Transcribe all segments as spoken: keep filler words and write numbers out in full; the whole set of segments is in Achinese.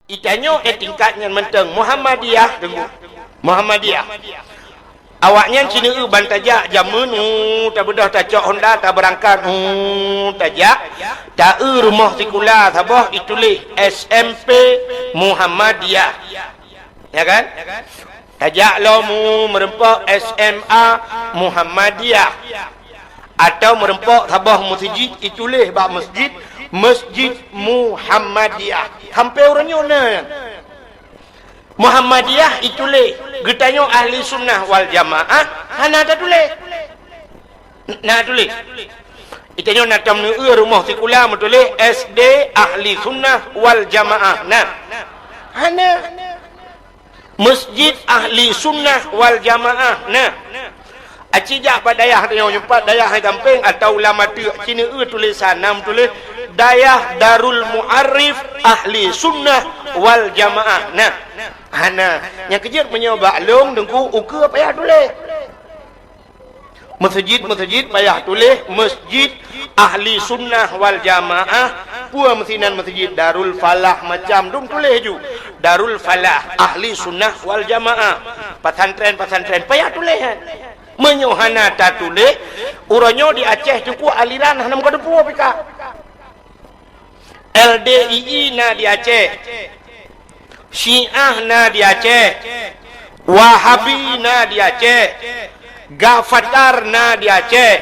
Itanyoe eh tingkat nyan mantong Muhammadiyah, deungoe. Muhammadiyah. Awaknyan sineue ban tajak jameun, uh, tabeudôh tacok honda, tabeurangkat, uh, tajak, taeu rumoh sikula saboh ituléh S M P Muhammadiyah. Ya kan? Tajak lom, uh, meureumpok S M A Muhammadiyah. Atau meureumpok saboh meuseujid ituléh bak meuseujid, Masjid Muhammadiyah. Sampoe uroe nyoe na nyan. Muhammadiyah ituléh, geutanyoe Ahli Sunnah wal Jamaah hana tatuléh. Na tuléh. Itanyoe na tam neueu rumoh sikula meutuléh S D Ahli Sunnah wal Jamaah. Na. Hana. Masjid Ahli Sunnah wal Jamaah. Na. Aci jak bak dayah tanyoe, nyoe pat dayah hai gampeng atau lam ateueh, ci neueu tulésan, na meutuléh Dayah Darul Muarif Ahli Sunnah wal Jamaah. Na. Hana. Nyang keujeuet meunyoe bak lôn deungoe ukeue payah tuléh. Meuseujid-meuseujid payah tuléh Masjid Ahli Sunnah wal Jamaah, peue meusinan meuseujid Darul Falah macam dum tuléh ju. Darul Falah Ahli Sunnah wal Jamaah. Pesantren-pesantren payah tuléh, eh. Meunyoe hana tatuléh, uroe nyoe di Aceh teungku aliran hana meukateupue pih ka. L D I I na di Aceh. Syiah na di Aceh. Wahabi na di Aceh. Gafatar na di Aceh.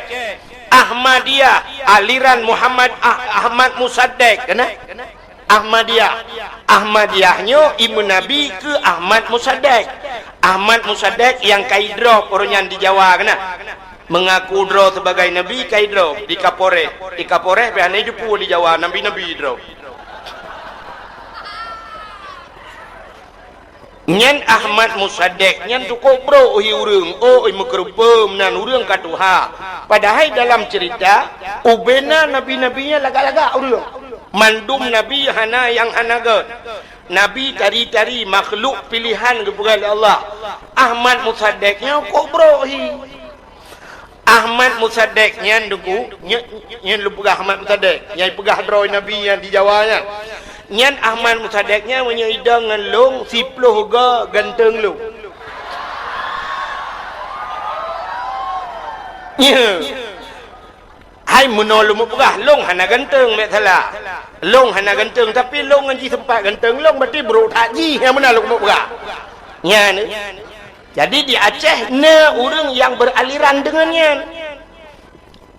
Ahmadiyah, aliran Muhammad Ah-, Ahmad Musaddek, kena? Ahmadiyah. Ahmadiyah nyoe imeun Nabi keu Ahmad Musaddek. Ahmad Musaddek nyang ka idrop uroe nyan di Jawa, kena? Mengaku droe sebagai nabi ka idrop di Kapolres. Di Kapolres pih hana jipeu di Jawa, nabi-nabi droe. Nyan Ahmad Musaddek nyan cukôp brok hi ureuëng, oi meukeureupeum nan ureuëng ka tuha. Padahai dalam cerita, ubena nabi-nabi nyan lagak-lagak ureuëng. Mandum nabi hana nyang hana gét. Nabi tari-tari makhluk pilihan geupeugah lé Allah. Ahmad Musaddek nyan cukôp brok hi. Ahmad Musaddek nyan deungoe, nyan, nyan lôn peugah Ahmad Musaddek, nyang peugah droe nabi nyan di Jawa nyan. Nyan Ahmad Musaddek nyan meunyoe idong ngon lôn, siploh go ganteng lôn. Nyan. Hai meunoe lôn peugah, lôn hana ganteng, bék salah. Lôn hana ganteng, tapi lôn ngon jih seumpat ganteng lôn, berarti brok that jih nyang meunan lôn peugah. Nyan. Jadi di Aceh na ureuëng nyang beraliran deungon nyan.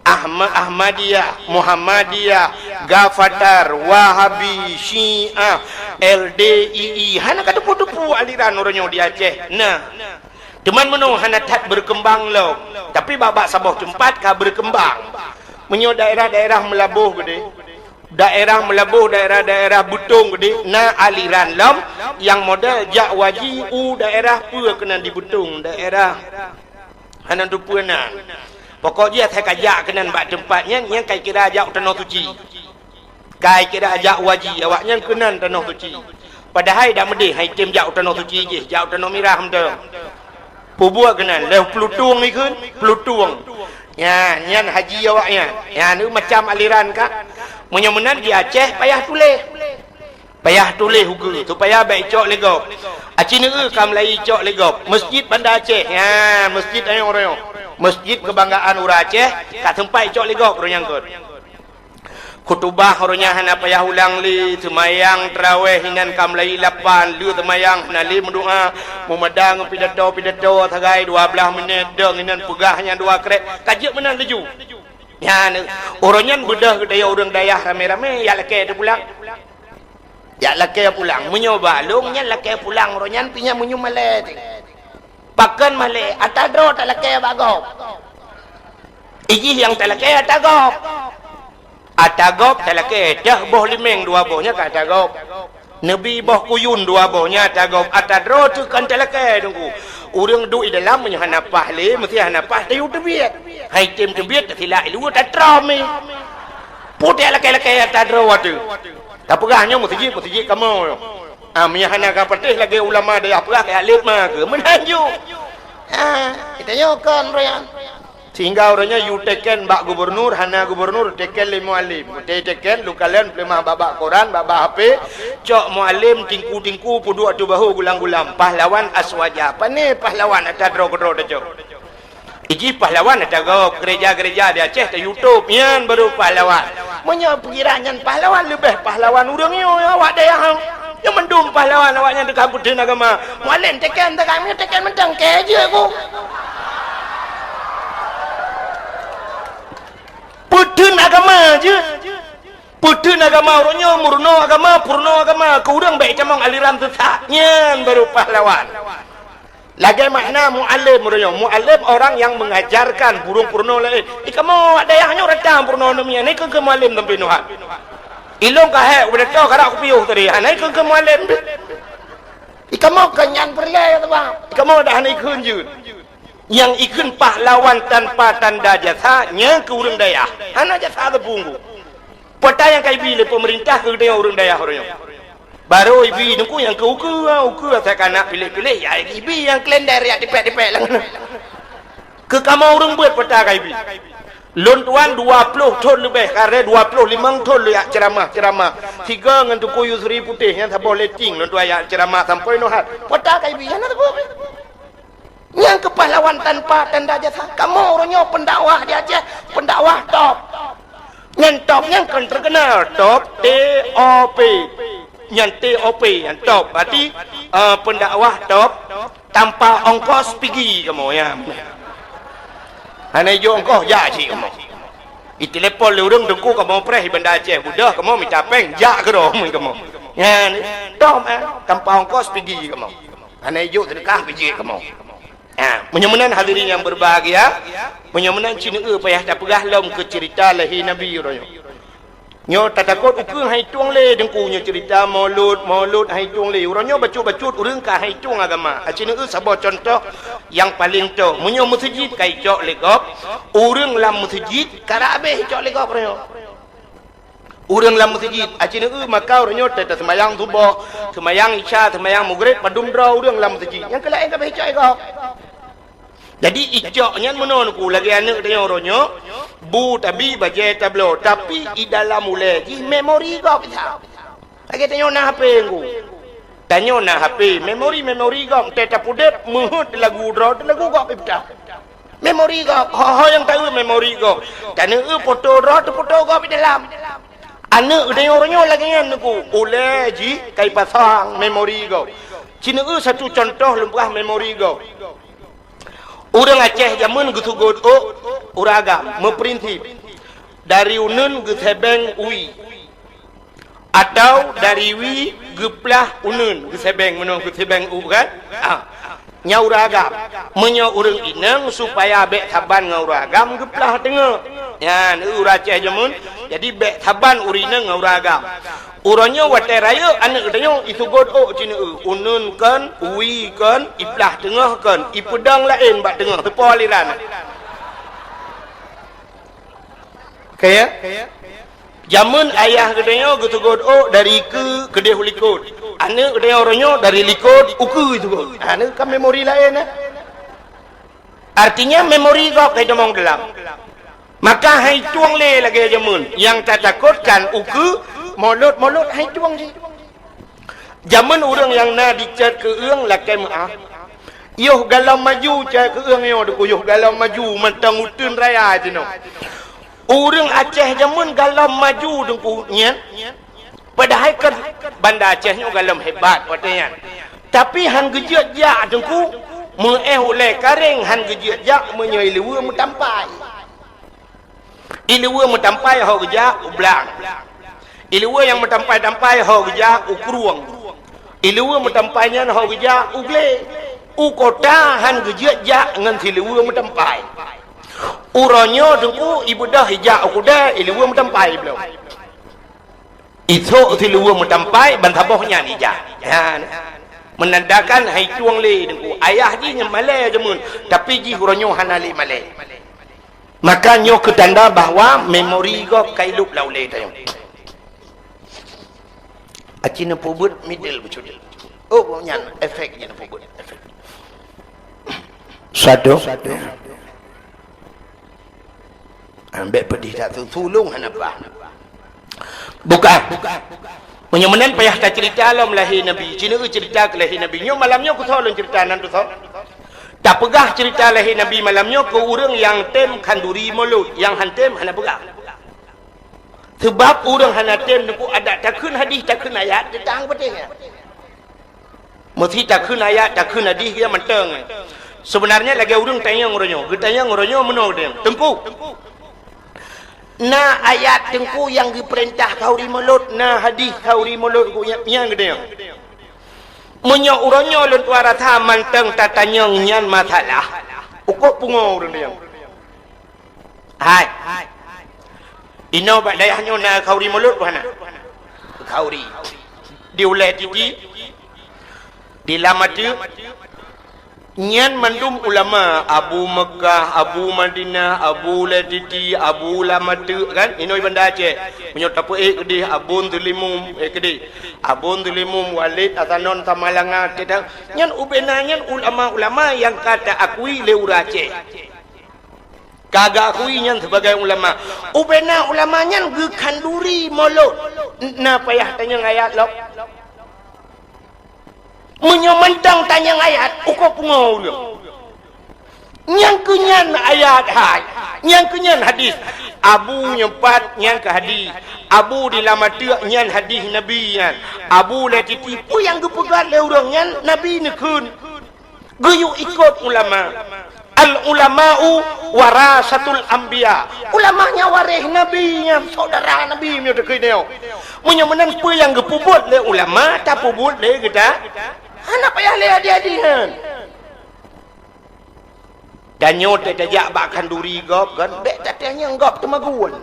Ahma-, Ahmadiyah, Muhammadiyah, Gafatar, Wahabi, Syiah, L D I I. Hana ka teupeu-teupeu aliran uroe nyoe di Aceh. Na. Teuma meunoe hana that berkembang lom. Tapi bak-bak saboh teumpat ka berkembang. Meunyoe daerah-daerah Meulaboh Geudeh, daerah Meulaboh, daerah-daerah Beutong Geudeh, na aliran lom nyang model jak waji u daerah peue keunan di Beutong, daerah hana teupeu nan. Pokok jih asai ka jak keunan bak teumpat nyan, nyan ka kira jak u Tanoh Suci. Ka kira jak waji, awaknyan keunan Tanoh Suci. Padahai dak meudeh hai tem jak u Tanoh Suci jih, jak u Tanoh Mirah mantong. Peubuet keunan, lheueh Peulutong ikheun, Peulutong. Nyan, nyan haji awaknyan. Nyan, macam aliran ka. Meunyoe meunan di Aceh payah tuléh. Payah tuléh ukeue, supaya bék icok lé gob. Aci neueu ka meulayeue icok lé gob. Masjid Banda Aceh. Nyan, masjid ayong-rayong. Masjid kebanggaan ureuëng Aceh, ka teumpat icok lé gob ureuëng nyang kon. Khutubah uroe nyan hana payah ulang lé, seumayang taraweh inan ka meulayeue lapan, lheueh seumayang hana lé meudoá, meumada ngon pidato-pidato sagai dua blaih minét, dong inan peugah nyan dua krek, ka jeuet meunan laju. Nyan, uroe nyan beudôh geutanyoe ureuëng dayah ramé-ramé, jak lakée teupulang. Jak lakée pulang, meunyoe bak lôn nyan lakée pulang uroe nyan pih nyan meunyoe malée teuh. Pakon malée, ata droe talakée bak gob. Ijih nyang talakée ata gob. Ata gob talakée, dah boh limeng dua boh nyan ka ata gob. Neubi boh kuyun dua boh nyan ata gob. Ata droe teuh kon talakée deungoe. Ureuëng duek di dalam meunyoe hana paih lé, meusti hana paih tayue teubiet. Hai tem teubiet, tasilak i luwa tatrom i. Putéh lakée-lakée ata droe teuh. Tapeugah nyoe meuseujid, meuseujid kamoe nyoe. Ah, meunyoe hana ka patéh lagée ulama dayah peugah, keu alim ma keu meunan ju. Ah, geutanyoe kon ureuëng nyan. Sehingga uroe nyoe yue teken bak gubernur, hana gubernur teken lé mualem. Teken lukalon peuleumah bak-bak koran, bak-bak H P, cok mualem tingku-tingku peuduek ateueh bahu gulam-gulam. Pahlawan aswaja. Pane pahlawan ata droe keudroe tacok. Iji pahlawan ata gob, gereja-gereja di Aceh ta YouTube, nyan baru pahlawan. Meunyoe pikiran nyan pahlawan, leubeh pahlawan ureuëng nyoe awak dayah. Nyoe mandum pahlawan awak nyan teuka peutheun agama. Mualem teken teuka, teken mantong keu jeuet ku. Peutheun agama jeuet. Peutheun agama uroe nyoe, meurunoe agama, peurunoe agama, keu ureuëng bék tamong aliran sesat. Nyan baru pahlawan. Lagée makna mualem uroe nyoe. Mualem orang yang mengajarkan, burung peurunoe laén. Ikamoe awak dayah nyoe rata peurunoe namian, ikeu keu mualem sampai nuhat. Ilong kahek udah tahu karak kupiuh tadi, hana ikeu keu mualem. Ikamoe kan nyan peureulée ya teuma. Ikamoe dah hana ikheun jeuet. Nyang ikheun pahlawan tanpa tanda jasa, nyang keu ureuëng dayah. Hana jasa teupunggu. Peuta nyang ka ibi lé peumeurintah keu geutanyoe ureuëng dayah uroe nyoe. Barô ibi nungku nyang keu ukeue, ukeue asai ka na piléh-piléh, ya ibi nyang kalender ya tipék-tipék lam. Keu kamoe ureuëng beuet peuta ka ibi. Lôn tuan dua ploh thon leubeh, kareh dua ploh limong thon lôn jak ceuramah-ceuramah. Sigoe ngon Teungku Yusri Putéh nyang saboh letting lôn tuan jak ceuramah sampoe nohat. Peuta ka ibi, hana saboh. Nyang keu pahlawan tanpa tanda jasa. Kamoe uroe nyoe pendakwah di Aceh, pendakwah top. Nyan top nyan kon terkenal, top, T O P. Nyan T O P, nyan top. Berarti, eh, pendakwah top, tanpa ongkos pigi kamoe, ya. Hana ijok ongkos, jak cit kamoe. Itelepon lé ureuëng, "Teungku, kamoe preh di Banda Aceh Budoh, kamoe mita péng, jak keudroe kamoe." Nyan, top, eh, tanpa ongkos pigi kamoe. Hana ijok seudeukah bijéh kamoe. Ha, meunyoe meunan hadirin yang berbahagia, meunyoe meunan ci neueu payah tapeugah lom keu ceurita lahé Nabi uroe nyoe. Nyoe tatakot ukeue han itueng lé Teungku nyoe ceurita maulud, maulud han itueng lé. Uroe nyoe bacut-bacut ureuëng ka han itueng agama. Aci neueu saboh cuntoh nyang paleng toh. Meunyoe meuseujid ka icok lé gob, ureuëng lam meuseujid karab habéh icok lé gob uroe nyoe. Ureuëng lam meuseujid, aci neueu maka uroe nyoe teuh seumayang suboh, seumayang isya, seumayang maghrib, padum droe ureuëng lam meuseujid. Nyang keu laén ka beh icok lé gob. Jadi icok nyan meunoe Teungku lagée aneuëk tanyoe uroe nyoe, bu tabi bajée tabloe, tapi i dalam ulée jih memori gob isa. Lagée tanyoe na H P Teungku. Tanyoe na H P, memori-memori gob, teuh tapudeb, meuheuet lagu droe, lagu gob ipeutoh. Memori gob, ho-ho nyang taeu memori gob. Taneueu foto droe teufoto gob di dalam. Aneuëk geutanyoe uroe nyoe lagée nyan Teungku, ulée jih ka ipasang memori gob. Ci neueu satu cuntoh lôn peugah memori gob. Ureuëng Aceh jamén geusugot ôk ureuëng agam, meuprinsip dari uneuen geuseubeng wie. Atau dari wie geuplah uneuen, geuseubeng meunoe geuseubeng u kan? Ah. Nyan ureuëng agam. Meunyoe ureuëng inong supaya bék saban ngon ureuëng agam geuplah teungoh. Nyan ureuëng Aceh jamén. Jadi bék saban ureuëng inong ngon ureuëng agam. Uroe nyoe watée rayeuk aneuëk geutanyoe isugot ôk ci neueu, uneuen kon, wie kon, iplah teungoh kon, ipeudong laén bak teungoh, teupo aliran. Oke ya? Jamén ayah geutanyoe geusugot ôk dari keue keudeh u likot. Aneuëk geutanyoe uroe nyoe dari likot u keue sugot. Aneuëk kan memori laén, eh? Artinya memori gob ka itamong dalam. Maka han itueng lé lagée jamén. Nyang tatakotkan ukeue, molot-molot han itueng jih. Jamén ureuëng nyang na dicet keu-eueng lakée meuáh. Yoh galom maju cit keu-eueng nyoe Teungku, yoh galom maju mantong uteuen raya jinoe. Ureuëng Aceh jamén galom maju Teungku nyan. Padahai kan Banda Aceh nyoe galom hebat watée nyan. Tapi han geujeuet jak Teungku, meuéh ulée karéng han geujeuet jak meunyoe ileue meutampai. Ileue meutampai ho geujak u blang. Ileue nyang meutampai-tampai ho geujak u krueng. Ileue meutampai nyan ho geujak u glé. U kota han geujeuet jak ngon sileue meutampai. Uroe nyoe Teungku ibeudôh ijak u keudée ileue meutampai bloe. Isok siluweue meutampai ban saboh nyan ija. Nyan. Meunandakan hai tueng lé Teungku. Ayah jih nyan malée jameun, tapi jih uroe nyoe hana lé malée. Maka nyoe keu tanda bahwa memori gob ka ilop lam ulée tanyoe. Aci neupeubuet middle bacut. Oh, nyan efek jih neupeubuet. Efek. Satu. Ambek pedih that su-, sulung hana paih. Bukan. Meunyoe meunan payah taceurita lom lahé Nabi. Ci neueu ceurita keu lahé Nabi. Nyoe malam nyoe kusoe lôn ceurita nan tusoe. Tapeugah ceurita lahé Nabi malam nyoe keu ureuëng nyang tem khanduri mulod, nyang han tem hana peugah. Seubab ureuëng hana tem neupeu adat takheun hadih, takheun ayat, teutang peuteng nyan. Meusti takheun ayat, takheun hadih, ya mantong. Sebenarnya lagée ureuëng tanyong uroe nyoe. Geutanyong uroe nyoe meunoe deh, "Teungku, na ayat Teungku nyang geupeurintah khanduri mulod, na hadih khanduri mulod?" Ku nyan, nyan geutanyong. Meunyoe uroe nyoe lôn tuan rasa mantong tatanyong nyan masalah, ukoe pungo ureuëng tanyong. Hai. Inoe bak dayah nyoe na khanduri mulod peu hana? Khanduri. Di Ulée Titi, di Lam Ateuk, nyan mandum ulama, Abu Meukah, Abu Madinah, Abu Ulée Titi, Abu Lam Ateuk kan? Inoe Banda Aceh. Meunyoe tapeuék keudeh Abon Teulimum, eh keudeh. Abon Teulimum, Walid Hasanon Samalanga, teuta-, nyan ubena nyan ulama-ulama nyang ka taakui lé ureuëng Aceh. Ka geukui nyan sibagai ulama. Ubena ulama nyan geukhanduri mulod. Na payah tanyong ayat lom. Meunyoe mantong tanyong ayat, ukoe pungo ulôn. Nyang keu nyan ayat hai, nyang keu nyan hadih. Abu nyoe pat nyang keu hadih. Abu di Lam Ateuk nyan hadih Nabi nyan. Abu Ulée Titi peue nyang geupeugah lé ureuëng nyan Nabi neukheun. Geuyue ikot ulama. Al ulama'u warasatul anbiya. Ulama nyan waréh Nabi nyan, syedara Nabi meunyoe takheun nyoe. Meunyoe meunan peue nyang geupeubuet lé ulama, tapeubuet lé geuta. Hana payah lé hadih-hadih nyan. Tanyoe teuh tajak bak khanduri gob kan, bék tatanyong gob teumagun.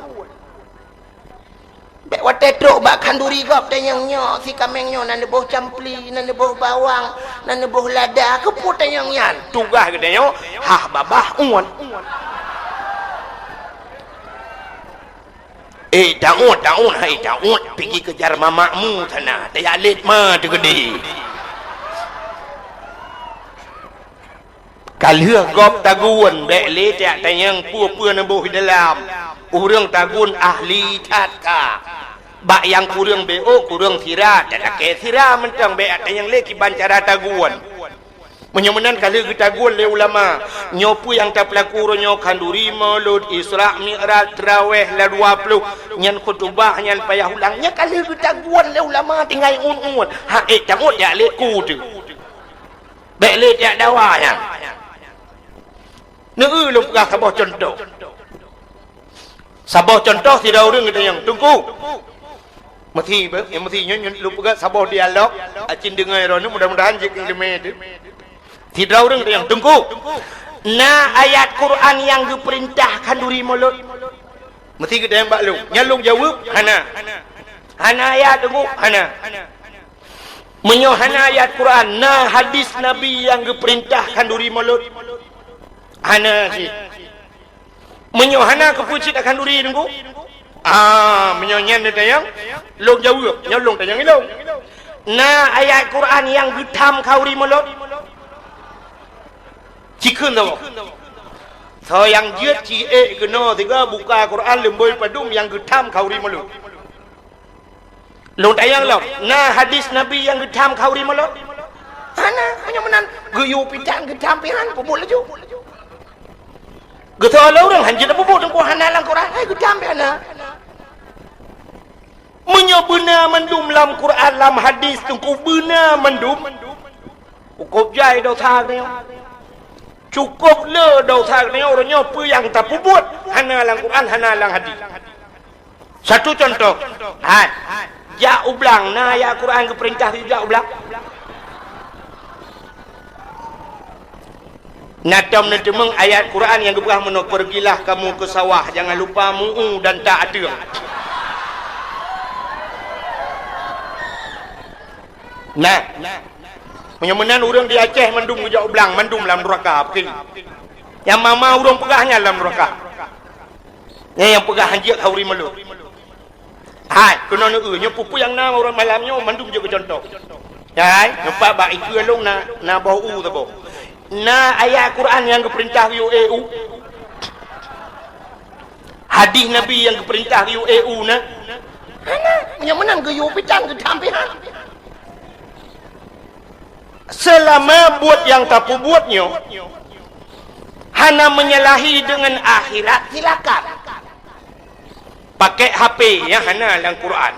Bék watée trok bak khanduri gob tanyong nyoe, si kaméng nyoe na neuboh campli, na neuboh bawang, na neuboh lada, keupeue tanyong nyan? Tugaih geutanyoe, hah babah uet. Eh, taun, taun, hai taun, pigi keujar mamakmu sana, tajak lét ma teukeudi. Ka lheueh gob tagun, bék lé tajak tanyong peue-peue neuboh di dalam. Ureuëng tagun ahli that ka. Bak nyang kureueng B O, kureueng sira, talakée sira mantong, bék tanyong lé kiban cara tagun. Meunyoe meunan ka lheueh geutagun lé ulama, nyoe peue nyang tapeulaku uroe nyoe, khanduri, mulod, Isra, Mi'raj, Trawéh, la dua ploh, nyan khutubah, nyan payah ulang, nyan ka lheueh geutagun lé ulama tinggai uet-uet. Ha, eh, tanyoe jak lé ku teuh. Bék lé jak dawa nyan. Neueu lôn peugah saboh cuntoh. Saboh cuntoh sidroe ureuëng geutanyong, "Teungku." Meusi, meusi nyoe, nyoe lôn peugah saboh dialog, acin deungoe droeneuh, mudah-mudahan jeuet keu iéleumé teuh. Sidroe ureuëng geutanyong, "Teungku, na ayat Quran nyang geupeurintah khanduri mulod?" Meusi geutanyong bak lôn. Nyan lôn jaweueb, "Hana." "Hana ayat, Teungku?" "Hana." "Meunyoe hana ayat Quran, na hadis Nabi nyang geupeurintah khanduri mulod?" "Hana cit." "Meunyoe hana, keupeue cit takhanduri, Teungku?" "Ah, meunyoe nyan neutanyong, lôn jaweueb, nyoe lôn tanyong ilôn. Na ayat Quran nyang geutham khanduri mulod?" Cikheun saboh. Soe nyang jeuet ci ék keunoe sigoe buka Quran leumbôi padum nyang geutham khanduri mulod. Lôn tanyong lom, na hadis Nabi nyang geutham khanduri mulod? Hana, meunyoe meunan geuyue pitan geutham pihan, peubuet laju. Geutanyoe lé ureuëng hanjeuet peubuet, Teungku, hana lam Quran, hai geutham pihan na. Meunyoe beuna mandum lam Quran, lam hadis, Teungku, beuna mandum, cukôp jai desya geutanyoe. Cukôp le desya geutanyoe, uroe nyoe peue nyang tapeubuet hana lam Quran, hana lam hadis. Satu contoh, hai, jak u blang, na ayat Quran geupeurintah jak u blang? Na tom neuteumeung ayat Quran nyang geupeugah meunoe, "Pergilah kamu ke sawah, jangan lupa mu'u dan tak ateueng." Nah, meunyoe meunan ureuëng di Aceh mandum geujak u blang, mandum lam nuraka, peuki. Nyang mama ureuëng peugah nyan lam nuraka. Nyan nyang peugah hanjeuet khanduri mulod. Hai, keunoe neueu, nyoe peue-peue nyang na ureuëng malam nyoe mandum jeuet keu contoh. Hai, nyoe pat bak ikeue lôn na, na boh u saboh. Na ayat Quran nyang geupeurintah yue ék u? Hadih Nabi nyang geupeurintah geuyue ék u na? Hana. Nyang meunan geuyue pitan geutam pih han. Seulama buet nyang tapeubuet nyoe hana menyalahi deungon akhirat, silakan. Pakai H P nyang hana lam Quran.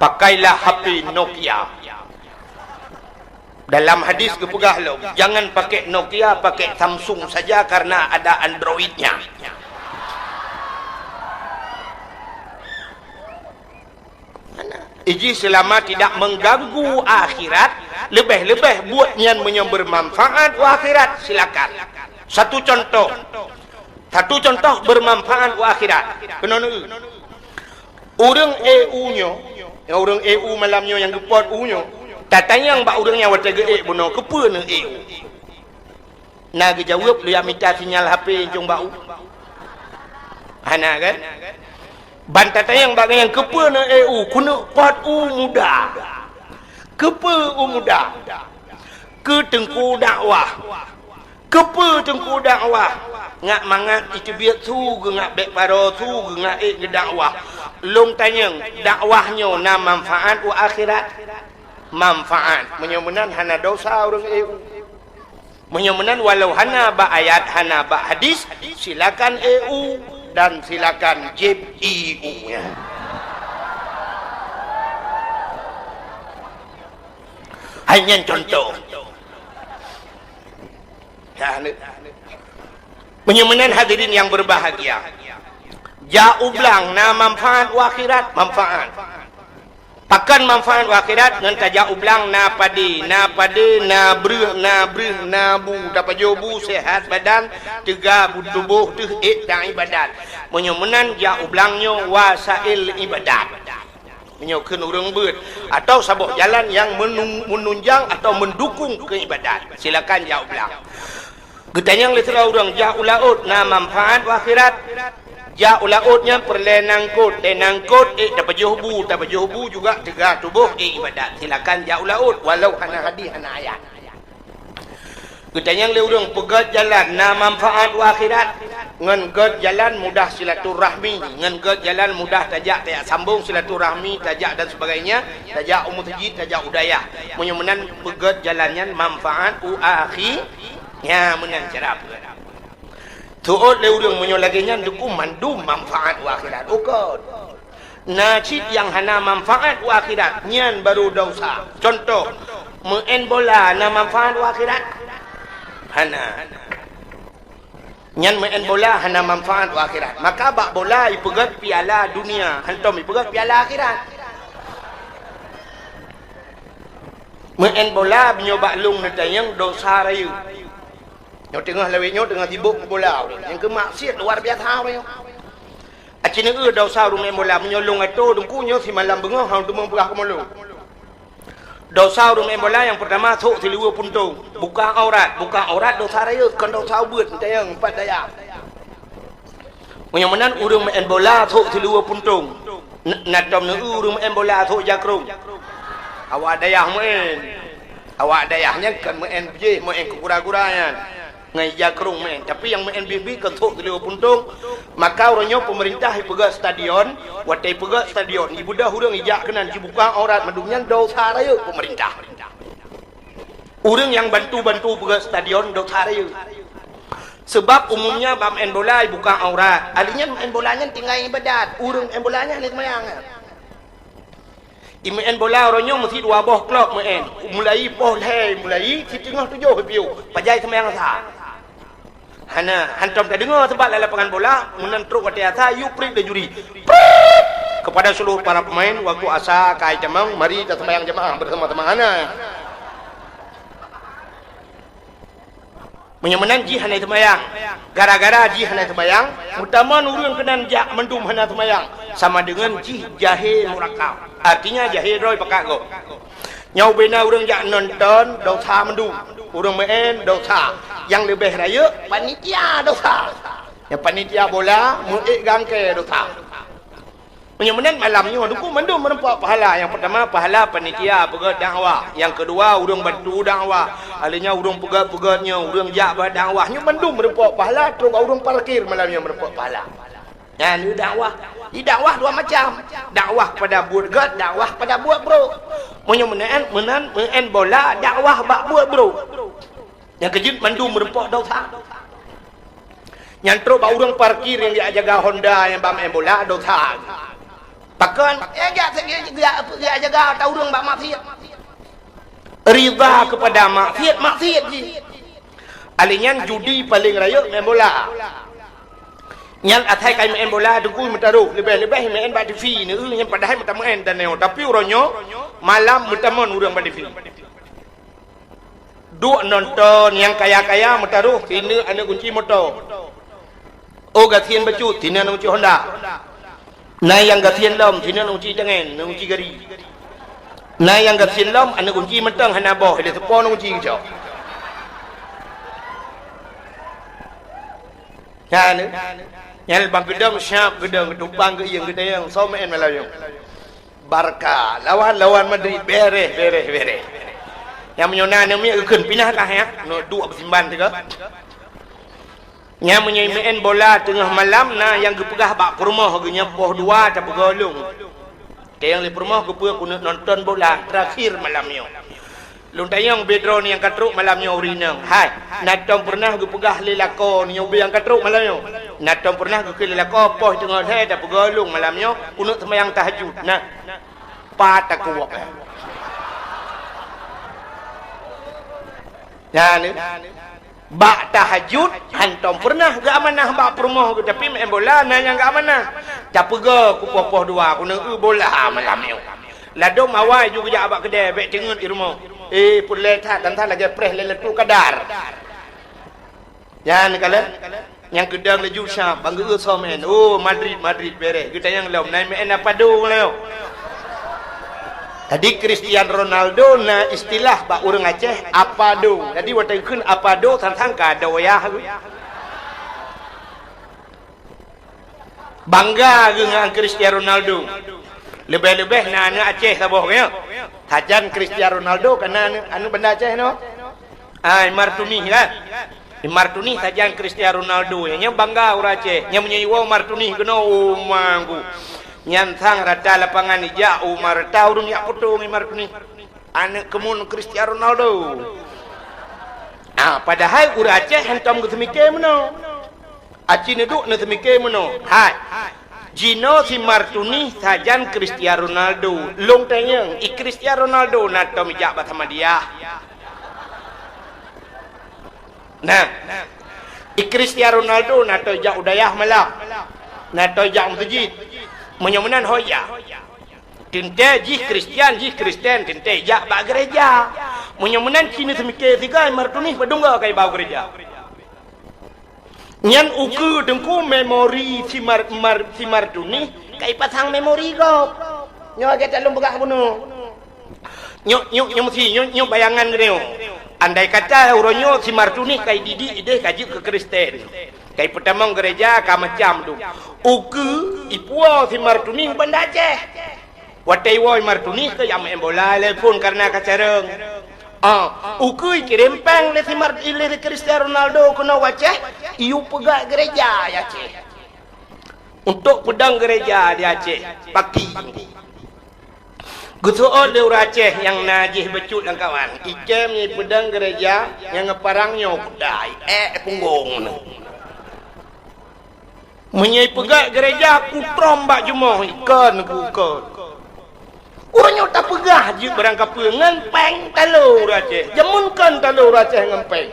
Pakailah H P Nokia. Dalam hadis geupeugah lom, jangan pakai Nokia, pakai Samsung saja karena ada Androidnya. Iji selama tidak mengganggu akhirat, lebih-lebih buet nyan meunyoe bermanfaat u akhirat, silakan. Satu contoh, satu contoh bermanfaat u akhirat. Keunoe, ureuëng ék u nyoe, nyang ureuëng ék u malam nyoe nyang geupot u nyoe, tatanyong bak ureuëng nyang watée geuék bunoe, keupeue neuék u? Na geujaweueb, lôn jak mita sinyal H P cong bak u. Hana kan? Ban tatanyong bak geuh nyan, keupeue neuék u, keuneuk pot u muda. Keupeue u muda? Keu teungku dakwah. Keupeue teungku dakwah? Ngat mangat iteubiet su geungat bék paro su geungat ék geudakwah. Lôn tanyong, dakwah nyoe na manfaat u akhirat? Manfaat. Meunyoe meunan hana dosa ureuëng ék u. Meunyoe meunan, walau hana bak ayat, hana bak hadis, silakan ék u dan silakan jieb ié u nyan. Hai nyan contoh. Meunyoe meunan, hadirin yang berbahagia, jak u blang na manfaat u akhirat, manfaat. Pakon manfaat u akhirat? Ngon tajak u blang na padé, na padé, na breueh, na breueh, na bu, tapajoh bu, sehat badan, teuga bu tuboh teuh ék taibadat. Meunyoe meunan, jak u blang nyoe wasail ibadat. Meunyoe kheun ureuëng beuet, atau saboh jalan nyang menung-, menunjang atau mendukung keu ibadat, silakan jak u blang. Geutanyong lé sidroe ureuëng, jak u laôt na manfaat u akhirat? Jak u laôt nyan peureulée nangkot, tée nangkot ék tapajoh bu, tapajoh bu juga teuga tuboh ék ibadat. Silakan jak u laôt, walau hana hadis, hana ayat. Geutanyong lé ureuëng, peugét jalan na manfaat u akhirat? Ngon gét jalan mudah silaturahmi, ngon gét jalan mudah tajak, tajak sambong silaturahmi, tajak dan sebagainya, tajak u meuseujid, tajak u dayah. Meunyoe meunan, peugét jalan nyan manfaat u akhi-, Nyan meunan cara peugah. Teuôt lé ureuëng meunyoe lagée nyan, deuku mandum manfaat u akhirat. Ukot. Na cit nyang hana manfaat u akhirat, nyan baru dosa. Contoh, meu'en bola na manfaat u akhirat? Hana. Nyan meu'en bola hana manfaat u akhirat. Maka bak bola ipeugét piala dunia, hantom ipeugét piala akhirat. Meu'en bola meunyoe bak lông neutanyong dosa rayeuk. Nyoe teungoh lawét nyoe teungoh sibok keu bola, nyang keu maksiat luar biasa uroe nyoe. Aci neueu dosa ureuëng meu'en bola, meunyoe lông atô teungku nyoe simalam beungoh hana teumé peugah keumeulông. Dosa ureuëng meu'en bola nyang peurtama, sôk siluweue puntông, buka aurat. Buka aurat dosa rayeuk, kon dosa ubeut, neutanyong pat dayah. Meunyoe meunan ureuëng meu'en bola sôk siluweue puntông, n-, na tom neueu ureuëng meu'en bola sôk jakrong. Awak dayah meu'en. Awak dayah nyan kon meu'en jih, meu'en keu gura-gura nyan. Ngon jakrong meu'en. Tapi nyang meu'en bit-bit kon sôk siluweue puntông. Maka uroe nyoe peumeurintah ipeugét stadion, watée ipeugét stadion, ibeudôh ureuëng ijak keunan jibuka aurat mandum nyan dosa rayeuk peumeurintah. Ureuëng nyang bantu-bantu peugét stadion dosa rayeuk. Seubab umumnya bak meu'en bola ibuka aurat. Ahli nyan meu'en bola nyan tinggai ibadat. Ureuëng meu'en bola nyan hana seumayang. Imeu'en bola uroe nyoe meusti dua boh klok meu'en. Mulai poh lhée, mulai siteungoh tujoh piôh. Pajan seumayang asa? Hana, hantom tadeungoe, seubab lam lapangan bola, meunan trok watée asa, yue prit laju juri. Prit! Kepada seluruh para pemain, waktu asa ka itamong, mari taseumayang jamaah bersama-sama. Hana. Meunyoe meunan jih hana seumayang. Gara-gara jih hana seumayang, meutamong ureuëng keunan jak mandum hana seumayang, sama deungon jih jahé murakab. Artinya jahé droe pakat gob. Nyoe ubena ureuëng jak nonton, dosa mandum. Ureuëng meu'en, dosa. Nyang leubeh rayeuk, panitia, dosa. Nyang panitia bola, meu'ék gangkée, dosa. Meunyoe meunan malam nyoe, deuku mandum meureumpok pahala. Nyang peurtama, pahala panitia peugét dakwah. Nyang keudua, ureuëng bantu dakwah. Ahli nyan ureuëng peugét-peugét nyoe, ureuëng jak bak dakwah. Nyoe mandum meureumpok pahala, trok bak ureuëng parkir malam nyoe meureumpok pahala. Nyan dakwah. Di dakwah dua macam. Dakwah pada buet gét, dakwah pada buet brok. Meunyoe meunan, meunan, meunan bola, dakwah bak buet brok. Nyang keujeuet mandum meureumpok dosa. Nyang trok bak ureuëng parkir nyang jak jaga Honda nyang bak main bola dosa. Pakon? Nyang jak, jak, jak, jak jaga ata ureuëng bak maksiat. Ridha kepada maksiat, maksiat jih. Alèh nyan judi paleng rayeuk main bola. Nyan asai kai main bola teungku meutarôh, leubeh-leubeh main bak TV neu, nyan padahai meutameu'en dan nyoe. Tapi uroe nyoe malam meutamon ureuëng bak TV. Duek nonton nyang kaya-kaya meutarôh sineuk aneuk gunci moto. Oh gasien bacut sineuk aneuk gunci Honda. Na nyang gasien lom sineuk aneuk gunci tangen, aneuk gunci gari. Na nyang gasien lom aneuk gunci mantong hana boh, lé seupôt aneuk gunci geucok. Nyan, nyan bang geudong siap geudong geutupang geuieng geudayang soe main malam nyoe. Barca lawan, lawan Madrid, bereh, bereh, bereh. Nyang meunyoe na aneuk miet geukheun pinah kah ya? Nyoe duek beusimban teuga. Nyang meunyoe main bola teungoh malam na nyang geupeugah bak peurumoh geuh nyan poh dua tapeugolong. Teueng lé peurumoh geupeue keuneuk nonton bola terakhir malam nyoe. Lôn tanyong bidroe nyang ka trok malam nyoe ureuëng inong. Hai, na tom peureunah geupeugah lé lakoe nyoe ubé nyang ka trok malam nyoe? Na tom peureunah geukheun lé lakoe poh teungoh lhèe tapeugolong malam nyoe keuneuk seumayang tahajud? Nah, pat takeuwok. Nyan, bak tahajud hantom peureunah geuamanah bak peurumoh geuh, tapi main bola na nyang geuamanah. Tapeugah kupoh-poh dua keuneuk eu bola malam nyoe. Ladom awai ju geujak bak keudè bèk teungeut di rumoh. Eh, peureulèe that dan that lagèe preh lé latu kadar. Nyan kalon nyang geudong laju siap bang geu soe main. Oh, Madrid, Madrid bereh. Geutanyong lom na main apa do nyoe? Jadi Cristiano Ronaldo na istilah bak ureuëng Aceh apa do. Jadi watèe geukheun apa do sang-sang ka do yah. Bangga geuh ngon Cristiano Ronaldo. Leubeh-leubeh na aneuk Aceh saboh nyoe. Sajan Cristiano Ronaldo kana aneuk, aneuk Banda Aceh nyoe. Ah, Imar Tunih kan? Imar Tunih sajan Cristiano Ronaldo. Nyan bangga ureuëng Aceh. Nyan meunyoe iwoe Imar Tunih keunoe, oh mangku. Nyan sang rata lapangan ijak, oh ma rata ureuëng jak foto ngon Imar Tunih. Aneuk keumun Cristiano Ronaldo. Ah, padahai ureuëng Aceh hantom geuseumike meunoe. Aci neuduek neuseumiké meunoe, hai, jinoe si Martuni sajan Cristiano Ronaldo. Lôn tanyong, i Cristiano Ronaldo na tom ijak bak Samadiyah? Nah, i Cristiano Ronaldo na tom ijak u dayah malam, na tom ijak u meuseujid. Meunyoe meunan ho ijak. Teuntée jih Kristian, jih Kristen, teuntée ijak bak gereja. Meunyoe meunan ci neuseumiké sigoe Martuni padum goe ka ibau gereja. Nyan ukeue teungku memori si Mar-, Mar-, si Martuni ka ipasang memori gob. Nyoe lagée that lôn peugah bunoe. Nyoe, nyoe, nyoe meusi, nyoe, nyoe bayangan geutanyoe. Andai kata uroe nyoe si Martuni ka ididik ideh ka jeuet keu Kristen, ka ipeutamong gereja ka macam tu. Ukeue ipuwoe si Martuni u Banda Aceh. Watée iwoe Martuni keu jak meu'en bola lé phon kareuna ka carông. Ah, ukeue ikirém péng lé si Mar-, lé Cristiano Ronaldo keunoe u Aceh, iyue peugah gereja di Aceh. Untuk peudong gereja di Aceh, paki. Geuseuôt lé ureuëng Aceh nyang na jih bacut lam kawan, ikém nyoe peudong gereja nyang geuparang nyoe kudai, ék punggong nyoe. Meunyoe ipeugét gereja kutrom bak jumoh, ikon ku ikon. Uroe nyoe tapeugah jeuet barang kapeue ngon péng talo ureuëng Aceh. Jameun kon talo ureuëng Aceh ngon péng.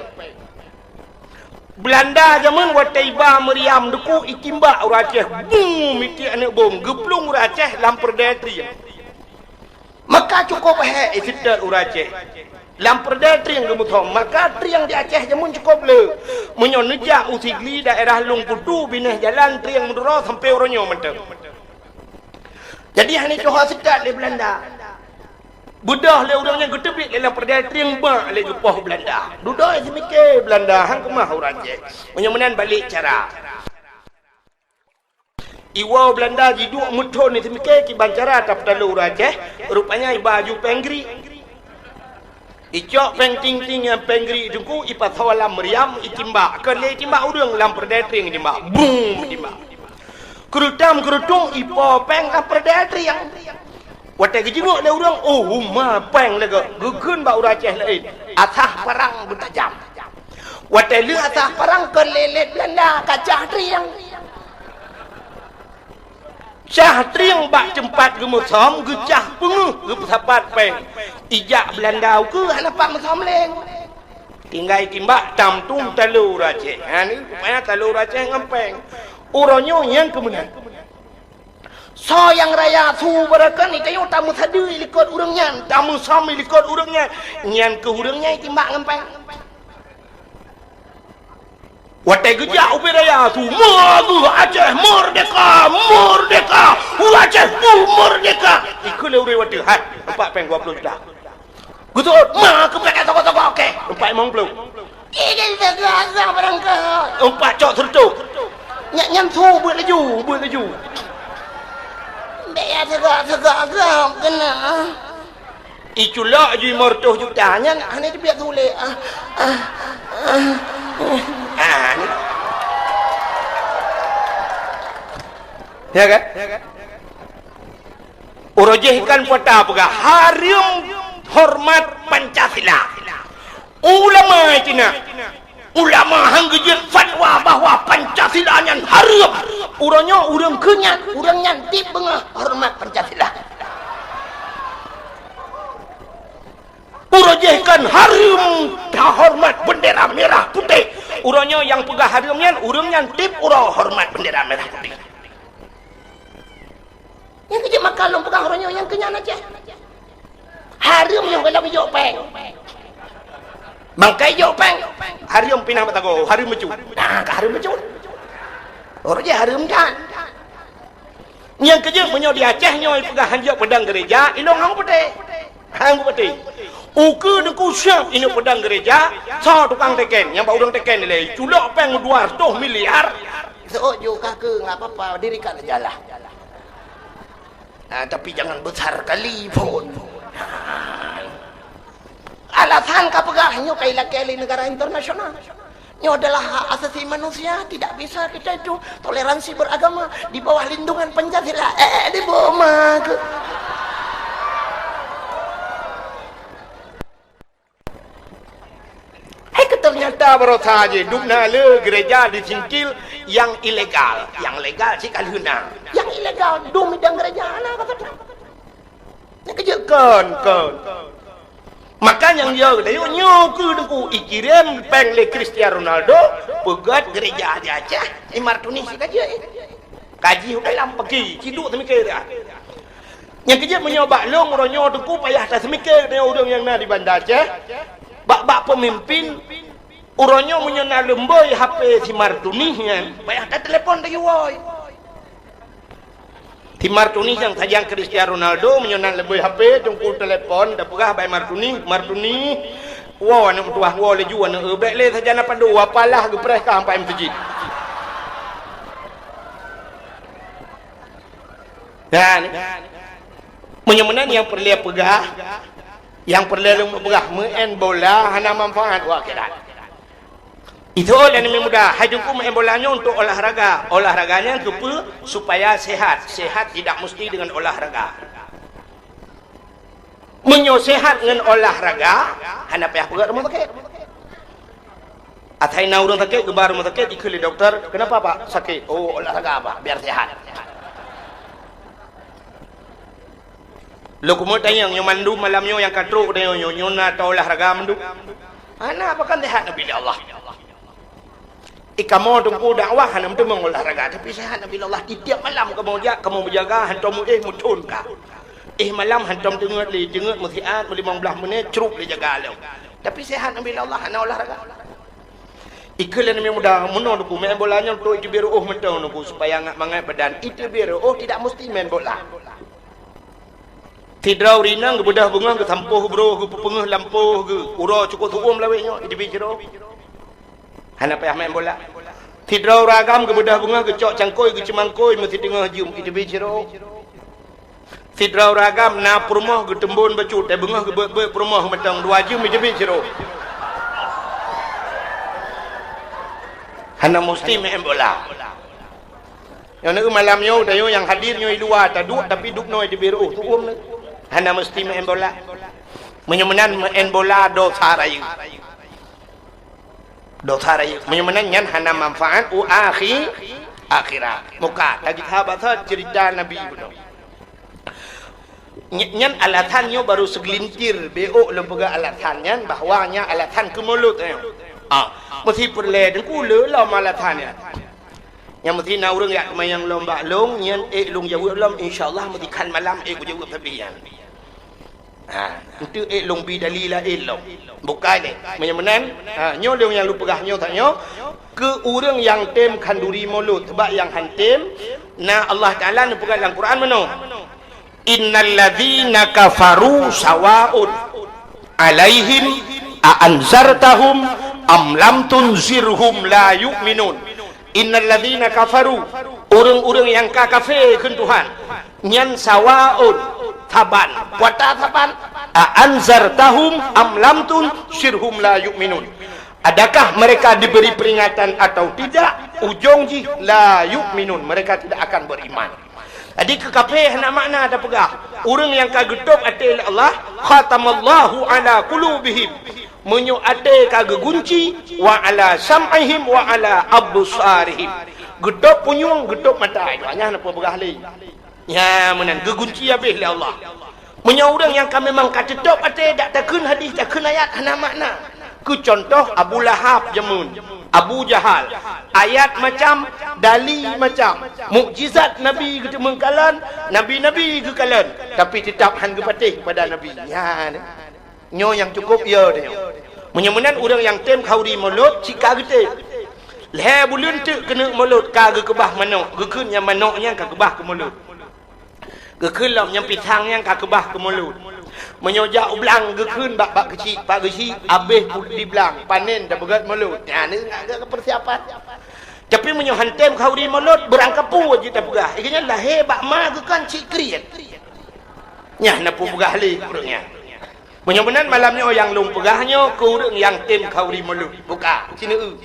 Beulanda jameun watée iba meuriam duku itimbak ureuëng Aceh, bum, mitiek aneuëk bom, geuplueng ureuëng Aceh lam peureudée trieng. Maka cukôp hék iseutôt ureuëng Aceh. Lam peureudée trieng geumeuthom, maka trieng di Aceh jameun cukôp le. Meunyoe neujak u Sigli daerah Lung Putu binéh jalan trieng meuduro sampoe uroe nyoe mantong. Jadi hana jiho seutôt lé Beulanda. Beudôh lé ureuëng nyan geuteubiet lé lam peureudée trieng bak lé geupoh Beulanda. Dudoe seumiké Beulanda han keumah ureuëng Aceh. Meunyoe meunan balek cara. Iwoe Beulanda jiduek meuthon seumiké kiban cara tapeutalo ureuëng Aceh, rupanya iba aju péng gri. Icok péng ting-ting nyang péng gri teungku ipasoe lam meuriam itimbak. Kon lé itimbak ureuëng lam peureudée trieng itimbak. Bum itimbak. Keurutam-keurutung ipo péng lam peureudèe trieng. Watèe geujingok lé ureueng, oh, uma péng lagèe geukheun bak ureueng Aceh laén. Asah parang beutajam. Watèe lheueh asah parang keu lé-lét Beulanda kacah trieng. Cah trieng bak teumpat geumeusom, geucah peungeuh, geupeusapat péng. Ijak Beulanda ukeue hana pat meusom lé. Tinggai timbak tam tung talo ureueng Aceh. Ha ni rupanya talo ureueng Aceh ngon péng. Uroe nyoe nyang keumeunang. Soe nyang raya su beureukan, i tanyoe tameusadeue i likot ureueng nyan, tameusom i likot ureueng nyan. Nyan keuh ureueng nyan itimbak ngon péng. Watèe geujak ubé raya su, "Meugeue Aceh merdeka, merdeka! Aceh tu merdeka!" Ikheun lé ureueng watèe, "Hai, nampak péng dua ploh juta." Geutot, ma keupeue ka toko-toko, oke. Empat limong ploh. Tiga juta barang kah. Empat cok seratus. Nyan, nyan su beuet laju, beuet laju. Dek ya tegak-tegak gam kena. Iculok ju lima ratus juta nyan, hana dibiet su lé. Ah, ah, ah. Ah, ni. Ya kan? Uroe jih kan peta peugah, hareuem horeumat Pancasila. Ulama cina, ulama han geujeuet fatwa bahwa Pancasila nyan hareuem. Uroe nyoe ureueng keu nyan, ureueng nyan tiep beungoh horeumat Pancasila. Uroe jih kan hareuem tahoreumat bendera merah putih. Uroe nyoe nyang peugah hareuem nyan, ureueng nyan tiep uroe horeumat bendera merah putih. Nyang keu jeuet maka lôn peugah uroe nyoe nyang keu nyan Aceh. Hareuem nyoe gohlom ijok péng. Bangkai ijok péng, hareuem pinah bak sagoe, hareuem bacut. Nah, ka hareuem bacut. Uroe jih hareuem that. Nyang keu jeuet meunyoe di Aceh nyoe peugah han jok peudong gereja, ilong han kupatéh. Han kupatéh. Ukeue Teungku siap inoe peudong gereja, soe tukang teken, nyang bak ureueng teken dilèe, culok péng dua ratus miliar. Seuôt ju ka keu, nggak apa-apa, dirikan aja lah. Nah, tapi jangan besar kali pun. Nah. Alasan ka peugah nyoe ka ilakèe lé negara internasional. Nyoe adalah hak asasi manusia, tidak bisa kita itu toleransi beragama di bawah lindungan Pancasila. Eh, di bawah mah ke? Hai ke ternyata barosa jih dum na le gereja disingkil nyang ilegal, nyang legal cit ka lheueh na. Nyang ilegal dum idang gereja na kata tu. Nyang keu jeuet kon, kon. Maka nyang yo geutanyoe nyoe keu Teungku ikirém péng lé Cristiano Ronaldo peugöt gereja di Aceh, i Martuni si ka jeuet. Kaji hubei lam pagi, ciduk teumikir dah. Nyang keu jeuet meunyoe bak lôn uroe nyoe Teungku payah taseumiké deungon ureuëng nyang na di Banda Aceh, bak-bak peumimpin uroe nyoe meunyoe na leumbôi H P si Martuni nyan, payah tatelepon tayue woe. Si Martuni nyang sajan Cristiano Ronaldo meunyoe na leumbôi H P Teungku telepon, tapeugah bak Martuni, "Martuni, woe aneuk meutuwah, woe laju aneuk eu, bék lé sajan na padum, apalah geupreh ka ampai meuseujid." Dan meunyoe meunan nyang peureulée peugah, nyang peureulée lôn peugah, meu'en bola hana manfaat u akhirat. Itu lé aneuk muda, hai Teungku meu'en bola nyoe untuk olahraga. Olahraga nyan keupeue? Supaya sehat. Sehat tidak mesti dengan olahraga. Meunyoe sehat ngon olahraga, hana payah peugöt rumoh sakét. Asai na ureuëng sakét, geuba rumoh sakét, jikheun lé dokto, "Kenapa, Pak, sakit?" "Oh, olahraga, Pak, biar sehat." Lôn keumeung tanyong, nyoe mandum malam nyoe nyang ka trok nyoe, nyoe, nyoe na taolahraga mandum? Hana, pakon sehat neubi lé Allah. Eh, kamoe Teungku dakwah hana meuteumong olahraga, tapi sehat neubi lé Allah. Tiep-tiep malam kamoe jak, kamoe meujaga, hantom éh meuthon ka. Éh malam hantom teungeut lé, teungeut meusiat, meulimong blaih menit, crup lé jaga lom. Tapi sehat neubi lé Allah, hana olahraga. Ikheun lé aneuk muda, meunoe Teungku, meu'en bola nyoe untuk iteubiet reu'oh mantong Teungku, supaya ngat mangat badan. Iteubiet reu'oh tidak mesti main bola. Sidroe ureuëng inong geubeudoh beungoh, geusampôh broh, geupeupeungeuh lampôh, geu-, uroe cukôp su'uem lawét nyoe, iteubiet sidroe. Hana payah main bola. Sidroe ureuëng agam geubeudoh beungoh, geucok cangkôi, geuceumangkôi, meusiteungoh jeuem, iteubiet sidroe. Sidroe ureuëng agam na peurumoh geuteumbon bacut, eh, beungoh geubeuet-beuet peurumoh mantong dua jeuem, iteubiet sidroe. Hana musti main bola. Nyoe malam nyoe, tanyoe nyang hadir nyoe i luwa taduek, tapi dubnoe teubiet reuôh, tuom nyoe. Hana meusti meu'en bola. Meunyoe meunan meu'en bola dosa rayeuk. Dosa rayeuk. Meunyoe meunan nyan hana manfaat u akhi-, akhirat. Muka, lagi sahabat sa cerita Nabi bunoe. Ny-, nyan alasan nyoe baru segelintir, beuôk lôn peugah alasan nyan bahwa nyan alasan keu mulod nyoe. Ah, meusti peureulée teungku le lom alasan nyan. Nyang meusti na ureuëng jak teumayang lom bak lôn, nyan ék lôn jaweueb lom, insya Allah meusti kan malam ék kujaweueb sabe nyan. Ha, enteuk ék lôn bi dalil laén lom. Bukai deh. Meunyoe meunan, ha, nyoe lôn nyang lôn peugah nyoe tanyoe, keu ureuëng nyang tem khanduri mulod, sabab nyang han tem, na Allah Taala neupeugah lam Quran meunoe, "Innal ladzina kafaru sawaun alaihim a anzartahum am lam tunzirhum la yu'minun." Innal ladzina kafaru, ureuëng-ureuëng nyang ka kafé kheun Tuhan, nyan sawaun, saban. Kuata saban, a anzartahum am lam tunzirhum la yu'minun. Adakah mereka diberi peringatan atau tidak, ujong jih la yu'minun, mereka tidak akan beriman. Jadi keu kafé hana makna tapeugah. Ureuëng nyang ka geutôb até lé Allah, "Khatamallahu ala qulubihim." Meunyoe até ka geugunci, "wa ala sam'ihim wa ala absarihim." Geutôb punyueng, geutôb mata. Nyan hana peue peugah lé. Nyan meunan geugunci habéh lé Allah. Meunyoe ureuëng nyang ka memang ka teutôb até, dak takheun hadis, takheun ayat, hana makna. Keu contoh, Abu Lahab jameun, Abu Jahal, ayat macam, dali macam, mukjizat Nabi geuteumeung kalon, nabi-nabi geukalon, tapi teutap han geupatéh pada Nabi. Nyan, nyoe nyang cukôp yo tanyoe. Meunyoe meunan ureuëng nyang tem khanduri mulod, cit ka geutem. Lhée buleuen teuk keuneuk mulod ka geukeubah manok, geukheun nyang manok nyan ka keubah keu mulod. Geukheun lom nyang pisang nyang ka keubah keu mulod. Meunyoe jak u blang geukheun bak, bak keuchik, bak keuchik, abéh pu-, di blang, panen tapeugét mulod. Nyan nyoe ka, ka peusiapan. Tapi meunyoe han tem khanduri mulod, beurangkapeue jih tapeugah. Ié nyan lahé bak ma geukheun cit kriet. Nyan na peugah lé ureuëng nyan. Meunyoe meunan malam nyoe nyang lôn peugah nyoe keu ureuëng nyang tem khanduri mulod. Buka, sineuk.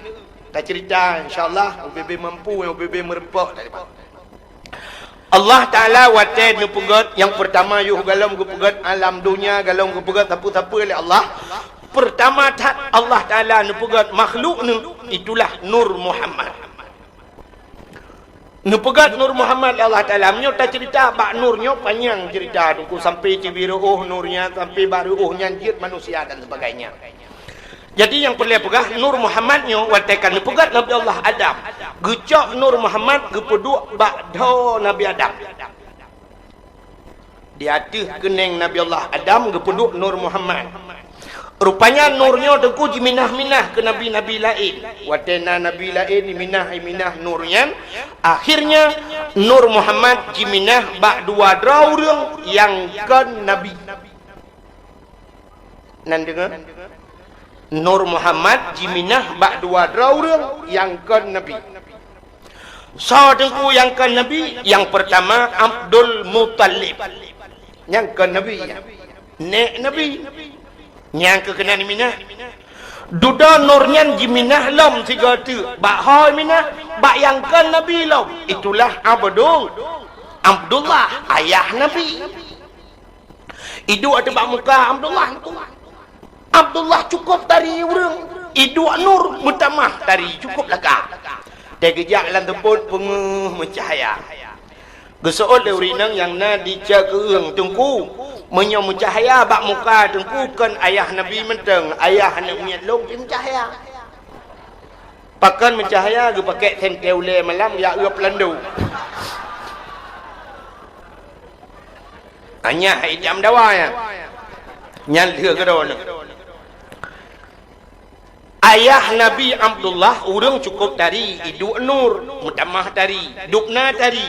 Tacerita, insya Allah, ubé-bé mampu, ubé-bé meureumpok dari Allah Taala watée neupeugét, nyang peurtama yoh galom geupeugét alam donya, galom geupeugét sapeue-sapeue lé Allah. Peurtama that Allah Taala neupeugét makhluk neuh, itulah Nur Muhammad. Neupeugét Nur Muhammad lé Allah Taala. Meunyoe tacerita bak Nur nyoe panyang cerita, teungku, sampai teubiet reuôh Nur nyan, sampai bak reuôh nyan jeuet manusia dan sebagainya. Jadi nyang peureulée peugah, Nur Muhammad nyoe watée ka neupeugét Nabi Allah Adam, geucok Nur Muhammad geupeuduek bak dhoe Nabi Adam. Di ateueh keuneng Nabi Allah Adam geupeuduek Nur Muhammad. Rupanya Nur nyoe teungku jiminah-minah keu nabi-nabi laén. Watée na nabi laén jiminah-minah Nur nyan, akhirnya Nur Muhammad jiminah bak dua droe ureuëng nyang kon nabi. Nan deungoe, Nur Muhammad jiminah bak dua droe ureuëng nyang kon nabi. Soe teungku nyang kon nabi? Nyang peurtama Abdul Muthalib. Nyang kon nabi nyan. Nék nabi. Nyang keu keunan minah. Dudoe Nur nyan jiminah lom sigoe teuk. Bak ho minah, bak nyang kon nabi lom. Itulah Abdul, Abdullah, ayah nabi. Iduek ateueh bak muka Abdullah tu. Abdullah cukôp tari ureuëng. Iduek Nur meutamah tari cukôp lagak. Teugeujak lam teupot peungeuh meucahya. Geuseuôt lé ureuëng inong nyang na di Cakeueng, "Teungku, meunyoe meucahya bak muka Teungku kon ayah Nabi mantong, ayah aneuëk miet lôn pih meucahya." Pakon meucahya? Geupakék sentée ulée malam jak eu peulando. Anyah hai jam dawa nyan. Nyan lheueh keudroe nyoe. Ayah Nabi Abdullah ureuëng cukôp tari, iduek Nur, meutamah tari, dubna tari.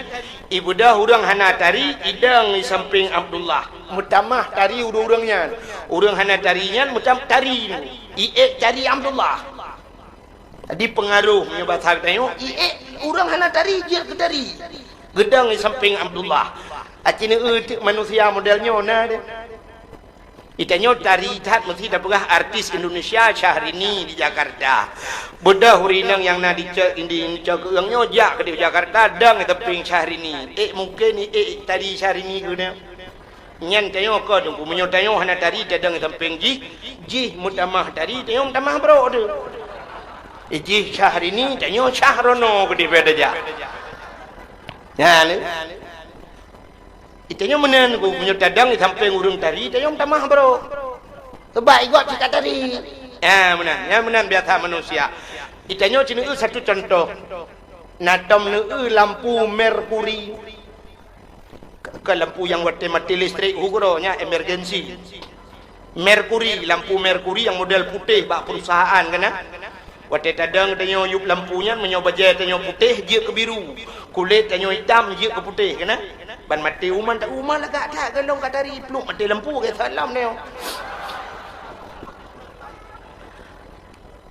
Ibeudôh ureuëng hana tari, idong di sampéng Abdullah, meutamah tari ureuëng-ureuëng nyan. Ureuëng hana tari nyan meutam-, tari, iék tari Abdullah. Jadi peungaroh meunyoe basa geutanyoe, iék ureuëng hana tari jeuet keu tari. Geudong di sampéng Abdullah. Aci neueu teuk manusia model nyoe na deh. Di tanyoe tari that meusti tapeugah artis Indonesia Syahrini di Jakarta. Beudôh ureueng inong nyang na di ce-, di, di Cokeueng nyoe jak keudeh Jakarta dong di sampéng Syahrini. Eh, mungken ék tari Syahrini keuneuk. Nyan tanyoe kon Teungku, meunyoe tanyoe hana tari tadong di sampéng jih, jih meutamah tari, tanyoe meutamah brok teuh. Eh, jih Syahrini, tanyoe Syahrono keudeh beda jak. Nyan. Di tanyoe meunan Teungku, meunyoe tadong di sampéng ureueng tari, tanyoe meutamah brok. Sebab igob cit ka tari. Ya, meunan. Ya, meunan biasa manusia. Di tanyoe cit neueu satu contoh. Na tom neueu lampu merkuri. Ke, ke lampu nyang watèe maté listrik, hu keudroe nyan emergency. Merkuri, lampu merkuri nyang model putéh bak perusahaan keunan. Watèe tadong tanyoe yup lampu nyan, meunyoe bajèe tanyoe putéh, jeuet keu biru. Kulét tanyoe itam, jeuet keu putéh keunan. Ban maté uma, tak uma lagak that, gohlom ka tari, pluek maté lampu, geusat lom nyoe.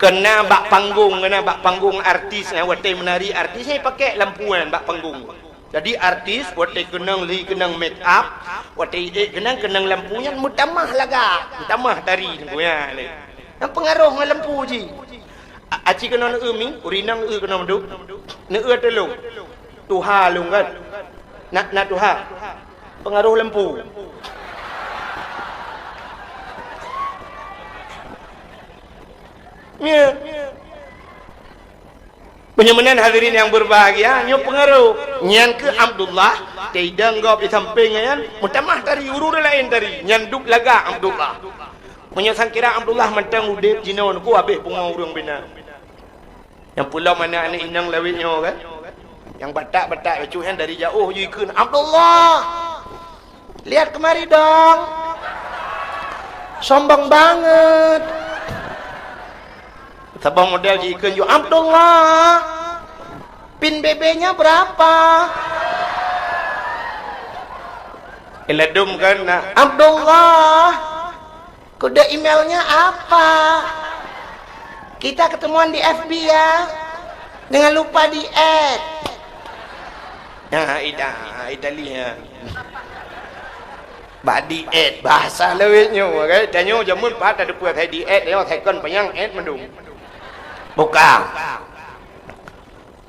Keunan bak panggong, keunan bak panggong artis, eh, watèe meunari artis, eh, pakèk lampu nyan bak panggong. Jadi artis watèe keunong li keunong make up, watèe ék keunong, keunong lampu nyan meutamah lagak, meutamah tari Teungku nyan. Nyan peungaroh ngon lampu jih. A-, aci keunoe neueu mi, ureueng inong neueu keunoe meudub. Neueu tulông. Tuha lôn kan. Na, na tuha. Peungaroh lampu. Ya. Meunyoe meunan hadirin nyang berbahagia, nyoe peungaroh. Nyan keuh Abdullah, teudong gob di sampéng nyan, meutamah tari, ureueng laén tari, nyan dub lagak Abdullah. Meunyoe sangkira Abdullah mantong udeb jinoe Teungku, habéh pungo ureueng bina. Nyang peulom aneuk-aneuk inong lawét nyoe kan? Nyang batak-batak bacut nyan dari jaoh jikheun, "Abdullah! Lihat kemari dong! Sombong banget!" Saboh model jikheun ju, "Abdullah! Pin B B-nya berapa?" Iladum kan, nah, "Abdullah!" Kode emailnya apa? Kita ketemuan di F B ya. Jangan lupa di-add. Ya, Ida, Ida lihat. Bak di-add, bahasa lawét nyoe, kan? Tanyoe jameun pat ada peue di-add, nyoe second panyang add mandum. Buka.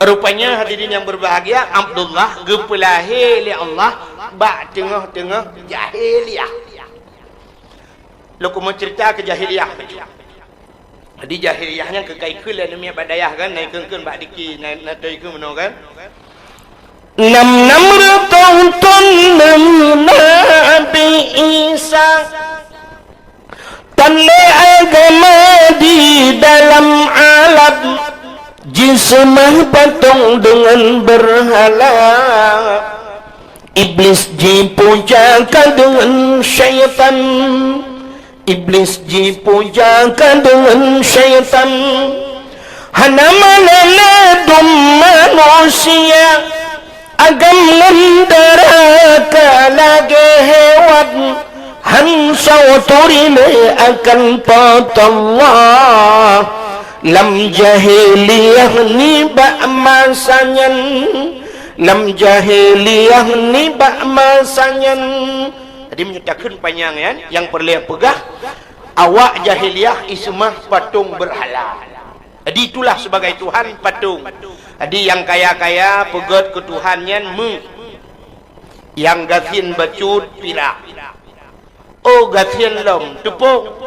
Rupanya hadirin yang berbahagia, Abdullah geupeulahé lé Allah bak teungoh-teungoh jahiliyah. Lôn keumeung ceurita keu jahiliyah bacut. Jadi jahiliyah nyan keu ka ikheun lé aneuk miet bak dayah kan, na ikheun-kheun bak diki, na, na toe ikheun meunoe kan. Nam-nam reutôh thôn neuh Nabi Isa, tan lé agama di dalam alam, jiseumah patong deungon beurhala. Iblis jipuja ka deungon syaitan. Iblis jipuja ka deungon syaitan. Hana meunan ladum manusia. Agam ngon dara ka lagèe hewan. Han soe turi lé akan Po teu Allah. Lam jahiliyah nibak masa nyan. Lam jahiliyah nibak masa nyan. Jadi meunyoe takheun panyang nyan, nyang peureulèe peugah, awak jahiliyah iseumah patong beurhala. Jadi itulah sebagai Tuhan patong. Jadi nyang kaya-kaya peugöt keu Tuhan nyan meu. Nyang gasien bacut pirak. Oh gasien lom teupok.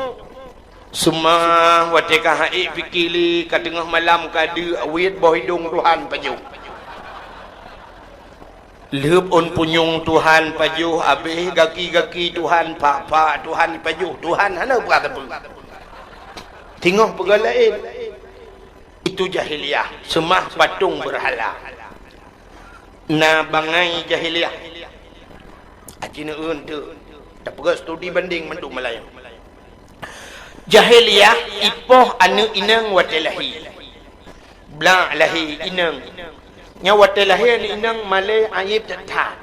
Seumah watèe ka ha'ék pike lé ka teungoh malam ka deuek wét boh idong Tuhan pajoh. Lheup ôn punyueng Tuhan pajoh, abéh gaki-gaki Tuhan pak-pak Tuhan pajoh, Tuhan hana peugah sapeue. Teungoh peugah laén. Itu jahiliyah, seumah patong beurhala. Na bangai jahiliyah. Aci neueun teu. Tapeugah studi banding mandum malam. Jahiliyah ipoh aneuk inong watèe lahé. Blah lahé inong. Nyan watèe lahé aneuk inong malèe aib that-that.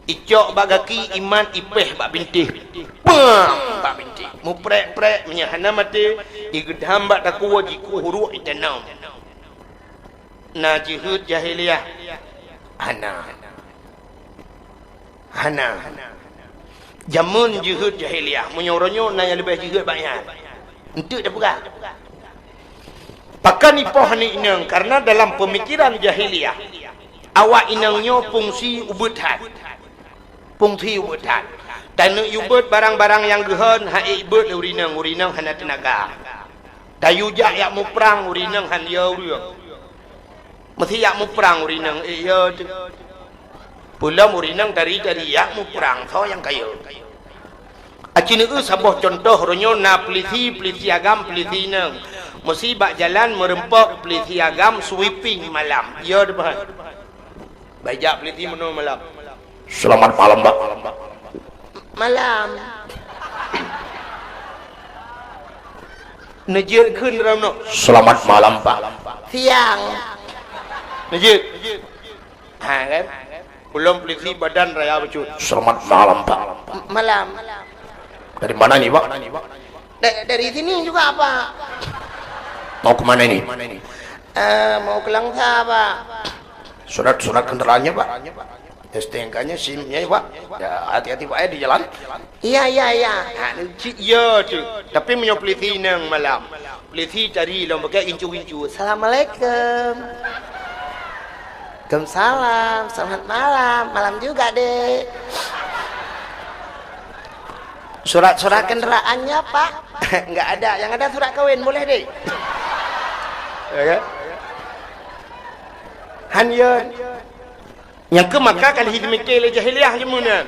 Icok bak gaki imat ipéh bak bintéh. Pam! Bak bintéh. Muprek-prek meunyoe hana maté, igeudam bak takue jikuk huruek itanom. Na jeuheut jahiliyah? Hana. Hana. Jameun jeuhet jahiliyah, meunyoe uroe nyoe na nyang leubeh jeuhet bak nyan. Enteuk tapeugah. Pakon ipoh aneuk inong, karena dalam pemikiran jahiliyah, awak inong nyoe fungsi ubeut that. Fungsi ubeut that. Taneuk ubeut barang-barang nyang geuhon, han ék ibeut lé ureueng inong, ureueng inong hana teunaga. Tayue jak yak muprang, ureueng inong han yo ureueng. Meusi yak muprang ureueng inong, éh, yo teuh. Peulom ureueng inong tari-tari yak muprang, soe nyang kayeu. Aci neueu saboh cuntoh, uroe nyoe na pulisi, pulisi agam, pulisi inong. Meusi bak jalan meureumpok pulisi agam sweeping malam. Yo teuh bah. Bak jak pulisi meunoe malam. Selamat malam, Pak. Malam. Neujeuet kheun dalam nyoe. Selamat malam, Pak. Siang. Neujeuet. Ha, kan? Ulôn polisi Badan Raya Bacut. Selamat malam, Pak. M-, malam. Dari mana ini, Pak? Da-, dari sini juga, Pak. Mau ke mana ini? Eh, mau ke Langsa, Pak. Surat-surat kendaraannya, Pak. S T N K-nya, SIM-nya, Pak. Ya, hati-hati, Pak, ya, di jalan. Iya, iya, iya. Ha, cit ya tu. Tapi meunyoe polisi inong malam. Polisi tari lom pakai incu-incu. Assalamualaikum. Waalaikumsalam. Selamat malam. Malam juga, Dek. Surat-surat kendaraannya, Pak? Enggak ada. Yang ada surat kawin. Boleh, Dek? Ya kan? Han ya. Nyang keu maka ka lheueh jimike lé jahiliyah jameun nyan.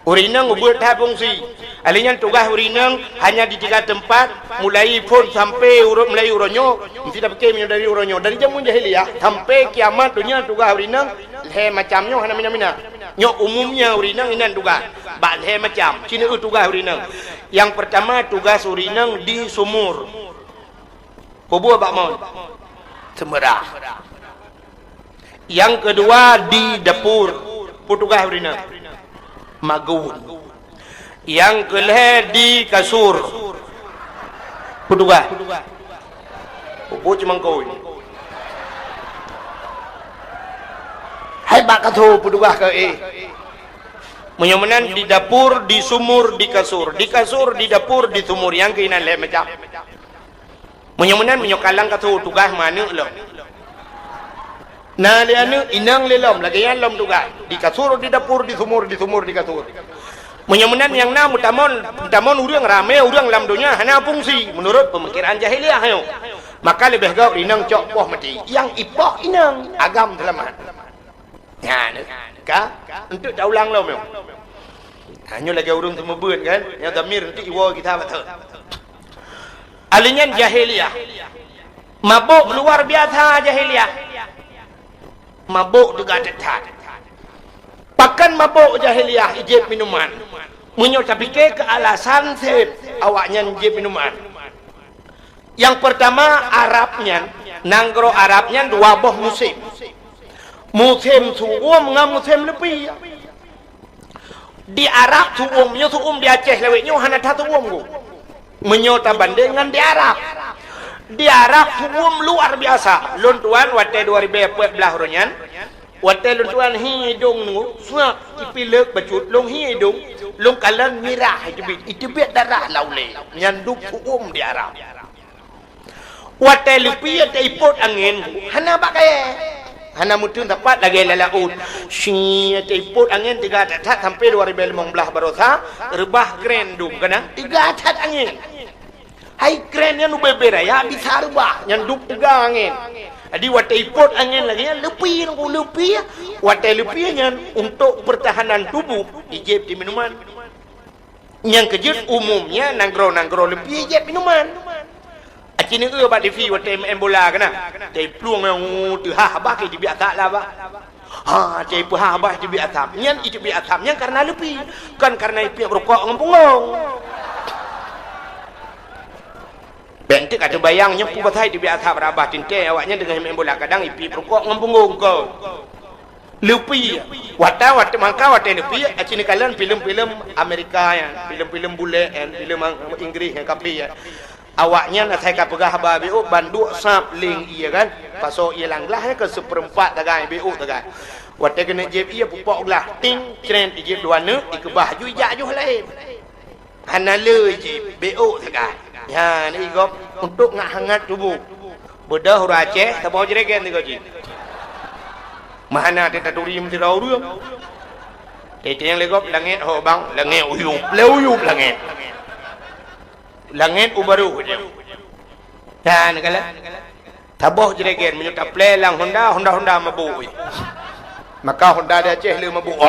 Ureueng inong ubeut that fungsi. Alèh nyan tugaih ureueng inong hanya di tiga teumpat, mulai phôn sampai uroe, mulai uroe nyoe, meusti tapike meunyoe dari uroe nyoe. Dari jameun jahiliyah sampai kiamat donya tugaih ureueng inong lhèe macam nyoe hana mina-mina. Nyoe umumnya ureueng inong inan tugaih bak lhèe macam. Ci neueu tugaih ureueng inong. Nyang peurtama tugaih ureueng inong di sumur. Peue buet bak mon? Seumeurah. Nyang keudua di dapur, peue tugaih ureueng inong? Magun. Nyang keulhèe di kasur, peue tugaih? Peue buet cumangkôi. Hai bak kasur, peue tugaih keu éh? Meunyoe meunan di dapur, di sumur, di kasur. Di kasur, di dapur, di sumur. Nyang keuh inan lhèe macam. Meunyoe meunan, meunyoe ka lam kasur tugaih meuaneuk lom. Na lé aneuk inong lé lom, lagèe nyan lom tugaih. Di kasur, di dapur, di sumur, di sumur, di kasur. Meunyoe meunan nyang na meutamon, meutamon ureueng ramè, ureueng lam donya hana fungsi meunurot peumikiran jahiliyah nyoe. Maka leubeh gèt inong cok poh maté. Nyang ipoh inong agam seulamat. Nyan ka, enteuk taulang lom nyoe. Ha, nyoe lagèe ureueng seumeubeuet kan, nyang dhamir enteuk iwoe gita bateue. Alèh nyan jahiliyah. Mabök luar biasa jahiliyah. Mabök teuga that-that. Pakon mabök jahiliyah ijieb minuman? Meunyoe tapike keu alasan seb awaknyan jieb minuman. Nyang peurtama, Arab nyan, nanggroe Arab nyan dua boh musém. Musém su'uem ngon musém leupie. Di Arab su'uem nyoe su'uem di Aceh lawét nyoe hana that su'uem gob. Meunyoe tabandeng ngon di Arab. Di Arab su'uem luar biasa. Lôn tuan watèe dua ribèe peuet blah uroe nyan, watèe lôn tuan hi idông nyoe, suak ipilek bacut lôn hi idông, lôn kalon mirah iteubiet, iteubiet darah lam ulèe. Nyan dum su'uem di Arab. Watèe leupie taipot angén, hana bak kayèe. Hana meuteun sapat lagèe lam laôt. Shi, taipot angén teuga that-that sampoe dua ribèe limong blah baroesa, reubah kren dum keunan teuga that angén. Hai kren nyan ubé-bé raya bisa reubah, nyan dum teuga angén. Jadi watèe ipot angén lagèe nyan leupie ngon leupie, watèe leupie nyan untuk pertahanan tubuh, ijieb di minuman. Nyang keujeuet umumnya nanggroe-nanggroe leupie jieb minuman. Aci neueu bak T V watèe meu'en bola keunan. Teuh plueng nyang teuhah bah keu iteubiet asap lah bah. Ha, teuh peuhah bah iteubiet asap. Nyan iteubiet asap nyan kareuna leupie, kon kareuna ipiep rukok ngon punggong. Bèk enteuk ka teubayang nyoe peue pasai iteubiet asap rot bah teuntèe awaknyan teungoh meu'en bola kadang ipiep rukok ngon punggong kon. Leupie. Watèe, watèe mangka watèe leupie, aci neukalon filem-filem Amerika nyan, filem-filem bulèe nyan, filem Inggris nyan kafé nyan. Awaknyan asai ka peugah haba beuôk banduk sab leng ie kan. Pasoe ie lam glah nyan keu seupeurempat sagai beuôk sagai. Watèe keuneuk jieb ié pupok glah, ting, cren, ijieb dua neuk, ikeubah ju ijak ju laén. Hana le jieb, beuôk sagai. Nyan igob untuk ngat hangat tuboh. Beudôh ureueng Aceh, saboh jregen sigoe jih. Meuhana teutaturi meusidroe ureueng. Teuntèe nyang lé gob langét ho bang, langét uyup, lé uyup langét. Langét u barôh jih. Nyan kalon. Saboh jregen meunyoe taplè lam Honda, Honda-Honda mabôk. Maka Honda di Aceh le mabôk.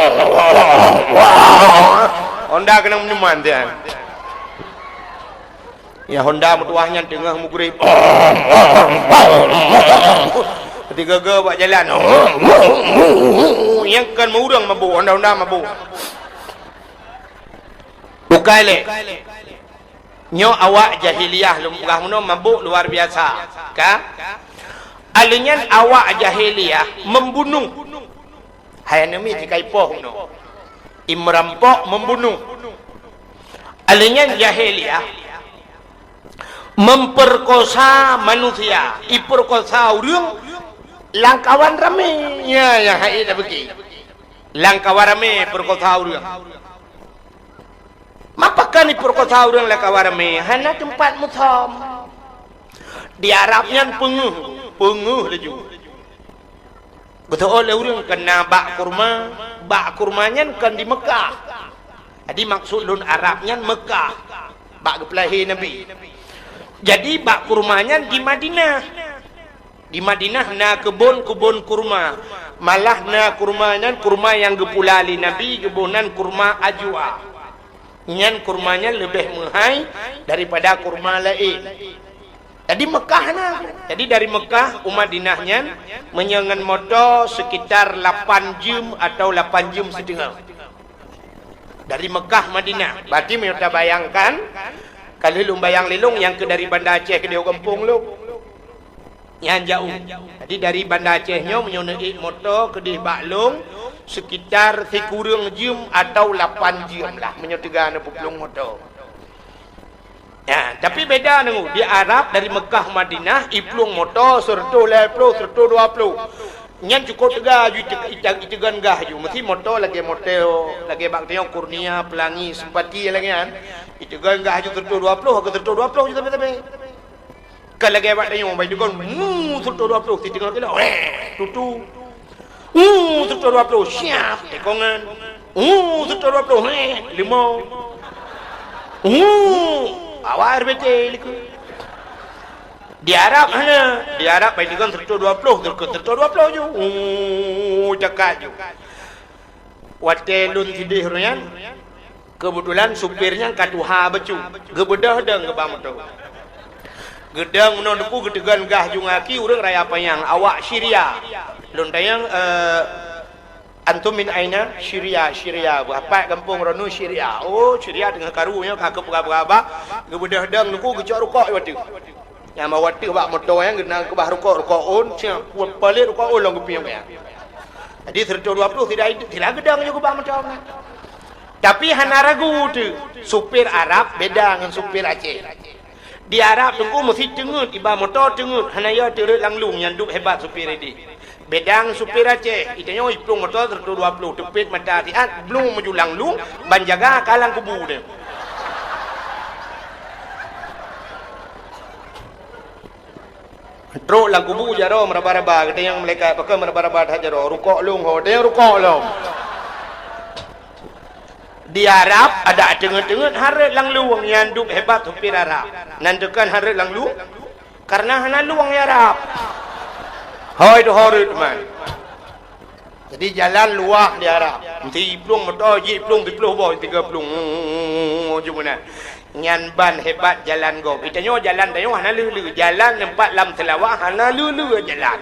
Honda keunong minuman tian. Ya Honda meutuah nyan teungoh meugrib. Tiga-ga bak jalan. Nyang kon meureueng mabôk, Honda-Honda mabôk. Bukai lé. Nyoe awak jahiliyah lôn peugah meunoe mabôk luar biasa, ka? Alèh nyan awak jahiliyah membunuh. Hai aneuk miet jikaipoh meunoe. Imerampok membunuh. Alèh nyan jahiliyah memperkosa manusia, iperkosa ureueng lam kawan ramé. Ya, ya, hai dak beuki. Lam kawan ramé perkosa ureueng. Mapakon iperkosa ureueng lam kawan ramé? Hana teumpat meusom. Di Arab nyan peungeuh, peungeuh laju. Geuteuôt lé ureueng keu na bak kurma, bak kurma nyan kon di Meukah. Jadi maksud lôn Arab nyan Meukah, bak geupeulahé Nabi. Jadi bak kurma nyan di Madinah. Di Madinah na keubon-keubon kurma. Malah na kurma nyan kurma nyang geupula lé Nabi, geuboh nan kurma ajwa. Nyan kurma nyan leubeh meuhai daripada kurma laén. Jadi Meukah na. Jadi dari Meukah u Madinah nyan meunyoe ngon moto sekitar lapan jeuem atau lapan jeuem siteungoh. Dari Meukah Madinah. Berarti meunyoe tabayangkan, ka lheueh lôn bayang lé lôn nyang keu dari Banda Aceh keudéh u gampông lôn. Nyan jauh. Jadi dari Banda Aceh nyoe meunyoe neuék moto keudéh bak lôn sekitar sikureueng jeuem atau lapan jeuem lah meunyoe teuga neuplueng moto. Ya, tapi beda nunggu. Di Arab dari Meukah Madinah, iplueng moto seureutôh lhèe ploh, seureutôh dua ploh. Nyan cukôp teuga ju ite-, ite-, iteugon gah ju. Meusti moto lagèe moto, lagèe bak tanyoe Kurnia, Pelangi, Simpati lagèe nyan. Iteugon gah ju seureutôh dua ploh, ke seureutôh dua ploh ju sabe-sabe. Ka lagèe bak tanyoe, bai deungon, mu, seureutôh dua ploh, siteungoh kilo, weh, tutu. Mu, seureutôh dua ploh, siap, tekongan. Mu, seureutôh dua ploh, weh, limong. Mu, awai R B T likot. Di Arab hana, di Arab bai deungon seureutôh dua ploh, seureutôh dua ploh ju. Mu, cakak ju. Watèe lôn sideh ureueng nyan, keubeutulan supir nyan ka tuha bacut, geubeudôh dong geuba moto. Geudong meunoe Teungku geuteugon gah ju ngon aki ureueng Raya Panyang, awak Syria. Lôn tanyong, eh, "Antum min aina?" "Syria, Syria." "Beuapat gampông droeneuh?" "Syria." "Oh, Syria teungoh karu nyoe ka keupeugah-peugah." Geubeudôh dong Teungku geucok rukok di ateueh. Nyang bak ateueh bak moto nyan geukeubah rukok, rukok ôn, siap, palet rukok ôn lom geupiep nyan. Jadi seureutôh dua ploh tidak, tidak geudong juga bak moto nyan. Tapi hana ragu teuh, supir Arab beda ngon supir Aceh. Di Arab Teungku meusti teungeut, iba moto teungeut, hana yo teureuet lam lueng nyan dub hebat supir ideh. Beda ngon supir Aceh, itanyoe iplueng moto seureutôh dua ploh, teupet mata siat, blueng maju lam lueng, ban jaga ka lam kubu deh. Trok lam kubu jaroe meuraba-raba, geutanyong malaikat, "Pakon meuraba-raba that jaroe?" "Rukok lôn ho." "Teuh rukok lom." Di Arab, adak teungeut-teungeut hareuet lam lueng, nyan dub hebat supir Arab. Nan teukan hareuet lam lueng, kareuna hana lueng di Arab. Hôi teuh hareuet man. Jadi jalan luwah di Arab. Meusti iplueng moto, jiplueng siploh boh, tiga plueng. Ujong meunan. Nyan ban hebat jalan gob. Itanyoe jalan tanyoe hana leu-leu. Jalan teumpat lam Seulawah hana leu-leu jalan.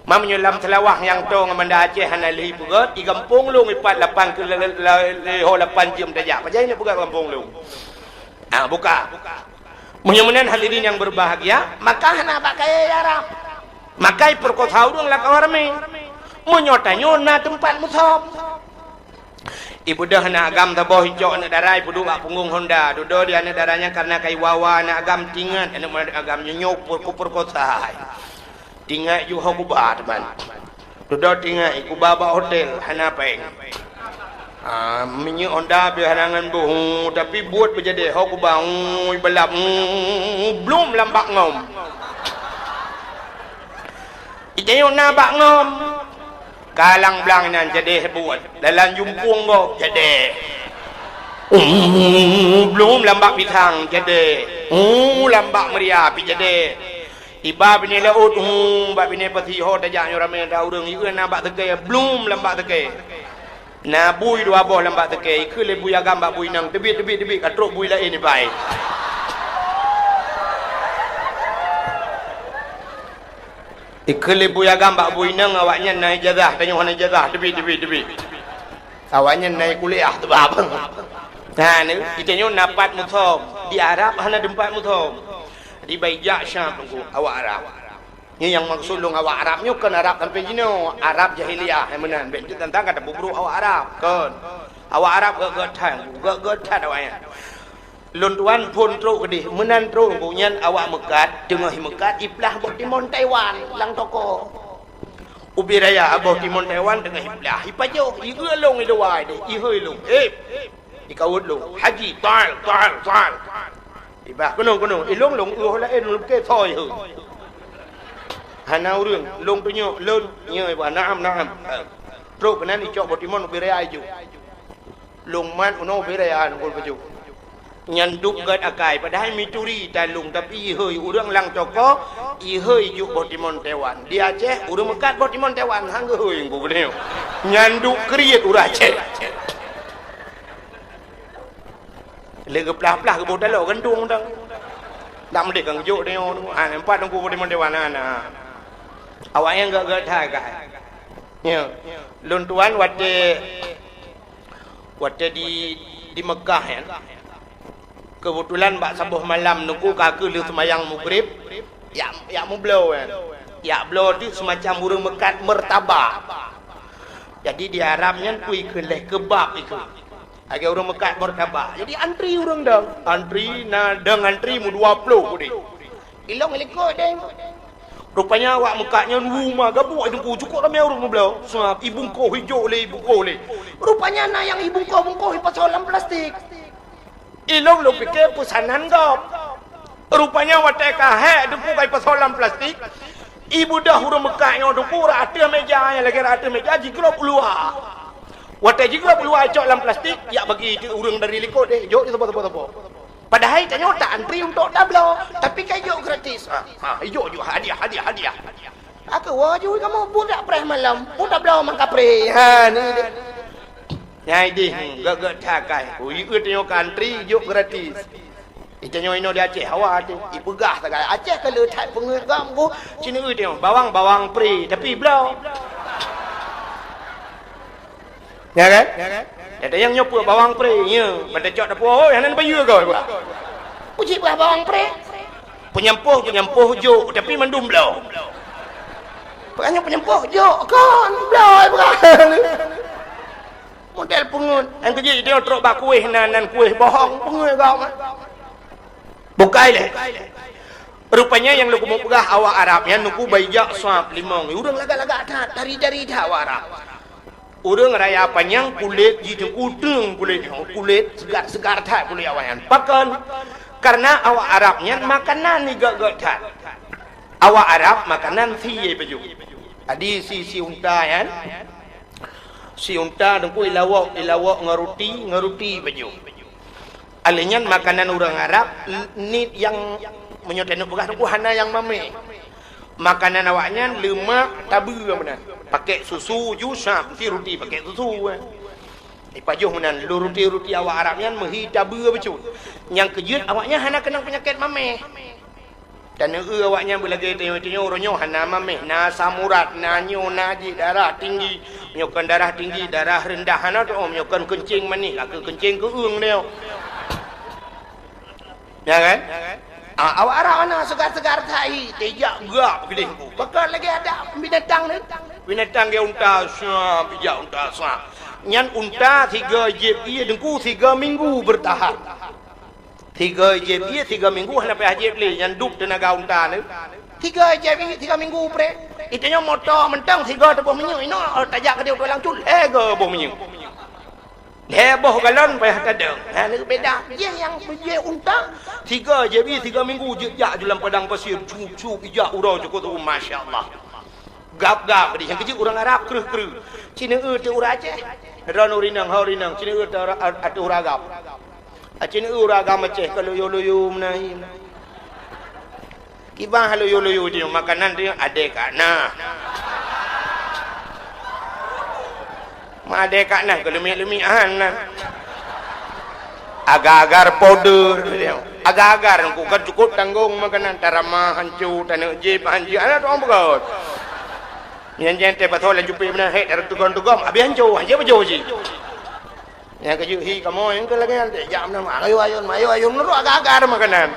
Meunyoe lam Seulawah nyang toe ngon Banda Aceh hana lheueh peugöt, i gampông lôn ipat lapan keu le-, le-, le-, ho lapan jeuem tajak. Pajan neuk peugöt gampông lôn? Ah, buka. Meunyoe meunan hadirin yang berbahagia, maka hana bak kayèe Arab. Maka ipeurkosa ureueng lam kawan ramé. Meunyoe tanyoe na teumpat meusom. Ibeudôh aneuk agam saboh icok aneuk dara ipeuduek bak punggong honda. Dudoe di aneuk dara nyan kareuna ka iwa-wa aneuk agam, tingat aneuk agam nyoe nyoe per-, kupeurkosa. Tingat ju ho kuba teuma. Dudoe tingai, kuba bak hotel, hana péng. Ah, minyeuk Honda beh hana ngon boh, tapi buet beujadeh, ho kuba, ui, balap, blom lam bak ngom. Ijayok na bak ngom. Kalang blang nyan jadeh buet. Dalam jumpung gob jadeh. Blom lam bak pisang jadeh. Lam bak meuria pi jadeh. Iba binéh laôt, hu, bak binéh pasi ho tajak nyoe ramé ata ureuëng, ié na bak teuke, blom lam bak teuke. Na bui dua boh lam bak teuke, ikheun lé bui agam bak bui inong, teubiet, teubiet, teubiet, ka trok bui laén ibai. Ikheun lé bui agam bak bui inong, awaknyan na ijazah, tanyoe hana ijazah, teubiet, teubiet, teubiet. Awaknyan na kuliah teubab. Nah, ni, kita nyoe na pat musom. Di Arab hana teumpat musom. Di baijak Syam nunggu awak Arab. Ni nyang maksud lôn awak Arab nyoe kon Arab sampai jinoe, Arab jahiliyah nyang meunan. Bèk teuntang ka tabubrok awak Arab, kon. Awak Arab gèt-gèt that, gèt-gèt that awaknyan. Lôn tuan phôn trok keudeh, meunan trok nunggu nyan awak meukat, teungoh meukat iplah boh timon Taiwan lam toko. Ubé raya boh timon Taiwan teungoh iplah, ipajoh, ieu lôn idua deh, ihôi lôn. Eh, ikawot lôn. Haji, tal, tal, tal. Ibah keunoe, keunoe. Ilôn, lôn ueh laén, lôn ke soi hôi. Hana ureuëng, lôn tunyok, lôn. Nyoe ibah, naam, naam. Trok keunan icok boh timon ubé raya iju. Lôn mat unoe ubé raya nunggu pajoh. Nyan duek gèt akai, padahai mituri talung, tapi ihôi ureuëng lam toko, ihôi jok boh timon Taiwan. Di Aceh, ureuëng meukat boh timon Taiwan, han geuhôi nunggu geuneuk. Nyan duek kriet ureuëng Aceh. Lé geuplah-plah geuboh taloe gantung tang. Dak meudeh kang jok nyoe, ha, empat nunggu boh timon Taiwan, ha, na. Awaknyan gèt-gèt that kai. Ya. Lôn tuan watèe Watèe di, di Meukah nyan, keubeutulan bak saboh malam nunggu ka keuh lheueh seumayang Maghrib, jak, jak meubloe nyan. Jak bloe teuk seumacam ureuëng meukat meurtaba. Jadi di Arab nyan peue ikheun lé keubab ikheun. Lagèe ureuëng meukat meurtaba. Jadi antri ureuëng dong. Antri na dong antri meudua ploh udeh. Ilong likot deh. Rupanya awak meukat nyan wu ma gabuk teungku, cukôp ramé ureuëng meubloe. Seuab ibungkoh ijok lé, ibungkoh lé. Rupanya na nyang ibungkoh-bungkoh ipasoe lam plastik. Ilong lôn pike peusanan gob. Rupanya watèe ka hék teungku ka ipasoe lam plastik, ibeudôh ureuëng meukat nyoe teungku rot ateueh méja, nyang lagèe rot ateueh méja jiglôb u luwa. Watèe jiglôb u luwa icok lam plastik, jak bagi teuk ureuëng dari likot deh, jok di sapo-sapo. Padahai tanyoe ta antri untuk tabloe, tapi ka ijok gratis. Ha, ha, ijok ju hadiah, hadiah, hadiah. Aku wajui kamu budak preh malam, budak bloe mangkapre. Ha, ni deh. Nyai deh, gèt-gèt that kai. Ui, eu tanyoe ka antri, ijok gratis. Di tanyoe inoe di Aceh, hawa tu. Ipeugah sagai Aceh ka le that peungeuet gam ku. Cina eu tanyoe, bawang, bawang pre, tapi bloe. Ya kan? Ada nyang nyoe peue bawang pre, ya. Pada cok dapur, oh, yang nan bayu kau buat. Uji buah bawang pre. Penyampoh, penyampoh jok, tapi mandum bloe. Bukannya penyampoh jok, kon bloe bukan. Model peungeuet. Yang kejut dia trok bak kueh nan, nan kueh bohong, peungeuet kau mah. Bukai leh. Rupanya nyang lôn keumeung peugah awak Arab nyan nunggu baijak sab limong. Ureuëng lagak-lagak that, dari-dari that awak Arab. Ureuëng raya panyang kulét jih teungku teueng kulét nyoe, kulét seugar-seugar that kulét awak nyan. Pakon? Karena awak Arab nyan makanan igèt-gèt that. Awak Arab makanan sie pajoh. Jadi si, si unta nyan, si unta teungku ilawok, ilawok ngon ruti, ngon ruti pajoh. Alèh nyan makanan ureuëng Arab, n-, ni nyang meunyoe tanyoe peugah teungku hana nyang mamèh. Makanan awaknyan leumak tabeue meunan. Pakèk susu ju sab, si ruti pakèk susu, eh. Ipajoh meunan, lu ruti-ruti awak Arab nyan meuhi tabeue bacut. Nyang keujeuet awaknyan hana keunong peunyakét mamèh. Dan eu awaknyan beulagèe tanyoe-tanyoe uroe nyoe hana mamèh, na asam urat, na nyoe, na jih darah tinggi. Nyoe kon darah tinggi, darah rendah hana teuom, nyoe kon keuncing manéh, ka keuh keuncing keueung nyoe. Ya kan? Ah, awak Arab hana seugar-seugar that hi, tijak gak keudeh ku. Pakon lagèe adak binatang ni. Binatang gèt unta, sab, ijak unta, sab. Nyan unta sigoe jieb ie teungku sigoe minggu beurtahan. Sigoe jieb ie sigoe minggu hana payah jieb lé, nyan dub teunaga unta nyoe. Sigoe jieb ie sigoe minggu preh. Itanyoe moto mantong sigoe teuboh minyeuk, inoe tajak keudeh u Tulang Cut, lhèe goe boh minyeuk. Lhèe boh galon payah tadong. Ha, neu beda. Jih nyang beujeuet unta, sigoe jeuet bi, sigoe minggu jeuet jak ju lam padang pasir, cup-cup ijak uroe cukôp tu, masya Allah. Gab-gab di nyang keujeuet ureueng Arab kreueh-kreueh. Cina eu teu ureueng Aceh. Droeneuh rinong, ho rinong, cina eu teu ureueng, ateueh ureueng agam. Aceh ni ureueng agam Aceh ka loyo-loyo meunan. Kiban loyo-loyo di makanan dia adé ka na. Ma adé ka na, keu leumiek-leumiek han na. Agar-agar powder dia. Agar-agar ku kan cukup tanggong makanan, tarama hanco, taneuk jép hanco, ana tuang beugöt. Nyan jan teh pasoe lam jupé meunan, hek, tareutugom-tugom, abéh hanco, hanco beujôh jih. Nyang keujeuet hi kamoe nyang keu lagèe nyan, jak meunan, ayun-ayun, ayun-ayun, meunurot agak-agak ada makanan.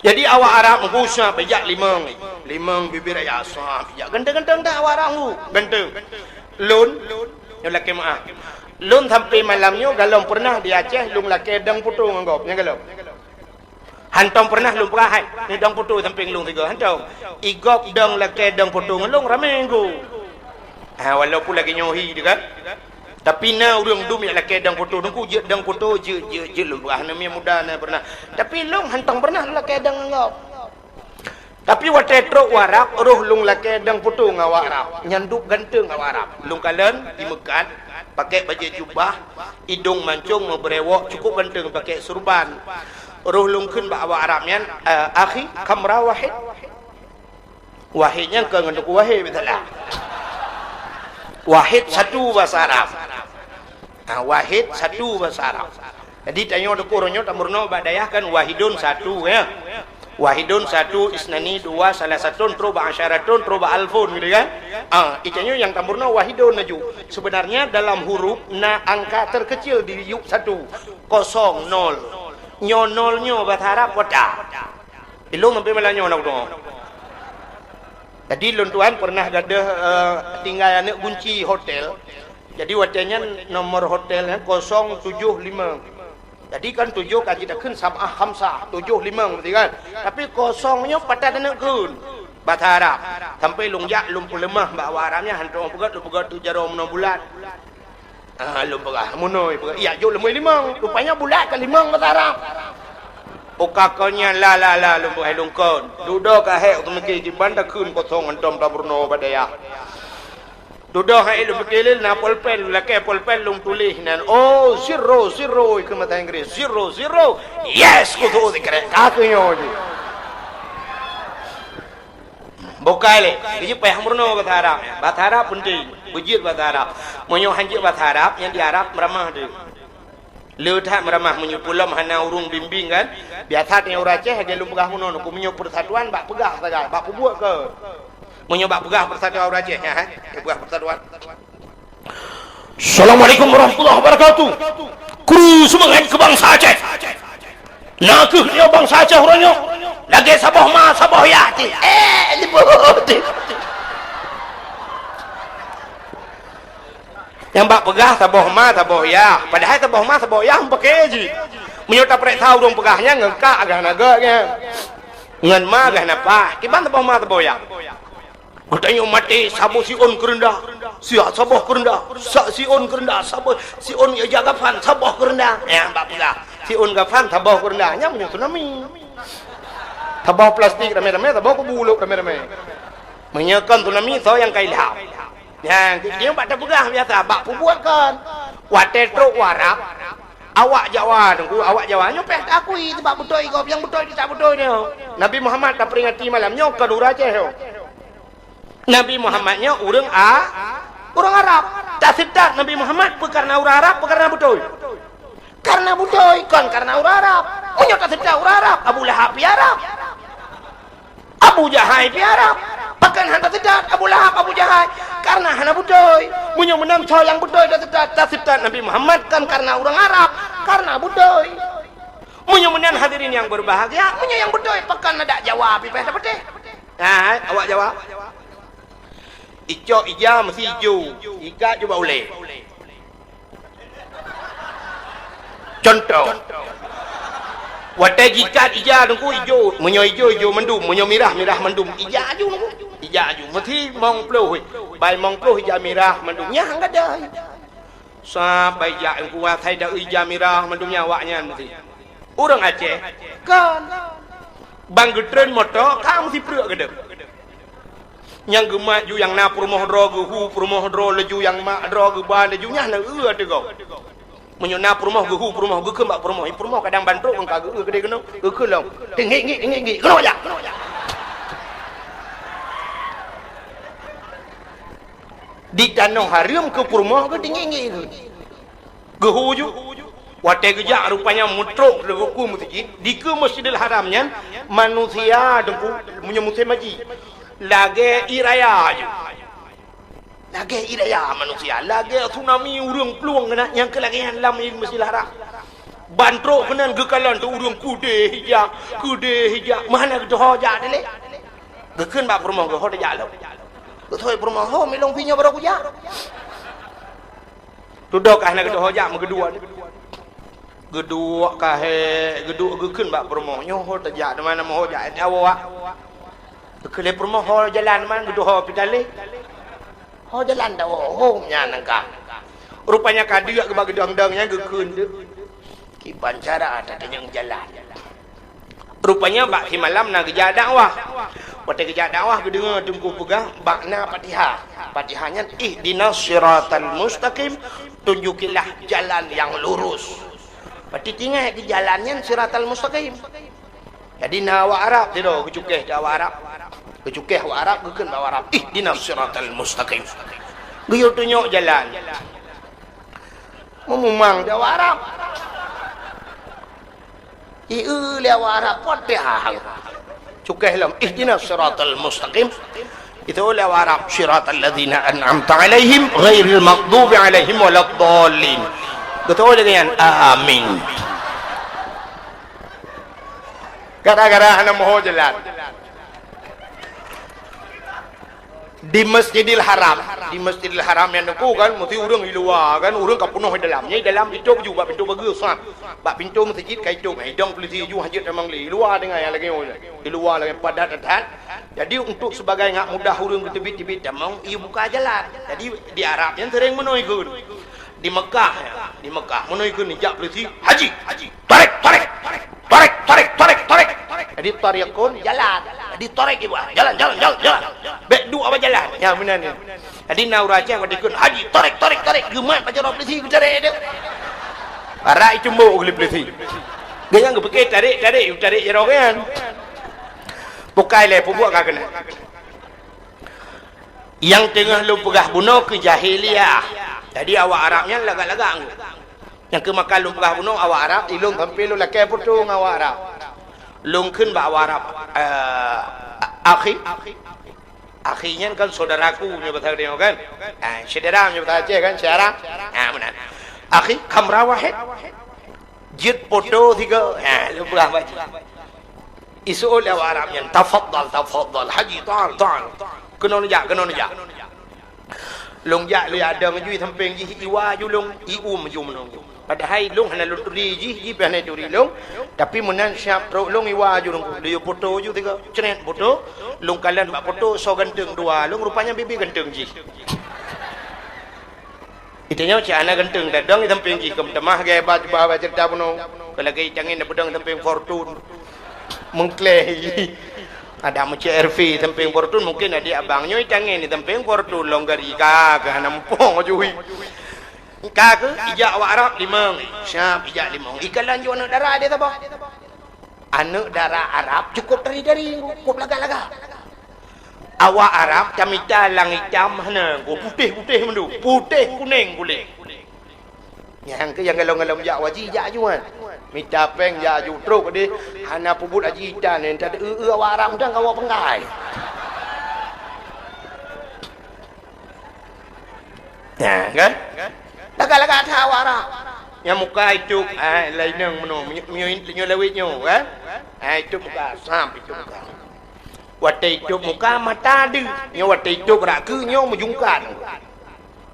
Jadi awak Arab meugusa beujak limong, limong bibir ayah sah, jak ganteng-ganteng dah awak Arab tu, ganteng. Lôn, nyoe lakèe meu'ah. Lôn sampai malam nyoe galom pernah di Aceh, lôn lakèe dong putong ngon gob, nyang galom. Hantong pernah lôn peugah hai, ni dong putôh sampéng lôn sigoe, hantong. Igob dong lakèe dong putôh ngon lôn ramé ngon. Ha, walaupun lagèe nyoe hi teuh kan. Tapi na ureueng dum nyang lakèe dong putôh, teungku jeuet dong putôh, jeuet, jeuet, jeuet lôn peugah, aneuk miet muda na pernah. Tapi lôn hantong pernah lôn lakèe dong ngon gob. Tapi watèe trok u Arab, roh lôn lakèe dong putôh ngon awak Arab. Nyan dum ganteng awak Arab. Lôn kalon, imeukat, pakèk bajèe jubah, idong mancong, meubrewok, cukup ganteng pakèk surban. Roh lôn kheun bak awak Arab nyan, eh, "Akhi, kam ra wahid?" Wahid nyan kon ngon Teungku Wahid, beutôi lah. Wahid satu bahasa Arab. Ha, wahid satu bahasa Arab. Jadi tanyoe Teungku, uroe nyoe tameurunoe bak dayah kan wahidun satu, ya. Wahidun satu, isnani dua, salasatun trok bak asyaratun trok bak alfun gitu kan. Ah, itanyoe nyang tameurunoe wahidun laju. Sebenarnya dalam huruf na angka terkecil di yup satu. Kosong, nol. Nyoe nol nyoe bahasa Arab kota. Ilôn sampai malam nyoe na kudoe. Jadi lôn tuan pernah gadoh, eh, tinggai aneuk gunci hotel. Jadi watèe nyan nomor hotel nyan kosong tujoh limong. Jadi kan tujoh ka jitakheun sab'ah khamsah, tujoh limong, beutôi kan? Tapi kosong nyoe patat aneuk kheun. Bahasa Arab. Sampai lôn jak, lôn peuleumah bak awak Arab nyan, hantom peugah, lôn peugah tu jaroe meunoe bulat. Ah, lôn peugah, meunoe peugah. Iya, jok leumoe limong. Rupanya bulat ka limong bahasa Arab. Uka kon nyan la, la, la, lôn peugah lôn kon. Dudoe ka hék, teumiki kiban takheun kosong hantom tameurunoe bak dayah. Dudoe hai lôn pike lé na polpen, lakèe polpen lôn tuléh nan, "Oh, zero, zero," keu mata Inggris, "Zero, zero, yes," keu tu sikrek, ka keu nyoe jih. Bukai lé, jih payah meurunoe bahasa Arab. Bahasa Arab penting, beujeuet bahasa Arab. Meunyoe han jeuet bahasa Arab, nyang di Arab meuramah deuh. Le that meuramah meunyoe peulom hana ureueng bimbéng kan. Biasa tanyoe ureueng Aceh lagèe lôn peugah meunoe, ku meunyoe persatuan bak peugah sagai, bak peubuet kon. Meunyoe bak peugah persatuan ureueng Aceh, nyan, eh, peugah persatuan. Assalamualaikum warahmatullahi wabarakatuh. Kru seumangat keu bansa Aceh. Na kheueh nyoe bansa Aceh uroe nyoe. Lagèe saboh ma, saboh yah ti. Eh, nyang bak peugah saboh ma, saboh yah. Padahai saboh ma, saboh yah meupaké jih. Meunyoe tapareksa ureueng peugah nyan ngon ka agah na gèt nyan. Ngon ma agah na pah. Kiban saboh ma, saboh yah. Geutanyoe maté saboh siôn keureundah, siat saboh keureundah, sa siôn keureundah, saboh siôn ija gafan saboh keureundah. Nyan bak peugah. Siôn gafan saboh keureundah. Nyan meunyoe tsunami. Saboh plastik ramé-ramé, saboh kubu lôn ramé-ramé. Meunyoe kon tsunami, soe nyang ka ilham? Nyan, nyoe bak tapeugah biasa, bak peubuet kon. Watèe trok u Arab, awak Jawa, Teungku, awak Jawa nyoe payah taakui, sabab beutôi gob, nyang beutôi di tak beutôi nyoe. Nabi Muhammad taperingati malam nyoe kon ureueng Aceh nyoe. Nabi Muhammad nyoe ureueng A-, ureueng Arab. Taseutôt Nabi Muhammad peu kareuna ureueng Arab, peu kareuna beutôi? Kareuna beutôi, kon kareuna ureueng Arab. Meunyoe taseutôt ureueng Arab, Abu Lahab pih Arab. Abu Jahai pih Arab. Pakon hana taseutôt Abu Lahab, Abu Jahai? Kareuna hana beutôi. Meunyoe meunan soe nyang beutôi taseutôt, taseutôt Nabi Muhammad kon kareuna ureueng Arab, kareuna beutôi. Meunyoe meunan hadirin nyang berbahagia, meunyoe nyang beutôi, pakon adak Jawa pih payah tapatéh? Hai, awak Jawa. Icok ija meusi ijo, ikat ju bak ulèe. Contoh, watèe jikat ija Teungku ijo, meunyoe ijo, ijo mandum, meunyoe mirah, mirah mandum, ija aju Teungku. I-, Jak aju, meusi mong ploh, bai mong ploh ija mirah mandum nyan gadai. Sabai jak kuat hai da ija mirah mandum nyan awaknyan meusi. Ureuëng Aceh kan. Ban geutreun moto ka meusi preuek geudeb. Nyang geumat ju nyang na peurumoh droe geuhu peurumoh droe laju nyang mak droe geuba laju nyan na eu teugoe. Meunyoe na peurumoh geuhu peurumoh geukheun bak peurumoh, peurumoh kadang ban trok ngon ka geu keudeh keunoe, geukheun lom. Tinggi-ngi, tinggi-ngi, keunoe jak. Di tanoh hareuem keu peurumoh geuh tinggi-ngi geuh. Geuhu ju. Watée geujak rupanya meutrok lé geuku meuseujid, dikeue Masjidil Haram nyan manusia teungku meunyoe musém haji. Lagée ié raya ju. Lagée ié raya manusia, lagée tsunami ureuëng plueng keunan nyang keu lagée nyan lam Masjidil Haram. Ban trok keunan geukalon teu ureuëng keudeh ija, keudeh ija, meuhana geudoho jak dilée. Geukheun bak peurumoh geuh ho tajak lom. Geutôi peurumoh ho milong pinyoe barô kujak. Tudoh ka hana geudoho jak meugeuduek. Geuduek kahé, geuduek geukheun bak peurumoh nyoe ho tajak di mana meuho jak awak. Keu lé peurumoh ho jalan man geudoho pitalé. Ho jalan dak ho nyan nangka. Rupanya ka deuk geuba geudong-dong nyan geukheun deuk. Kiban cara tatanyong jalan. Rupanya bak simalam na geujak dakwah. Watée geujak dakwah geudeungoe teungku peugah bak na Fatihah. Fatihah nyan ihdinas siratal mustaqim, tunjukilah jalan yang lurus. Berarti tinggai di jalan nyan siratal mustaqim. Jadi na awak Arab sidroe geucukeh di awak Arab. Geucukeh awak Arab geukheun bak awak Arab, "Ihdinas siratal mustaqim." Geuyue tunyok jalan. Meumumang di awak Arab. Ieu lé awak Arab Fatihah. Cukeh lom, "Ihdinas siratal mustaqim." Itu lé awak Arab, "Siratal ladzina an'amta 'alaihim ghairil maghdubi 'alaihim waladdallin." Beutôi lagée nyan, "Amin." Gara-gara hana meuho jalan. Di Masjidil Haram, di Masjidil Haram nyan teungku kan, meusti ureuëng i luwa kan, ureuëng ka peunoh i dalam. Nyan i dalam itôb ju bak pintoe bageue, sat. Bak pintoe meuseujid ka itôb, idong peulisi ju hajat tamong lé. I luwa tinggai nyang lagée nyoe. I luwa lagée padat that. Jadi untuk sebagai ngak mudah ureuëng geuteubiet-teubiet tamong, ibuka jalan. Jadi di Arab nyan sering meunoe ikheun. Di Mekah, ya, di Mekah, meunoe ikheun jak peulisi, "Haji, haji, tarek, tarek, tarek." Jadi tarek ikheun jalan. Jadi tarek ibu, jalan, jalan, jalan, jalan. Bék duek bak jalan. Ya, meunan ni. Jadi na ureuëng Aceh watée ikheun, "Haji, tarek, tarek, tarek." Geumat bak jaroe peulisi geutarek dia. Parak icumbok oleh peulisi. Dia nyang geupike tarek, tarek, tarek jaroe kan. Bukai lé peubuet ka keunan. Nyang teungoh lôn peugah bunoe keu jahiliyah. Jadi awak Arab nyan lagak-lagak ngon. Nyang keu maka lôn peugah bunoe awak Arab, ilôn sampoe lôn lakée photo ngon awak Arab. Lôn kheun bak awak Arab, eh, akhi. Akhi nyan kan saudaraku meunyoe bahasa Aceh kan? Ah, syedara meunyoe bahasa Aceh kan, syedara. Ah, meunan. Akhi, kamera wahid. Jeuet photo sigoe. Ha, lôn peugah bak jih. Iseuôt lé awak Arab nyan, "Tafadhal, tafadhal, Haji, ta'al, ta'al. Keunoe neujak, keunoe neujak." Lôn jak, lôn jak dong ju sampéng jih, iwa ju lôn, ium ju meunoe. Padahai lôn hana lôn turi jih, jih pih hana turi lôn. Tapi meunan siap trok lôn iwa ju lôn, lôn yue photo ju sigoe. Cret photo, lôn kalon bak photo soe ganteng dua lôn, rupanya bibi ganteng jih. Geutanyoe cit hana ganteng, tadong i sampéng jih, keu meutamah gaya ba, ba, ba ceurita bunoe. Keu lagée tangen na peudong sampéng Fortuner. Meungkléh jih. Ada meucék R V sampéng Fortuner, mungken adik abang nyoe tangen i sampéng Fortuner, lôn gari ka, ka hana muphom jui. Ka keuh, ijak awak Arab limong. Siap, ijak limong. Ikalon ju aneuëk dara di saboh. Aneuëk dara Arab cukôp tari-tari, cukôp lagak-lagak. Awak Arab tamita lam itam hana, putéh-putéh mandum, putéh kunéng kulét. Nyang keu nyang galom-galom jak haji jak aju nyan. Mita péng jak aju trok deh, hana peubuet haji tan, nyan tadeu-eu awak Arab mantong ka awak peunggai. Nah, kan? Lagak-lagak that awak Arab. Nyang muka itôb, ah, laineng meunoe, meunyoe, meunyoe, meunyoe lawét nyoe, kan? Ah, itôb muka, sam itôb muka. Watée itôb muka mata deuh, nyoe watée itôb rakeue nyoe meujungkat.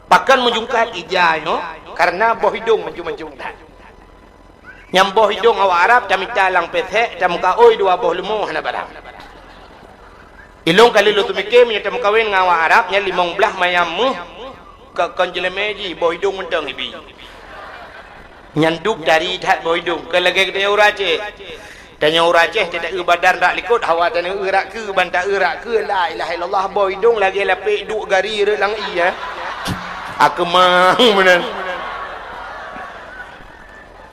Pakon meujungkat ija nyoe? Kareuna boh idong mancung-mancung that. Nyang boh idong awak Arab tamita lam pésék, tamuka oi dua boh leumo hana barang. Ilôn ka lheueh lôn teumike meunyoe tameukawen ngon awak Arab nyan limong blaih mayam méuh, ka kon jeulemé jih boh idong mantong ibi. Nyan dub tari that boh idong, kon lagée geutanyoe ureuëng Aceh. Tanyoe ureuëng Aceh teuta eu badan rak likot, hawa tanyoe eu rak keue, ban ta eu rak keue, la ilaha illallah, boh idong lagée lapek duek gari rot lam ié, eh. Akeumang meunan.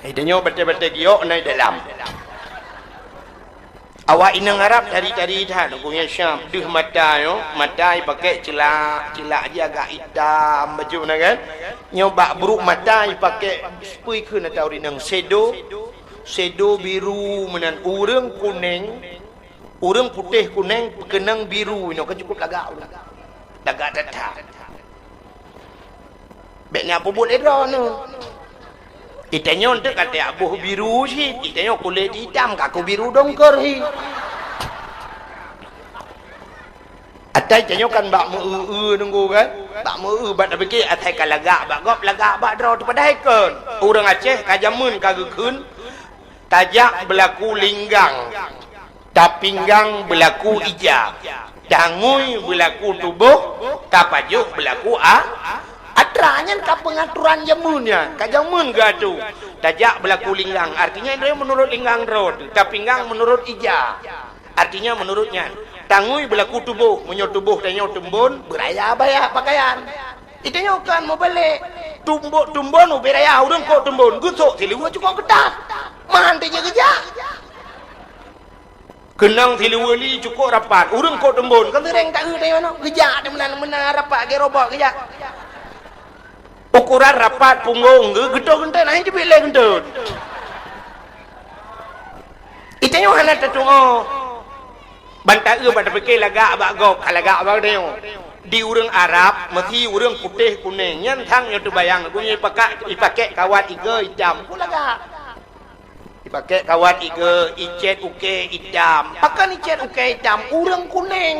Hai tanyoe batée-batée giok na i dalam. Awak inong Arab tari-tari that, gobnyan Syam, deuh mata nyoe, mata ipakée ceulak, ceulak jih agak itam bacut na kan. Nyoe bak brok mata ipakée seupui kheun atau rinong sedo, sedo biru meunan, ureuëng kuneng, ureuëng putéh kuneng peukeunong biru nyoe kan cukup lagak ureuëng. Lagak that-that. Bék na peubuet lé droeneuh. Itanyoe teuk ka teuak boh biru cit, itanyoe kulét itam ka kubiru dongkor hi. Atai tanyoe kan bak meu-eu-eu nunggu kan? Bak meu-eu bak tapike asai ka lagak bak gob, lagak bak droe teupadahai kon. Ureuëng Aceh ka jameun ka geukheun, tajak beulaku linggang. Tapinggang beulaku ija, tangui beulaku tuboh, tapajôh beulaku a-, atra. Nyan ka peungaturan jameun nyan, ka jameun geuatô. Tajak beulaku linggang, artinya droe meunurot linggang droe teuh, tapinggang meunurot ija, artinya meunurot nyan. Tangui beulaku tuboh, meunyoe tuboh tanyoe teumbon, beuraya baya pakaian. Itanyoe kan mubalek. Tumbok tumbon ubé raya ureuëng kok teumbon, geusok siluweue cukok keutah. Mahan teujeuet geujak. Keunong siluweue li cukok rapat, ureuëng kok teumbon, kan seuréng taeu tanyoe nyoe. Geujak di meunan-meunan rapat lagée robot geujak. Ukuran rapat punggong geu-, geutot geunteut, hana jeuet lé geunteut. Itanyoe hana tatuoh. Ban taeu ban tapike lagak bak gob, ka lagak bak tanyoe. Di ureuëng Arab, meusi ureuëng putéh kuneng, nyan sang nyoe teubayang, gobnyan ipakak, ipakée kawat igoe itam, ku lagak. Ipakée kawat igoe, icét ukée itam. Pakon icét ukée itam? Ureuëng kuneng.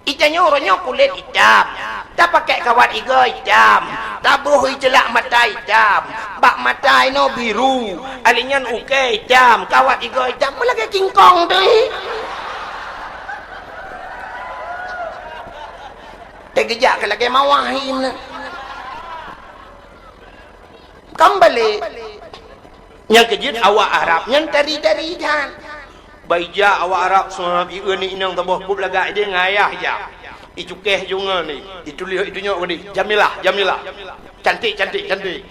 Itanyoe uroe nyoe kulét itam, tapakée kawat igoe itam, tabroh iceulak mata itam, bak mata inoe biru, ali nyan ukée itam, kawat igoe itam, meulagée kingkong teuh. Teugeujak keu lagée mawah hi meunan. Kan balek. Nyang keujeuet awak Arab nyan tari-tari that. Bak ijak awak Arab, seuhab ieu ni inong saboh pup lagak ideh ngon ayah ijak. Icukéh ju ngon ni, ituléh itunyok geude, Jamilah, Jamilah. Cantik, cantik, cantik.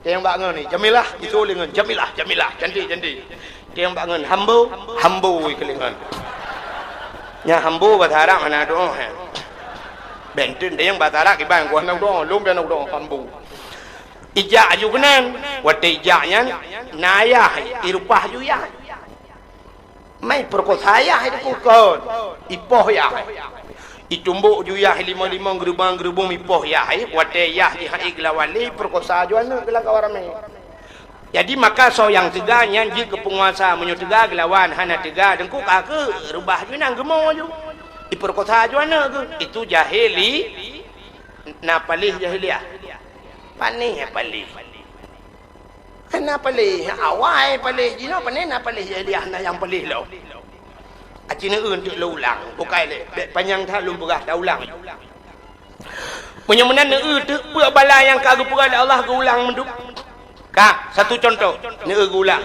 Teuh nyang bak ngon ni, Jamilah, itu lé ngon, Jamilah, Jamilah, cantik, cantik. Teuh nyang bak ngon, Hambo, Hambo ikeu lé ngon. Nyang Hambo bahasa Arab hana doh, ha. Benten teuh nyang bahasa Arab kiban ku hana doh, lom pian doh Hambo. Ijak aju keunan, watée ijak nyan, na ayah, irupah ju yah. Mai peurekosa yah itu kon, ipoh yah. Itumbok ju yah limong-limong, geurubong-geurubong ipoh yah, watée yah jihai geulawan lé peurekosa ju aneuëk geulakawa ramé. Jadi maka soe nyang teuga nyan jeuet keu peunguasa, meunyoe teuga geulawan, hana teuga teungku ka keu reubah ju nang geumo ju. Ipeurekosa ju aneuëk geuh, itu jahili, na paléh jahiliah. Panéh paléh. Hana paléh, awai paléh jinoe, panéh na paléh jahiliah na nyang paléh lom. Aci neueu teuk lôn ulang, bukai lé, bék panyang that lôn peugah ta ulang. Meunyoe meunan neueu teuk peue bala nyang ka geupeugah lé Allah geuulang meudup. Ka, satu contoh, neueu geuulang.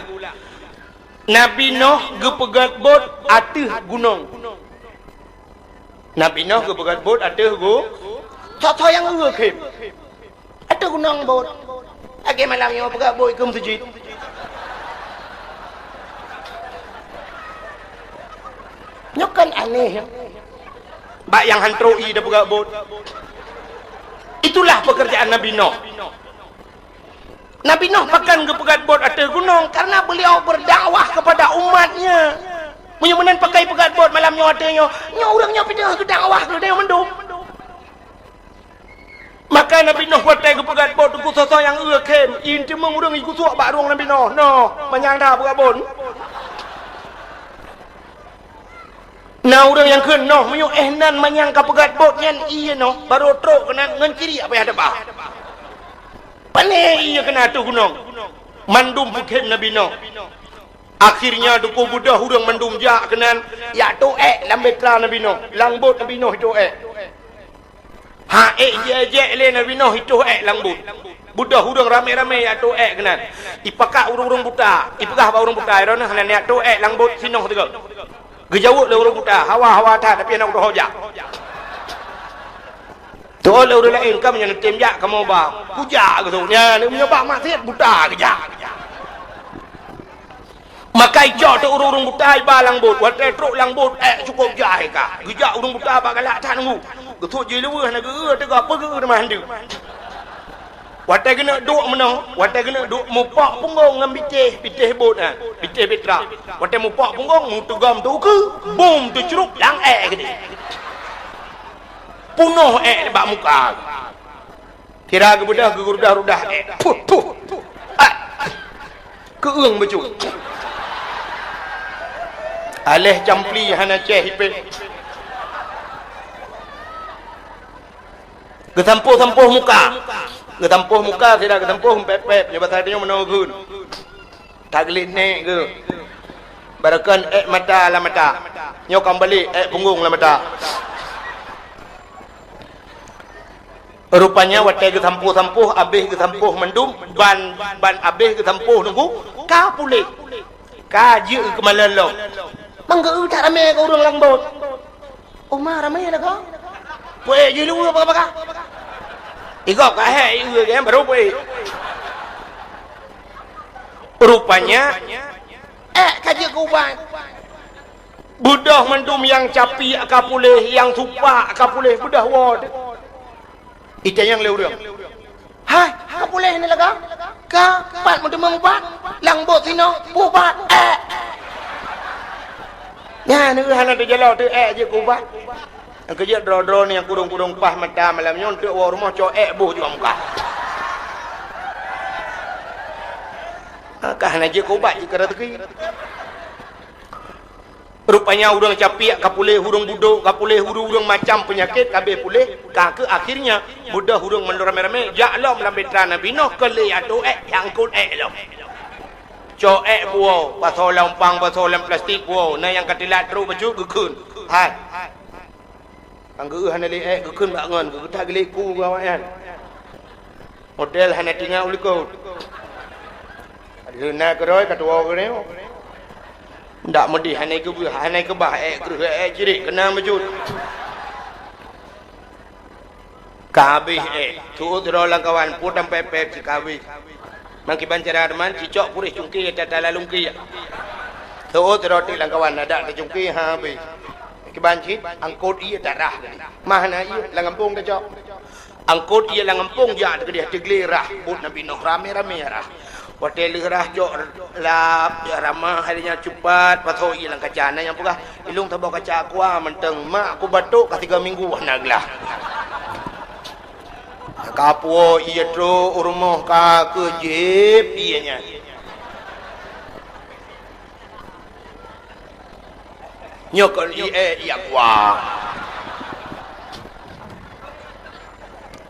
Nabi Noh geupeugét bot ateueh gunong. Nabi Noh geupeugét bot ateueh gu-, soe-soe nyang eu khém. Ateueh gunong bot. Lagée malam nyoe peugét bot keu meuseujid. Nyoe kan aneh. Bak nyang han trok ié tapeugét bot. Itulah pekerjaan Nabi Noh. Nabi Noh pakon geupeugét bot ateueh gunong, karena beliau berdakwah kepada umatnya. Meunyoe meunan pakon peugét bot malam nyoe ateueh nyoe, nyoe ureuëng nyoe pih teungoh geudakwah keu tanyoe mandum. Maka Nabi Noh watée geupeugét bot keu soe-soe nyang eu khém, ié teumeung ureuëng ikusuak bak rueng Nabi Noh, "Noh, manyang that peugét bot." Na ureuëng nyang kheun, "Noh, meunyoe éh nan manyang ka peugét bot nyan ié noh, barô trok keunan ngon ciriek payah teuba." Pané ié keunan ateueh gunong. Mandum peukhém Nabi Noh. Akhirnya teungku beudôh ureuëng mandum jak keunan, jak toh ék lam bahtera Nabi Nuh, lam bot Nabi Nuh toh ék. Ha ék jijak lé Nabi Nuh itoh ék lam bot. Beudôh ureuëng ramé-ramé jak toh ék keunan. Ipakat ureuëng-ureuëng buta, ipeugah bak ureuëng buta, "Droeneuh hana neujak toh ék lam bot sinoe sigoe." Geujaweueb lé ureuëng buta, "Hawa, hawa that, tapi hana kutoh jak." Toh lé ureuëng laén, "Kamoe nyoe neutem jak, kamoe ba kujak," geuseuôt. Nyan, meunyoe bak maksiat buta geujak. Maka icok teuk ureuëng-ureuëng buta iba lam bot. Watée trok lam bot, ék cukôp jai ka. Geujak ureuëng buta bak galak that nunggu. Geuseuôt jih luweuh na geu-eu teuga peugeu teuma handeuk. Watée geuneuk duek meunoe, watée geuneuk duek mupok punggong ngon bitéh, bitéh bot nyan, bitéh bahtera. Watée mupok punggong, meuteugom teukeue, bum teucrup lam ék geude. Punoh ék bak muka. Sira geubeudôh geurudah-rudah ék. Puh, puh. Ah. Keueung bacut. Aléh campli hana céh ipéh. Geusampôh-sampôh muka. Geusampôh muka sira geusampôh pép-pép nyoe basa tanyoe meunoe geun. Tagleh nék geuh. Barokon ék mata lam mata. Nyoe ka meubalek ék punggong lam mata. Rupanya watée geusampôh-sampôh, abéh geusampôh mandum, ban, ban abéh geusampôh nunggu, ka puléh. Ka jeuet keumalon lom. Manggeu that ramé keu ureuëng lam bot. Uma ramé lagoe. Puék jih luweue baka-baka. Igob ka hék ieu gém baru puék. Rupanya, ék ka jeuet keu ubat. Beudôh mandum nyang capiek ka puléh, nyang supak ka puléh, beudôh woe teuh. Itanyong lé ureuëng, "Hai, ka puléh ni lagoe? Ka pat meuteumé ubat? Lam bot sinoe, ubat ék." Nyan hana teujalo teuh ék jeuet keu ubat. Nyang keujeuet droe-droe ni nyang kurong-kurong paih mata malam nyoe, eunteuk woe rumoh cok ék boh jua muka. Ka hana jeuet keu ubat, jeuet keu raseuki. Rupanya ureuëng capiek ka puléh, ureuëng budok ka puléh, ureuëng-ureuëng macam peunyakét ka abéh puléh, ka keuh akhirnya beudôh ureuëng mandum ramé-ramé jak lom lam bahtera Nabi Nuh keu lé atô ék, jak eungkot ék lom. Cok ék buwoe, pasoe lam umpang, pasoe lam plastik buwoe, na nyang ka teulat trok bacut geukheun. Hai. Nyang geu hana lé ék geukheun bak ngon, geugeutah geulék ku geuh awaknyan. Model hana tinggai u likot. Leuna keudroe ka tuwoe geuneuk. Ndak meudeh hana keubah, hana keubah ék kreueh ék cirek keunong bacut. Ka habéh ék, seuôt sidroe lam kawan, peue tampép-pép cit ka habéh. Meukiban cara teuma, cicok puréh cungké tata lalungké. Seuôt sidroe teuk lam kawan, adak tacungké ha habéh. Kiban cit, angkot ié tarah tadi. Mah na ié lam gampông tacok. Angkot ié lam gampông jak teukeudeh teuglé rah, buet Nabi Nuh ramé-ramé rah. Watée lheueh rah jok lap, jak ramah, hai nyan cupat, pasoe ié lam kaca. Na nyang peugah, "Ilong saboh kaca aqua mantong, mak, aku batuk ka tiga minggu hana glah." Ka puwoe ié trok u rumoh ka keuh jieb ié nyan. Nyoe kon ié, ié aqua.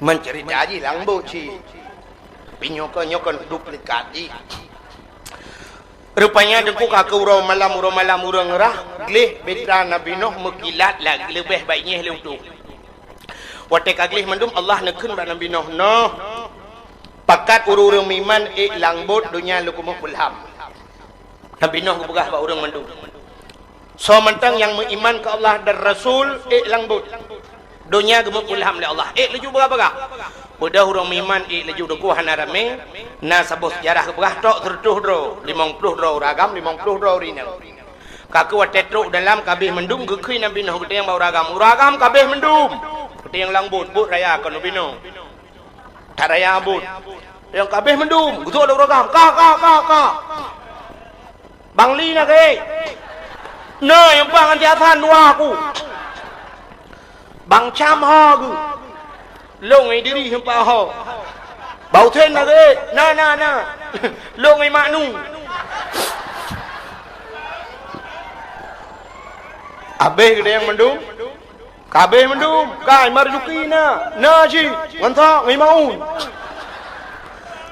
Meuceurita jih lam bot cit. Tapi nyoe kon, nyoe kon duplikat jih. Rupanya teungku ka keuh uroe malam, uroe malam ureuëng rah, gleh bahtera Nabi Nuh meukilat lagée leubeh baét nyeh lé utoe. Watée ka gleh mandum Allah neukheun bak Nabi Nuh, "Noh, pakat ureuëng-ureuëng meuiman ék lam bot donya lôn keumeung peulham." Nabi Nuh geupeugah bak ureuëng mandum, "Soe mantong nyang meuiman keu Allah dan Rasul ék lam bot. Donya geumeupeulham lé Allah, ék laju bagah-bagah." Beudôh ureuëng meuiman ék laju, teungku hana ramé, na saboh seujarah geupeugah trok seureutôh droe, limong ploh droe ureuëng agam, limong ploh droe ureuëng inong. Ka keuh watée trok dalam ka habéh mandum geukheun Nabi Nuh geutanyong bak ureuëng agam, "Ureuëng agam ka habéh mandum?" Geutanyong lam bot, "Bot raya kon Nabi Nuh." That raya bot. Nyang ka habéh mandum, geuseuôt lé ureuëng agam, "Ka, ka, ka, ka." "Bang Li na keuh?" "Na, nyang pang anti asan dua aku." "Bang Cam ho keuh?" "Lôn Idris nyang pang ho." "Bang Husen na keuh?" "Na, na, na." "Lôn Imaknu." Habéh geutanyong mandum. Ka habéh mandum, ka Marzuki na, na cit, ngon soe, ngon Maun.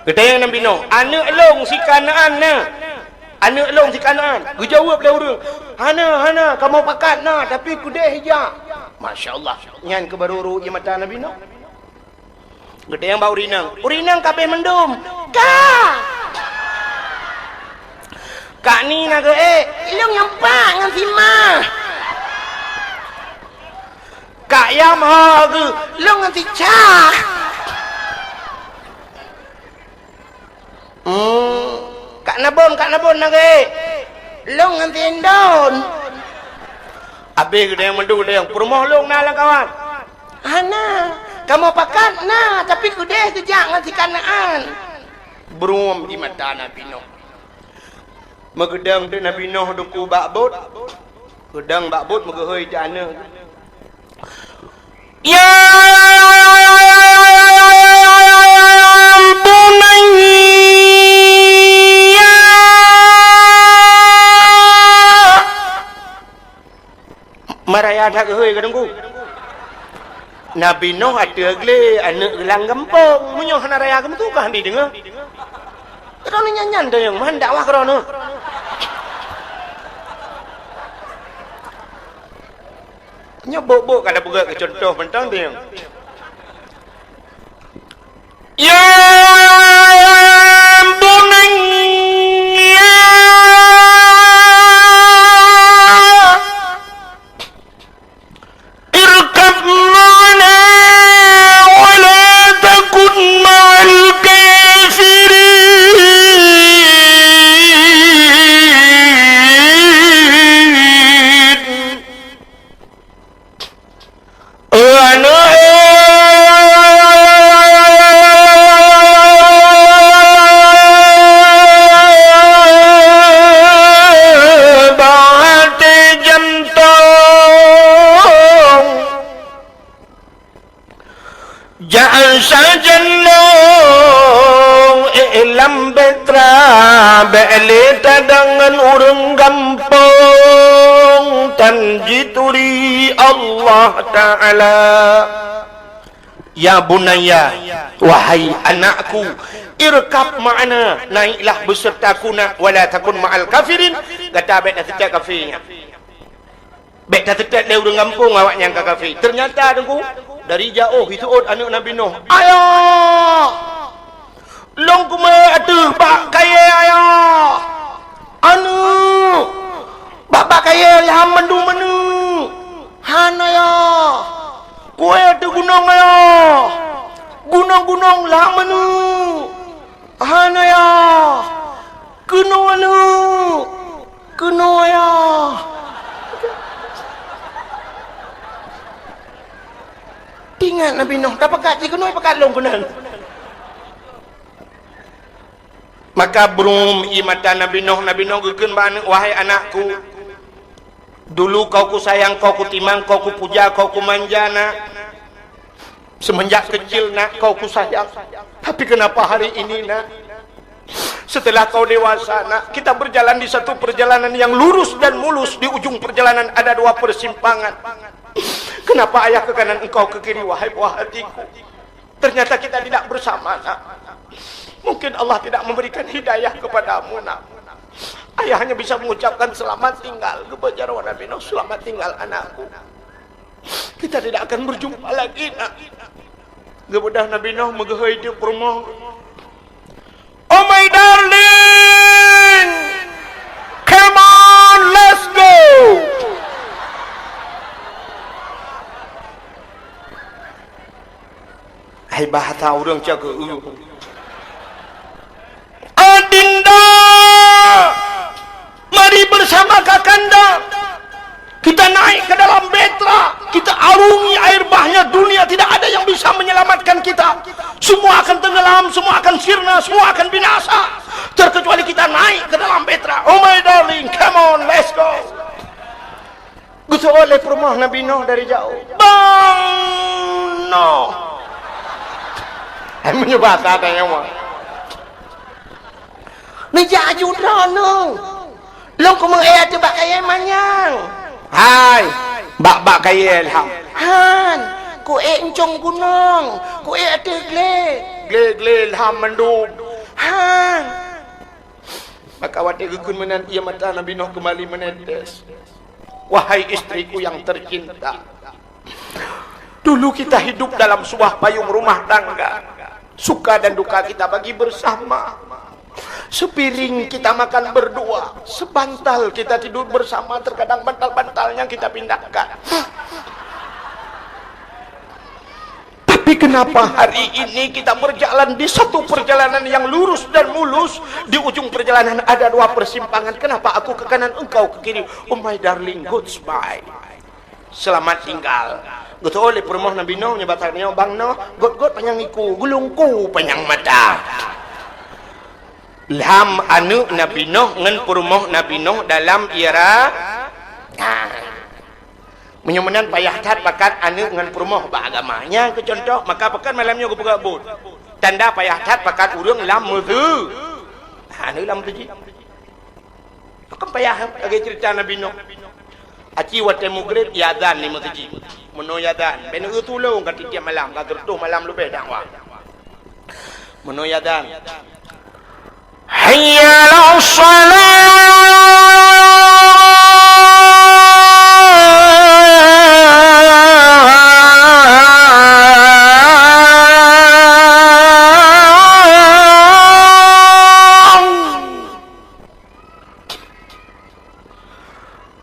Geutanyong Nabi Nuh, "Aneuëk lôn si Kanaan na?" Aneuk lôn si Kanaan, geujaweueb lé ureuëng, "Hana, hana, kamoe pakat na, tapi keudeh ijak." Masya Allah, nyan keuh barô rô ié mata Nabi Nuh. Geutanyong bak ureuëng inong, "Ureuëng inong ka abéh mandum?" "Ka." "Kak ni na geuék?" "Ilong nyang pat ngon si ma." "Kak yam ho geuh?" "Ilong ngon si ca." Hmm, Kak Nabon, Kak Nabon na geuék? Lôn ngon si Indon. Abéh geudeh mandum deh, peurumoh lôn na lam kawan? Hana, kamoe pakat na, tapi keudeh geujak ngon si Kanaan. Brum di mata Nabi Nuh. Meugeudong teuk Nabi Nuh deuku bak bot. Geudong bak bot meugeuhôi teuk aneuk. Ya bunayya. Maraya that geuhôi ka deungku. Nabi Nuh ateueh glé aneuk geulang gampông. Meunyoe hana raya geumeutugaih hana deungoe. Droeneuh nyan-nyan teuh nyang meuhan dakwah droeneuh. Nyoe bok-bok ka tapeugah keu cuntoh mantong teuh nyang. Ya bunayya irkab ma'ana wa la takun ma'al kafirin. Jak sajan lôn ék lam bahtera, bék lé tadong ngon ureuëng gampông, tan jituri Allah Ta'ala. Ya bunayya, wahai anakku, irkab ma'ana, naiklah besertaku nak, wala takun ma'al kafirin, gata bék na teutab kafé nyan. Bék taseutôt lé ureuëng gampông awaknyan ka kafé. Teunyata teungku, dari jaoh jiseuôt aneuk Nabi Nuh, "Ayah! Lôn kumeuék ateueh bak kayée ayah! Aneuk! Bak-bak kayée lham mandum aneuk! Han ayah! Kuék ateueh gunong ayah! Gunong-gunong lham aneuk! Han ayah! Keunoe aneuk! Keunoe ayah!" Teuingat Nabi Nuh, tapakat jih keunoe pakat lôn keunan. Maka brum ie mata Nabi Nuh, Nabi Nuh geukheun bak aneuk, "Wahai anakku, dulu kau kusayang, kau kutimang, kau kupuja, kau kumanja, nak. Semenjak kecil, nak, kau kusayang. Tapi kenapa hari ini, nak, setelah kau dewasa, nak, kita berjalan di satu perjalanan yang lurus dan mulus, di ujung perjalanan ada dua persimpangan. Kenapa ayah ke kanan, engkau ke kiri, wahai buah hatiku? Ternyata kita tidak bersama, nak. Mungkin Allah tidak memberikan hidayah kepadamu, nak. Ayah hanya bisa mengucapkan selamat tinggal kepada Nabi Nuh, selamat tinggal, anakku. Kita tidak akan berjumpa lagi, nak." Geubeudôh Nabi Nuh meugeuhôi teuk peurumoh. "Oh my darling, come on, let's go." Hai bahasa ureuëng cakap, "Adinda, mari bersama kakanda. Kita naik ke dalam bahtera. Kita arungi air bahnya. Dunia tidak ada yang bisa menyelamatkan kita. Semua akan tenggelam, semua akan sirna, semua akan binasa. Terkecuali kita naik ke dalam bahtera. Oh my darling, come on, let's go." Geuseuôt lé peurumoh Nabi Nuh dari jaoh, "Bang Nuh!" Hai, meunyoe bahasa tanyoe mah, "Neujak aju droeneuh. Lôn kumeuék ateueh bak kayée manyang." "Hai, bak-bak kayée lham." "Han, kuék euncong gunong, kuék ateueh glé." "Glé-glé lham mandum." "Han." Maka watée geukheun meunan, ié mata Nabi Nuh keumbali meunetes. Wahai istriku yang tercinta, dulu kita hidup dalam sebuah payung rumah tangga. Suka dan duka kita bagi bersama. Sepiring kita makan berdua, sebantal kita tidur bersama, terkadang bantal-bantalnya kita pindahkan. Tapi kenapa hari ini kita berjalan di satu perjalanan yang lurus dan mulus, di ujung perjalanan ada dua persimpangan? Kenapa aku ke kanan, engkau ke kiri? Oh my darling, goodbye. Selamat tinggal. Geutu'oh lé peurumoh Nabi Nuh nibak tanyoe, bang Nuh, gôt-gôt panyang iku, geulungku panyang mata. Lham aneuëk Nabi Nuh ngon peurumoh Nabi Nuh dalam ira. Nah. Meunyoe meunan payah that pakat aneuëk ngon peurumoh bak agama. Nyan keu cuntoh, maka pakon malam nyoe geupeugah buet. Tanda payah that pakat ureuëng lam meusu-, aneuëk lam meuseujid. Pakon payah lagée ceurita Nabi Nuh. Aci watée mugreb, iazan di meuseujid. Meunoe iazan, bèk neueu tulông ka tiep-tiep malam, ka sireutôh malam leubeh dakwah. Meunoe iazan. Hayya 'alas shalah.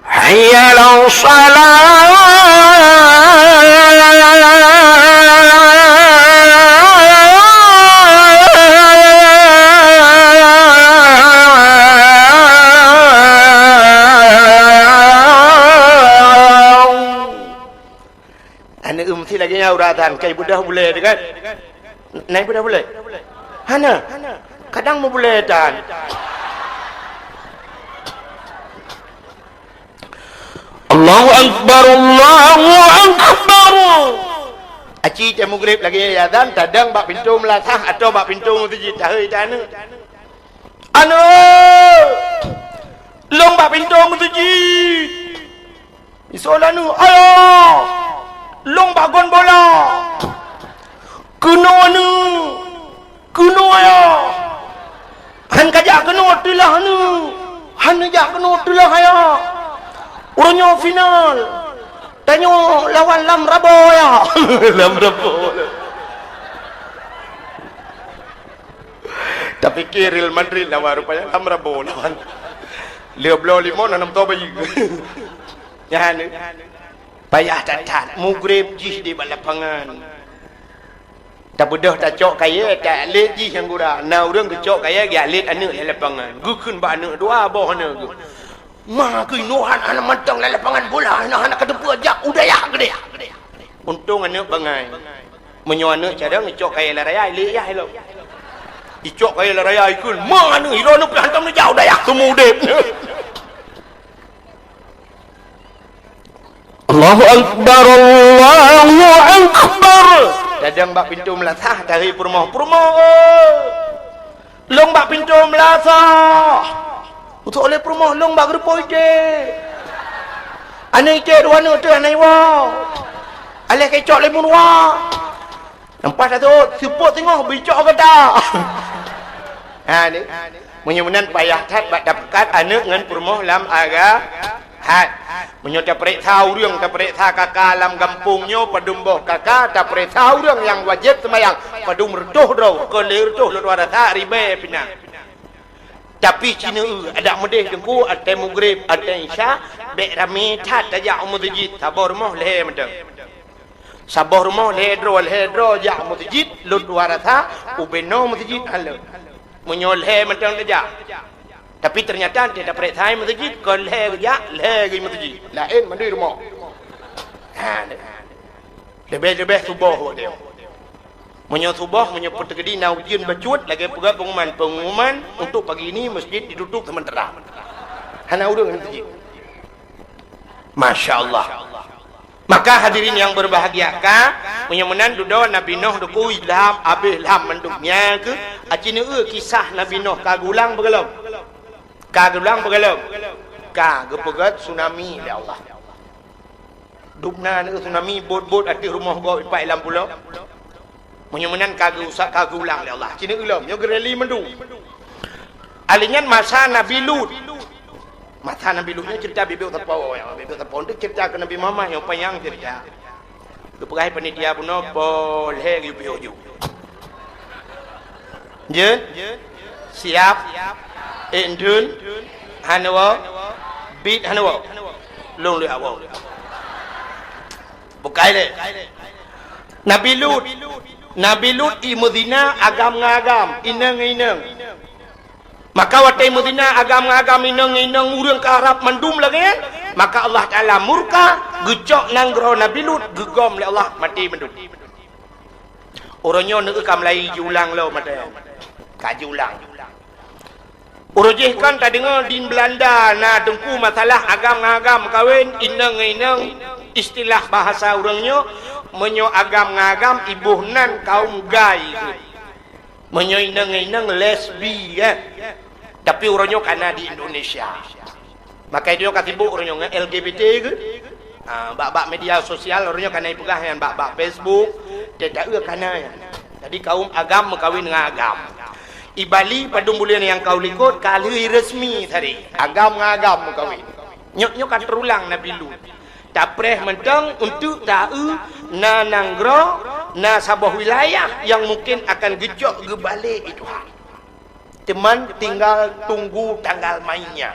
Hayya 'alas shalah. Aneuëk meusti lagée nyan uroe tan, kai beudôh bulée teuh kan? Na beudôh bulée? Hana. Kadang meubulée tan. Allahu Akbar, Allahu Akbar. Aci teuh mugreb lagée iazan, tadong bak pintoe meulasah atau bak pintoe meuseujid, tahôi tan aneuëk. Aneuëk! Lông bak pintoe meuseujid! Isoe lé aneuëk, "Ayah! Lông bak gon bola! Keunoe aneuëk! Keunoe ayah! Han kajak keunoe teulah aneuëk! Han neujak keunoe teulah ayah! Uroe nyoe final! Tanyoe lawan Lam Rabo ayah!" Lam Rabo. Tapike Real Madrid lawan, rupanya Lam Rabo lawan. Lheueh bloe limong, na nam toh bayeue. Nyan, payah that-that, mugreb jih di bak lapangan. Tabeudôh tacok kayée, ta-, atlet jih nyang gura. Na ureuëng geucok kayée, geuatlet aneuëk lam lapangan. Geukheun bak aneuëk dua boh aneuëk geuh. Ma keuinoe hana mantong lam lapangan bola, hana, hana kateupeue jak u dayah keudeh. Untông aneuëk bangai. Meunyoe aneuëk carông, icok kayée lam raya, ilée yah ilong. Icok kayée lam raya, ikheun, "Ma aneuëk, ilong aneuëk pih hantom neujak u dayah, teuma udeb." Allahu Akbar, Allahu Akbar. Tadong bak pintoe meulasah, tahôi peurumoh, "Peurumoh, oi! Lông bak pintoe meulasah." Utok lé peurumoh, "Lông bak geureupoh iték. Aneuëk iték dua aneuëk teuh hana iwoe. Aléh keucok lé meuruwa." Nampak tatot, seupôt teungoh bicok gata. Ha, ni. Meunyoe meunan payah that bak tapeugah aneuëk ngon peurumoh lam aga-, hat. Meunyoe tapeuriksa ureuëng, tapeuriksa kaka lam gampông nyoe, padum boh kaka, tapeuriksa ureuëng nyang wajéb seumayang, padum reutôh droe, kon lhée reutôh lôn rasa ribée pih na. Tapi ci neu-eu, adak meudeh teungku, watée mugreb, watée isya, bék ramé that tajak u meuseujid, saboh rumoh lhée mantong. Saboh rumoh lhée droe, lhée droe jak meuseujid, lôn dua rasa, ubé noe meuseujid hana lé. Meunyoe lhée mantong tajak. Tapi teunyata watée tapeuriksa meuseujid, kon lhée geujak, lhée geuh meuseujid. Laén mandum rumoh. Ha, leubeh-leubeh suboh watée. Meunyoe suboh, meunyoe peuteukedi na ujeuen bacut, lagée peugah pengumuman, pengumuman untuk pagi ini masjid ditutup sementara. Hana ureuëng meuseujid. Masya Allah. Maka hadirin yang berbahagia, ka, meunyoe meunan dudoe Nabi Nuh dukui lham, abéh lham mandum nyan keuh, aci neu-eu kisah Nabi Nuh ka geulang beugalom. Ka geulang beugalom. Ka geupeugét tsunami lé Allah. Dubna neu tsunami bot-bot ateueh rumoh gob ipat lam pulo. Meunyoe meunan ka geuusak, ka geulang lé Allah. Ci neu-eu lom, nyoe geureli mandum. Alèh nyan masa Nabi Lut. Masa Nabi Lut nyoe ceurita bibeuek teupo, ya, bibeuek teupo tu ceurita keu Nabi Muhammad nyang panyang ceurita. Geupeugah panitia bunoe boh lhèe geuyue piôh ju. Jeuet? Siap? Ék dheun? Hana woe? Bit hana woe? Lôn lheueh woe. Bukai lé. Nabi Lut. Nabi Lut i meuzina agam ngon agam, inong ngon inong. Maka watèe meuzina agam ngon agam, inong ngon inong, ureueng ka Arab mandum lagèe nyan, maka Allah Taala murka, geucok nanggroe Nabi Lut, geugom lé Allah, maté mandum. Uroe nyoe neueu ka mulai jiulang lom maté. Ka jiulang. Uroe jih kan tadeungoe di Beulanda na teungku masalah agam ngon agam meukawen, inong ngon inong, istilah bahasa ureueng nyoe, meunyoe agam ngon agam iboh nan kaum gay. Meunyoe inong ngon inong lesbi, eh. Tapi uroe nyoe ka na di Indonesia. Maka nyoe ka sibuk uroe nyoe ngon L G B T ke? Ha, bak-bak media sosial uroe nyoe ka na ipeugah nyan bak-bak Facebook, teuta eu ka na nyan. Jadi kaum agam meukawen ngon agam. I Bali padum buleuen nyang ka u likot ka lheueh resmi tadi. Agam ngon agam meukawen. Nyoe, nyoe ka teurulang Nabi Lut. Tapreh mantong untuk ta-eu na nanggroe, na saboh wilayah nyang mungken akan geucok geubalek lé Tuhan. Teuma tinggal tunggu tanggal mainnya.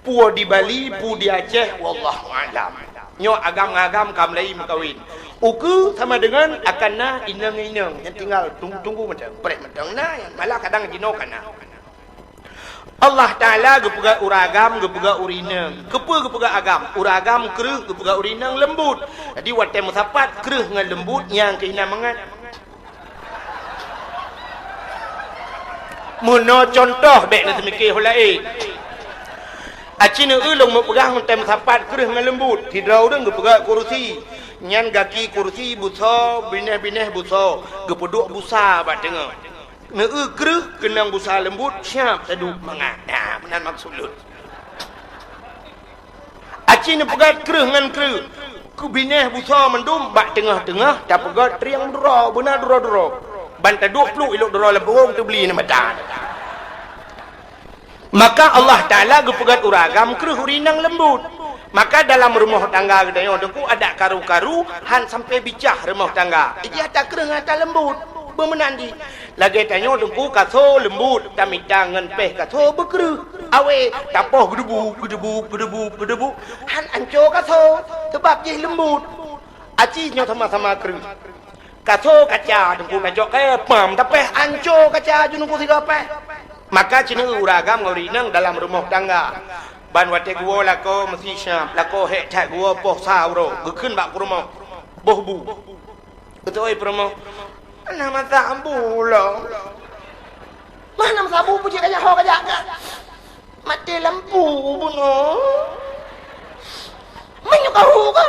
Peue di Bali, peue di Aceh, wallahu a'lam. Nyoe agam ngon agam ka mulai meukawen. Ukeue sama deungon akan na inong-inong, nyang tinggal tung-, tunggu mantong, preh mantong na, malah kadang jinoe ka na. Allah Taala geupeugah ureueng agam, geupeugah ureueng inong. Keupeue geupeugah agam? Ureueng agam kreueh, geupeugah ureueng inong leumbut. Jadi watèe meusapat kreueh ngon leumbut, nyang keuh na mangat. Meunoe cuntoh, bèk neuseumiké ho laén. Aci neueu lôn meupeugah ngon tem sapat kreueh ngon leumbut. Sidroe ureueng geupeugah kursi. Nyan gaki kursi busoe, binéh-binéh busoe. Geupeuduek busa bak teungoh. Neueu kreueh keunong busa leumbut, siap taduek mangat. Nah, meunan maksud lôn. Aci neupeugöt kreueh ngon kreueh. Keu binéh busoe mandum bak teungoh-teungoh tapeugöt trieng duroe, beuna duroe-duroe. Ban taduek pluek ilok duroe lam pungong teubli neu mata. Maka Allah Taala geupeugöt ureueng agam kreueh ureueng inong leumbut. Maka dalam rumoh tangga geutanyoe teungku adak karu-karu han sampai bicah rumoh tangga. Ijih ata kreueh ngon ata leumbut. Beumeunan jih. Lagèe tanyoe teungku kaso leumbut, tamita ngon péh kaso beukreueh. Awé, tapoh geudebu, geudebu, geudebu, geudebu. Han anco kaso, seubab jih leumbut. Aci nyoe sama-sama kreueh. Kaso kaca teungku tajok kayèe pam, tapéh anco kaca ju teungku sigoe péh. Maka ci neueu ureueng agam ngon ureueng inong dalam rumoh tangga. Ban watèe geuwoe lakoe meusi siap, lakoe hék that geuwoe poh sa uroe, geukheun bak peurumoh. Boh bu. Beutôi peurumoh. Hana masa bu lom. Hana masa bu, peue cit kajak ho kajak ka. Maté lampu bunoe. Meunyoe ka hu ka.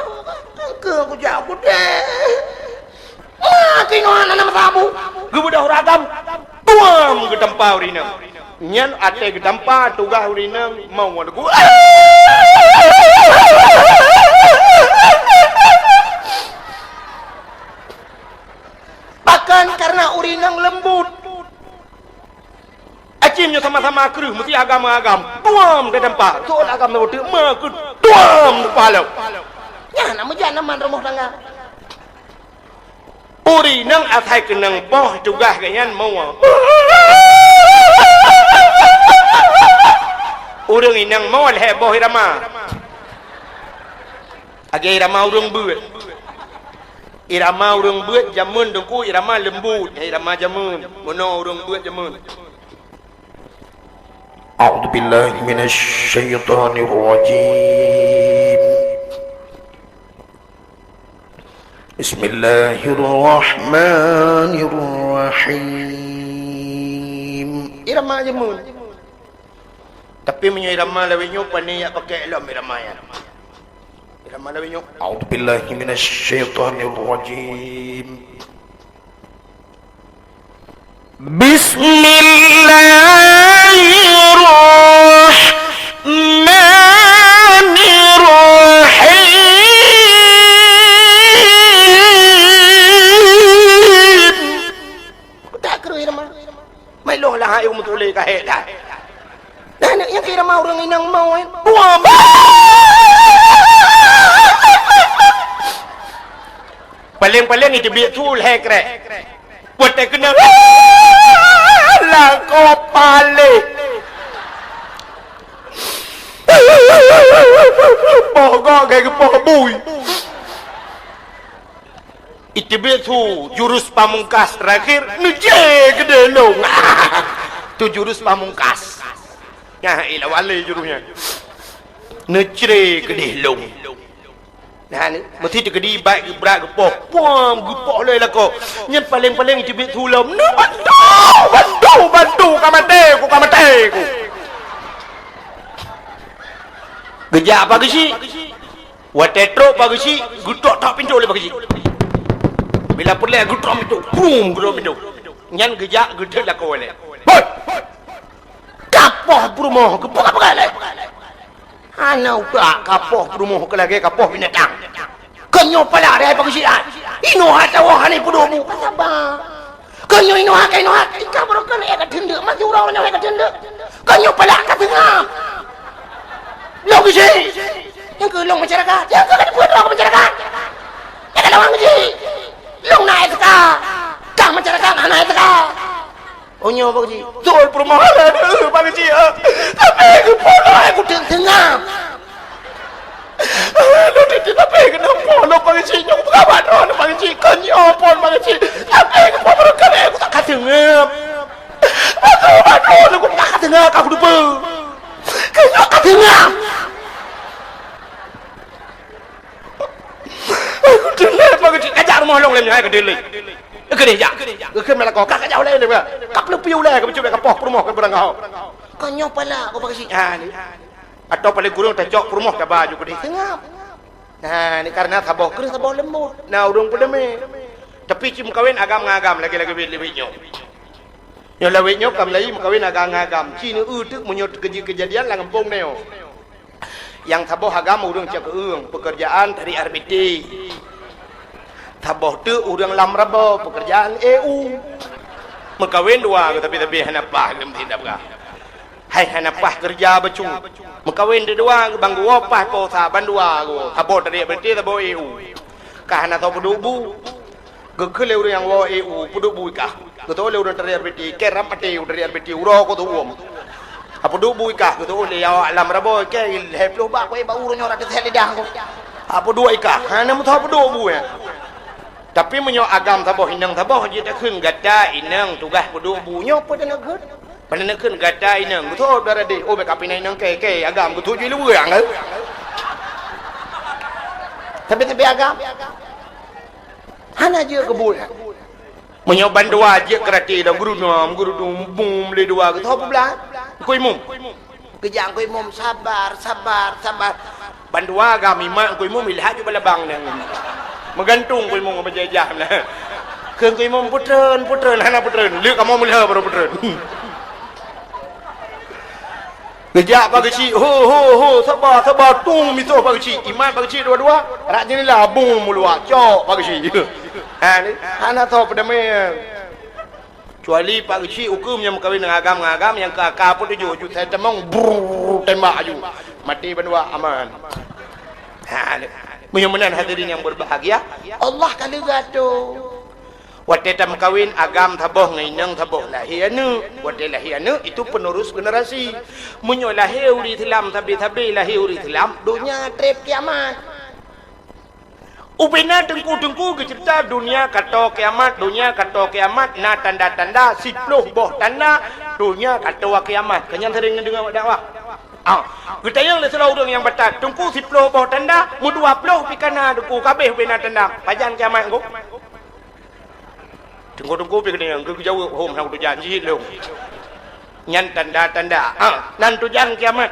Keu kujak kudeh. Maté ngon hana masa bu. Geubeudôh ureueng agam. Tuam geutampa ureueng inong. Nyan até geutampa tugaih ureueng inong mau wan ku. Bahkan karena ureueng inong leumbut. Acim nyoe sama-sama kreueh meusi agam-agam. Tuam geutampa. Soe agam nyoe teuma keu tuam teupalok. Nyan na meujan aman rumoh tangga. Ureueng inong asai keunong poh tugaih geuhnyan mua. Ureueng inong mua lhèe boh irama. Lagèe irama ureueng beuet. Irama ureueng beuet jameun teungku irama leumbut, irama jameun. Meunoe ureueng beuet jameun. A'udzubillahi minasyaitonirrajim. Bismillahirrahmanirrahim. Irama jameun. Tapi meunyoe irama lawét nyoe, pane jak pakai lom irama nyan. Irama lawét nyoe. A'udzubillahi minasyaitonirrajim. Bismillahirrahmanirrahim. Kutak kreueh irama. Mai lôn lah ayong meutuléh ka hék. Nyang kira mau ureuëng inong mau, eh. Buam. Paleng-paleng itu biet su lhèe krek. Buat tak kena. Lakoe paleng. Poh gok kayak poh bui. Iteubiet su jurus pamungkas terakhir, neucre keudeh lông. Tu jurus pamungkas. Nyan ilah wale jurus nyan. Neucre keudeh lông. Nah, ni, meusti teukeudi bak geubrat geupoh. Puam, geupoh lé lakoe. Nyan paleng-paleng iteubiet su lom. Neubantu, bantu, bantu, ka maté ku, ka maté ku. Geujak apa geuchik? Watèe trok Pak Geuchik, geutok-tok pintoe lé Pak Geuchik. Bila peureulèe geutok pintoe, brum, geutok pintoe. Nyan geujak geudeut lakoe lé. Hoi! Kapoh peurumoh, geupeugah-peugah lé. Hana utak kapoh peurumoh keu lagèe kapoh binatang. Keu nyoe pala deh Pak Geuchik ai. Inoe hana tawoe hana peuduek bu. Saba. Keu nyoe inoe hai, keu inoe hai, ika barokon eh ka teundeuk, maju ureueng nyoe hai ka teundeuk. Keu nyoe palak ka teungam. Lôn keusi. Nyang keu lôn masyarakat, nyang keu ka dipeue droe keu masyarakat. Nyang ka lawang keusi. Lôn na S K. Kang masyarakat hana S K. Oh nyoe Pak Geuchik. Betul perumahan ada Pak Geuchik. Tapi keu polo aku teungam. Aduh, tapi kenapa lo Pak Geuchik nyok buka badan Pak Geuchik kan ya pon Pak Geuchik. Tapi kenapa berkat aku tak kasih ngap. Aduh, aduh, aku tak kasih ngap aku lupa. Kenapa kasih ngap? Aku delek Pak Geuchik kajak rumah long lem nyai kedelek. Kedelek jak. Kedelek melako kak kajak ulai lem. Kap lepi ulai ke becut ka poh rumah ke berang kau. Kau nyoh pala aku Pak Geuchik. Ha ni. Atau paling kurang tacok peurumoh taba ju keudeh. Seungab. Nah, ni karena saboh kreueh saboh leumbot. Nah, ureueng peudeume. Tapi cit meukawen agam ngon agam lagèe-lagèe lawét nyoe. Nyoe lawét nyoe ka meulayi meukawen agam ngon agam. Ci neu eu teuk meunyoe teukeujeuet keujadian lam gampông nyoe. Nyang saboh agam ureueng cakeueng, peukeurjaan tarik R B T. Saboh teuk ureueng lam rabo, peukeurjaan E U. Meukawen dua, tapi-tapi hana paih lom tindak peugah. Hai hana paih keureuja bacut. Meukawen deudua, bang geuwoe paih po sa bandua geuwoe. Saboh tarik R B T, saboh E U. Ka hana soe peuduek bu. Geukheun lé ureueng nyang woe E U, peuduek bu ikah. Geutôh lé ureueng tarik R B T, keu ram até ureueng tarik R B T, uroe ko teuuem. Peuduek bu ikah, geutôh lé awak lam rabo, keu lhèe ploh bak, keu bak ureueng nyoe rot teuthèe lidah ko. Peuduek ikah, hana meusoe peuduek bu nyan. Tapi meunyoe agam saboh inong saboh jeuet takheun gata inong tugaih peuduek bu nyoe peue teuneuk kheun? Peue teuneuk kheun gata inong, beutôi dara deh, oh bèk kapinai inong kèe, kèe agam geutuju lé ureueng kah? Tapi-tapi agam hana jeuet keu buet. Meunyoe bandua jeuet keu rati lam geurunom, geurunom bum lé dua geutoh peublah. Keu imum. Geujak keu imum sabar, sabar, sabar. Bandua agam imat keu imum ilhak ju balabang nyan. Meugantung keu imum meujejah na. Kheun keu imum putreun, putreun, hana putreun. Lheueh kamoe meulheueh baru putreun. Geujak Pak Geuchik, ho, ho, ho, saba, saba, tung misoh Pak Geuchik. Imat Pak Geuchik dua-dua, rak jeunela bum meuluak, cok Pak Geuchik. Ha ni, hana soe peudamé. Kecuali Pak Geuchik ukeue meunyoe meukawen ngon agam-agam nyang keu aka peutujoh ju sai tamong, brrrr, tembak aju. Maté bandua aman. Ha ni. Meunyoe meunan hadirin yang berbahagia, Allah ka leuga tu. Watèe tameukawen agam saboh ngon inong saboh lahé aneuk. Watèe lahé aneuk itu penerus generasi. Meunyoe lahé ureueng Islam sabe-sabe lahé ureueng Islam, donya trép kiamat. Ubena teungku-teungku geuceurita donya kato kiamat, donya kato kiamat na tanda-tanda siploh boh tanda donya kato kiamat. Keu nyan sering neudeungoe bak dakwah. Ah, geutanyong lé sidroe ureueng nyang batat, teungku siploh boh tanda, meudua ploh pih ka na teungku, ka abéh ubena tanda. Pajan kiamat teungku? Teungku-teungku pih geudeungoe, geujaweueb, "Hom, hana kutujan, jih lôn." Nyan tanda-tanda. Ha, nan tujan kiamat.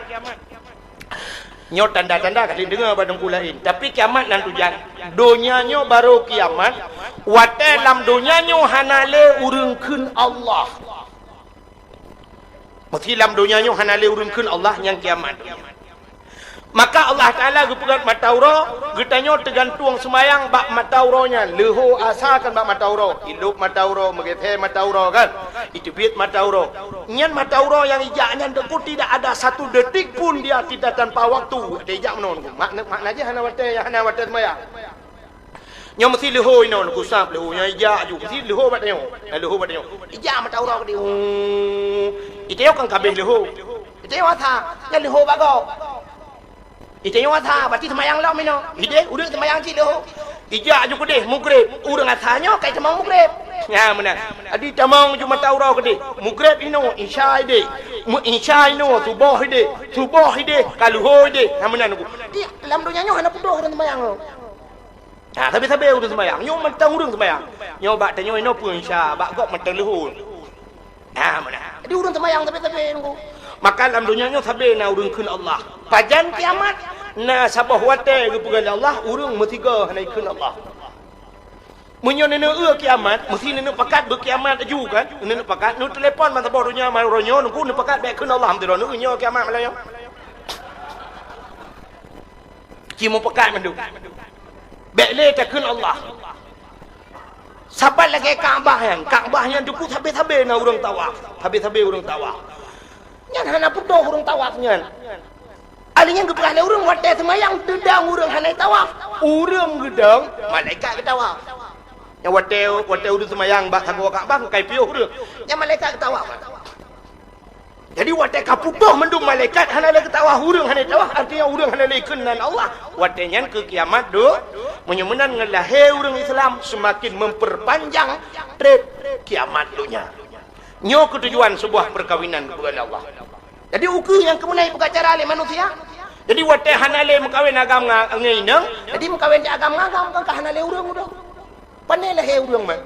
Nyoe tanda-tanda ka lheueh deungoe bak teungku laén. Tapi kiamat nan tujan. Donya nyoe barô kiamat. Watèe lam donya nyoe hana lé ureueng kheun Allah. Meusti lam donya nyoe hana lé ureueng kheun Allah nyang kiamat. Maka Allah Taala geupeugah mata uroe, geutanyoe teugantueng seumayang bak mata uroe nyan. Leuho asa kan bak mata uroe, ilop mata uroe, meugeusé mata uroe kan, iteubiet mata uroe. Nyan mata uroe nyang ijak nyan teuku tidak ada satu detik pun dia tidak tanpa waktu. Watèe ijak meunoe, mak-, makna jih hana watèe, hana watèe seumayang. Nyoe meusi leuho inoe, neugusab leuho, nyoe ijak ju, meusi leuho bak tanyoe. Nah, leuho bak tanyoe. Ijak mata uroe keudéh. Itanyoe kan ka abéh leuho. Itanyoe asa, nyan leuho bak gob. Itanyoe asa, berarti seumayang lom inoe. Idéh, ureueng seumayang cit leuho. Ijak ju keudéh, mugreb. Ureueng asa nyoe ka itamong mugreb. Nyan meunan. Jadi tamong ju mata uroe keudéh. Mugreb inoe, isya idéh. Meu-, isya inoe, suboh idéh. Suboh idéh, ka leuho idéh. Nyan meunan. Di lam donya nyoe hana putôh ureueng seumayang. Ha, sabe-sabe ureueng seumayang. Nyoe mantong ureueng seumayang. Nyoe bak tanyoe inoe peue isya, bak gob mantong leuho. Ha, meunan. Jadi ureueng seumayang sabe-sabe nunggu. Maka lam donya nyoe sabe na ureueng kheun Allah. Pajan kiamat? Na saboh watèe geupeugah lé Allah, ureueng meusigoe hana ikheun Allah. Meunyoe neuneuk eu kiamat, meusi neuneuk pakat beu kiamat laju kan? Neuneuk pakat, neutelepon masa boh donya, masa uroe nyoe, nunggu neupakat bèk kheun Allah, meusidroe neueu nyoe kiamat malam nyoe. Ci meupakat mandum. Bèk lé takheun Allah. Saban lagèe Ka'bah nyan. Ka'bah nyan teuku sabe-sabe na ureueng tawaf. Sabe-sabe ureueng tawaf. Nyan hana putôh ureueng tawaf nyan. Ahli nyan geupeugah lé ureueng watèe seumayang teudong ureueng hana tawaf. Ureueng geudong, malaikat geutawaf. Nyan watèe, watèe ureueng seumayang bak sagoe Ka'bah, ka ipiôh ureueng. Nyan malaikat geutawaf. Jadi, watèe ka putôh mandum malaikat hana lé geutawaf, ureueng hana tawaf, artinya ureueng hana lé keunan Allah. Watèe nyan keu kiamat deuh, meunyoe meunan ngon lahé ureueng Islam seumaken memperpanjang trép kiamat donya. Nyoe keutujuan seubuah peukawinan geupeugah lé Allah. Jadi, ukeue nyang keumeunai peugah cara lé manusia. Jadi, watèe hana lé meukawen agam nga-, ngon inong, jadi meukawen di agam ngon agam, kan ka hana lé ureueng udah. Pane lahé ureueng mah.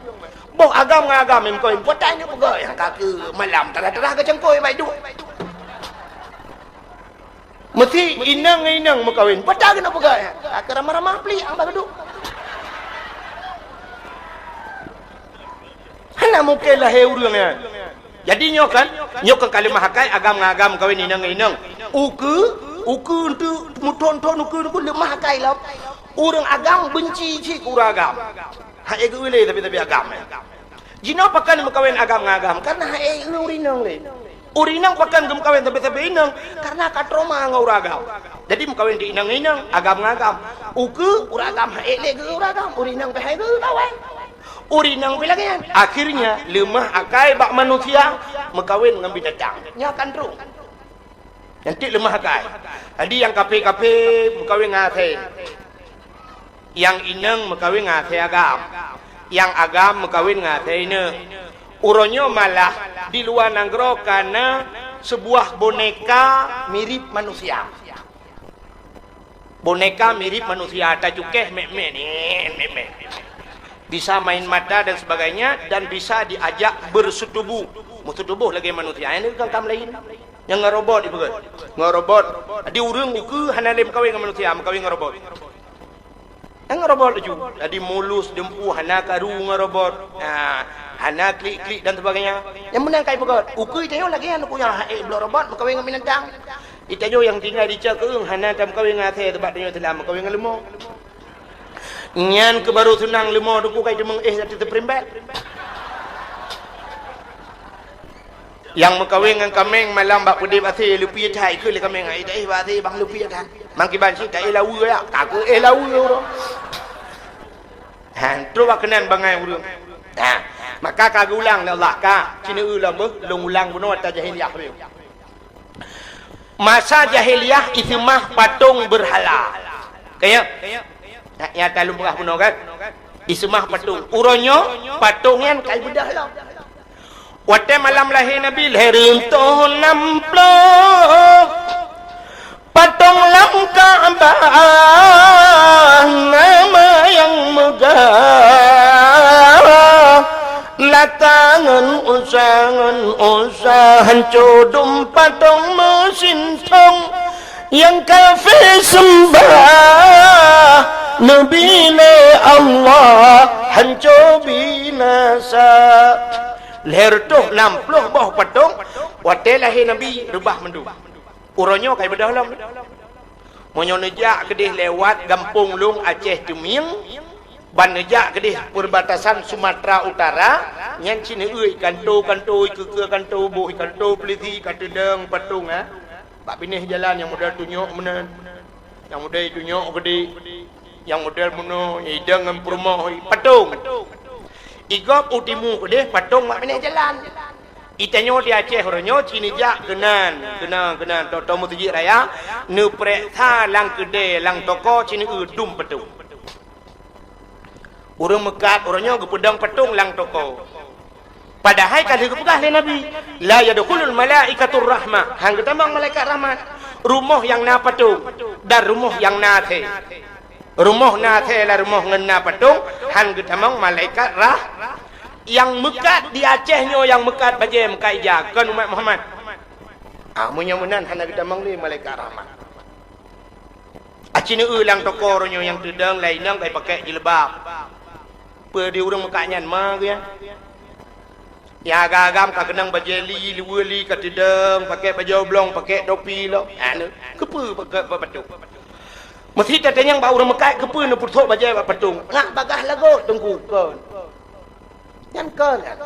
Boh agam ngon agam meukawen, peue ata nyoe peugah nyang ka keu malam, tarah-tarah keu cangkôi bai duek. Meusi inong ngon inong meukawen, peue ata keuneuk peugah nyang ka keu ramah-ramah plik nyang ba keuduek. Hana mungken lahé ureueng nyan. Jadi nyoe kan, nyoe kan ka leumah akai agam ngon agam meukawen inong ngon inong. Ukeue, ukeue untuk meuthon-thon ukeue, ukeue leumah akai lom. Ureueng agam benci cit keu ureueng agam. Hana geu-eu lé tapi-tapi agam, eh. Jinoe pakon meukawen agam ngon agam, karena hana geu-eu ureueng inong lé. Ureueng inong pakon geumeukawen sabe-sabe inong, karena ka trauma ngon ureueng agam. Jadi meukawen di inong ngon inong, agam ngon agam. Ukeue ureueng agam hana lé geu-eu ureueng agam, ureueng inong pih hana geu-eu kawen. Ureueng inong pih lagèe nyan. Akhirnya, leumah akai bak manusia meukawen ngon binatang. Nyan kan droe. Nyan cit leumah akai. Jadi nyang kaphé-kaphé meukawen ngon asèe. Nyang inong meukawen ngon asèe agam. Nyang agam meukawen ngon asèe inong. Uroe nyoe malah di luwa nanggroe ka na seubuah boneka mirip manusia. Boneka mirip manusia, tacukéh mèk-mèk, nèk, mèk-mèk. Bisa main mata dan sebagainya, dan bisa diajak berseutubuh. Meuseutubuh lagèe manusia. Nyan kan kam laén. Nyang ngon robot ipeugah. Ngon robot. Jadi ureueng ukeue hana lé meukawen ngon manusia, meukawen ngon robot. Nyang ngon robot laju. Jadi mulus, dumpeue, hana karu ngon robot. Ha, hana klik-klik dan sebagainya. Nyang meunan ka ipeugah. Ukeue tanyoe lagèe nyan, ukeue nyang hana lé bloe robot meukawen ngon binatang. Di tanyoe nyang tinggai di Cakeueng hana tameukawen ngon asèe, teuma tanyoe Islam meukawen ngon leumo. Nyan keuh baru seunang leumo, teungku ka iteumeung éh ateueh teupeurumbet. Nyang meukawen ngon kaméng malam bak peudép asèe, leupie that, keu lé kaméng, ai taéh bak asèe bang leupie that. Mang kiban cit taéh laweue ya, ka keu éh laweue uroe. Ha, trok bak keunan bangai ureueng. Ha, maka ka geulang lé Allah ka, ci neueu lom beuh, lôn ulang bunoe ata jahiliyah. Masa jahiliyah iseumah patong beurhala. Kaya? Nyak nyata lôn peugah bunoe kan? Iseumah patong. Uroe nyoe patong nyan ka ibeudôh lom. Watèe malam lahé Nabi, lhèe reutôh nam ploh patong lam Ka'bah, nama nyang meugah. Lata ngon Uza, ngon Uzza, hanco dum patong meusintong nyang kafé seumbah Nabi lé Allah, hanco binasa. Lhèe reutôh nam ploh boh patong, watèe lahé Nabi reubah mandum. Uroe nyoe ka ibeudôh lom. Meunyoe neujak keudeh lewat gampông lôn Aceh Teumieng, ban neujak keudeh perbatasan Sumatera Utara, nyan cit neueu kanto-kanto, ikeue-keue kanto, boh kanto polisi ka teudong patong, ha. Bak binéh jalan nyang model tunyok meunan, nyang model tunyok geude, nyang model meunoe, idong ngon peurumoh, patong. Igob u timu keudeh patong bak binéh jalan. Itanyoe di Aceh uroe nyoe cit neujak keunan, keunan, keunan, toe-toe meuseujid raya, neupeureksa lam keudè, lam toko cit neueu dum patong. Ureuëng meukat uroe nyoe geupeudong patong lam toko. Padahai ka lheueh geupeugah lé Nabi, "La yadkhulul malaikatur rahmah," han geutamong malaikat rahmat. Rumoh nyang na patong dan rumoh nyang na asèe. Rumoh na asèe lam rumoh ngon na patong, han geutamong malaikat rah-, nyang meukat di Aceh nyoe, nyang meukat bajèe meukat ija, kon umat Muhammad. Ah, meunyoe meunan hana geutamong lé malaikat rahmat. Aci neueu lam toko uroe nyoe nyang teudong lé inong ka ipakék jilbab. Peue di ureuëng meukat nyan ma geuh nyan? Nyang agam-agam ka keunong bajèe li, luweue li ka teudong, pakék bajèe oblong, pakék topi lom. Anu, keupeue pakék bak patong? Meusti tatanyong bak ureuëng meukat, keupeue neupeusok bajèe bak patong? Ngat bagaih lagot teungku kon. Nyan kon nyan.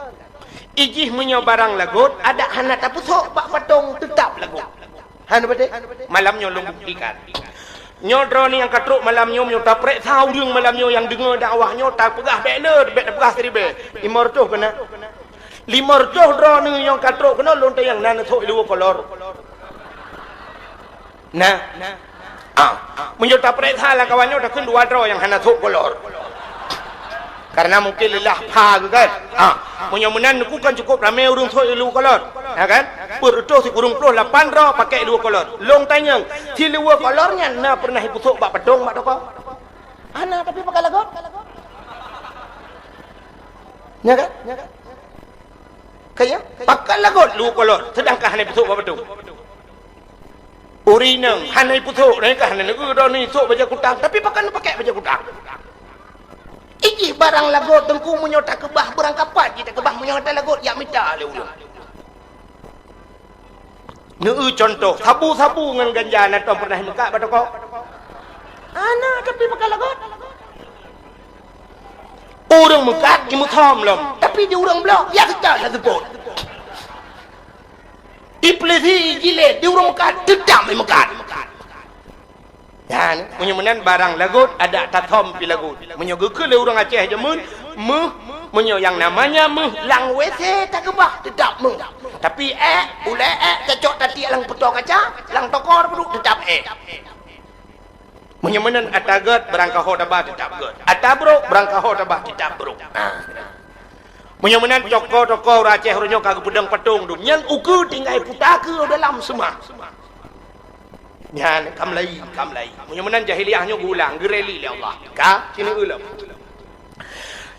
Ijih meunyoe barang lagot, adak hana tapeusok bak patong, teutab lagot. Hana beutôi? Malam nyoe lôn buktikan. Nyoe droeneuh nyang ka trok malam nyoe, meunyoe tapeuriksa ureuëng malam nyoe nyang deungoe dakwah nyoe, tapeugah bèk le, bèk tapeugah siribèe. Limong reutôh keunan. Limong reutôh droeneuh nyang ka trok keunoe lôn tanyong na neusok i luweue kolor. Nah. Ah, meunyoe tapeuriksa lam kawan nyoe, takheun dua droe nyang hana sôk kolor. Karena mungkin leulah pha geuh kan. Ah, meunyoe meunan neukheun kan cukup ramé ureuëng sôk i luweue kolor. Ya kan? Peuet reutôh sikureueng ploh lapan droe pakék luweue kolor. Lôn tanyong, si luweue kolor nyan na peureunah ipeusôk bak patong bak toko? Hana, tapi pakat lagot. Ya kan? Kaya? Pakat lagot luweue kolor, seudangkan hana ipeusôk bak patong. Ureuëng inong hana ipeusôk, nyan ka hana neueu droeneuh sôk bajèe kutang, tapi pakat neupakék bajèe kutang. Ijih barang lagot teungku meunyoe takeubah beurangkapat jih takeubah meunyoe hana lagot jak mita lé ureuëng. Neueu cuntoh, sabu-sabu ngon ganja na tom peureunah meukat bak toko? Hana, tapi pakat lagot. Ureuëng meukat jimeusom lom, tapi di ureuëng bloe, ya kita lah sebut. Iblih jilid di ureuëng meukat, teutap meukat. Nyan, meunyoe meunan barang lagot, adak tasom pi lagot. Meunyoe geukheun lé ureuëng Aceh jameun, meuh, meunyoe nyang namanya meuh lam W C takeubah, teutap meuh. Tapi ék, ulée ék, cocok tatiek lam peutoe kaca, lam toko peuduek, teutap ék. Meunyoe meunan ata gét, beurangkaho taba teutap gét. Ata brok, beurangkaho taba teutap brok. Nah. Meunyoe meunan toko-toko ureuëng Aceh uroe nyoe ka geupeudong patong dum. Nyan ukeue tinggai puta keu dalam seumah. Nyan ka meulayi, ka meulayi. Meunyoe meunan jahiliyah nyoe geuulang, geureli lé Allah. Ka, sini ulôn.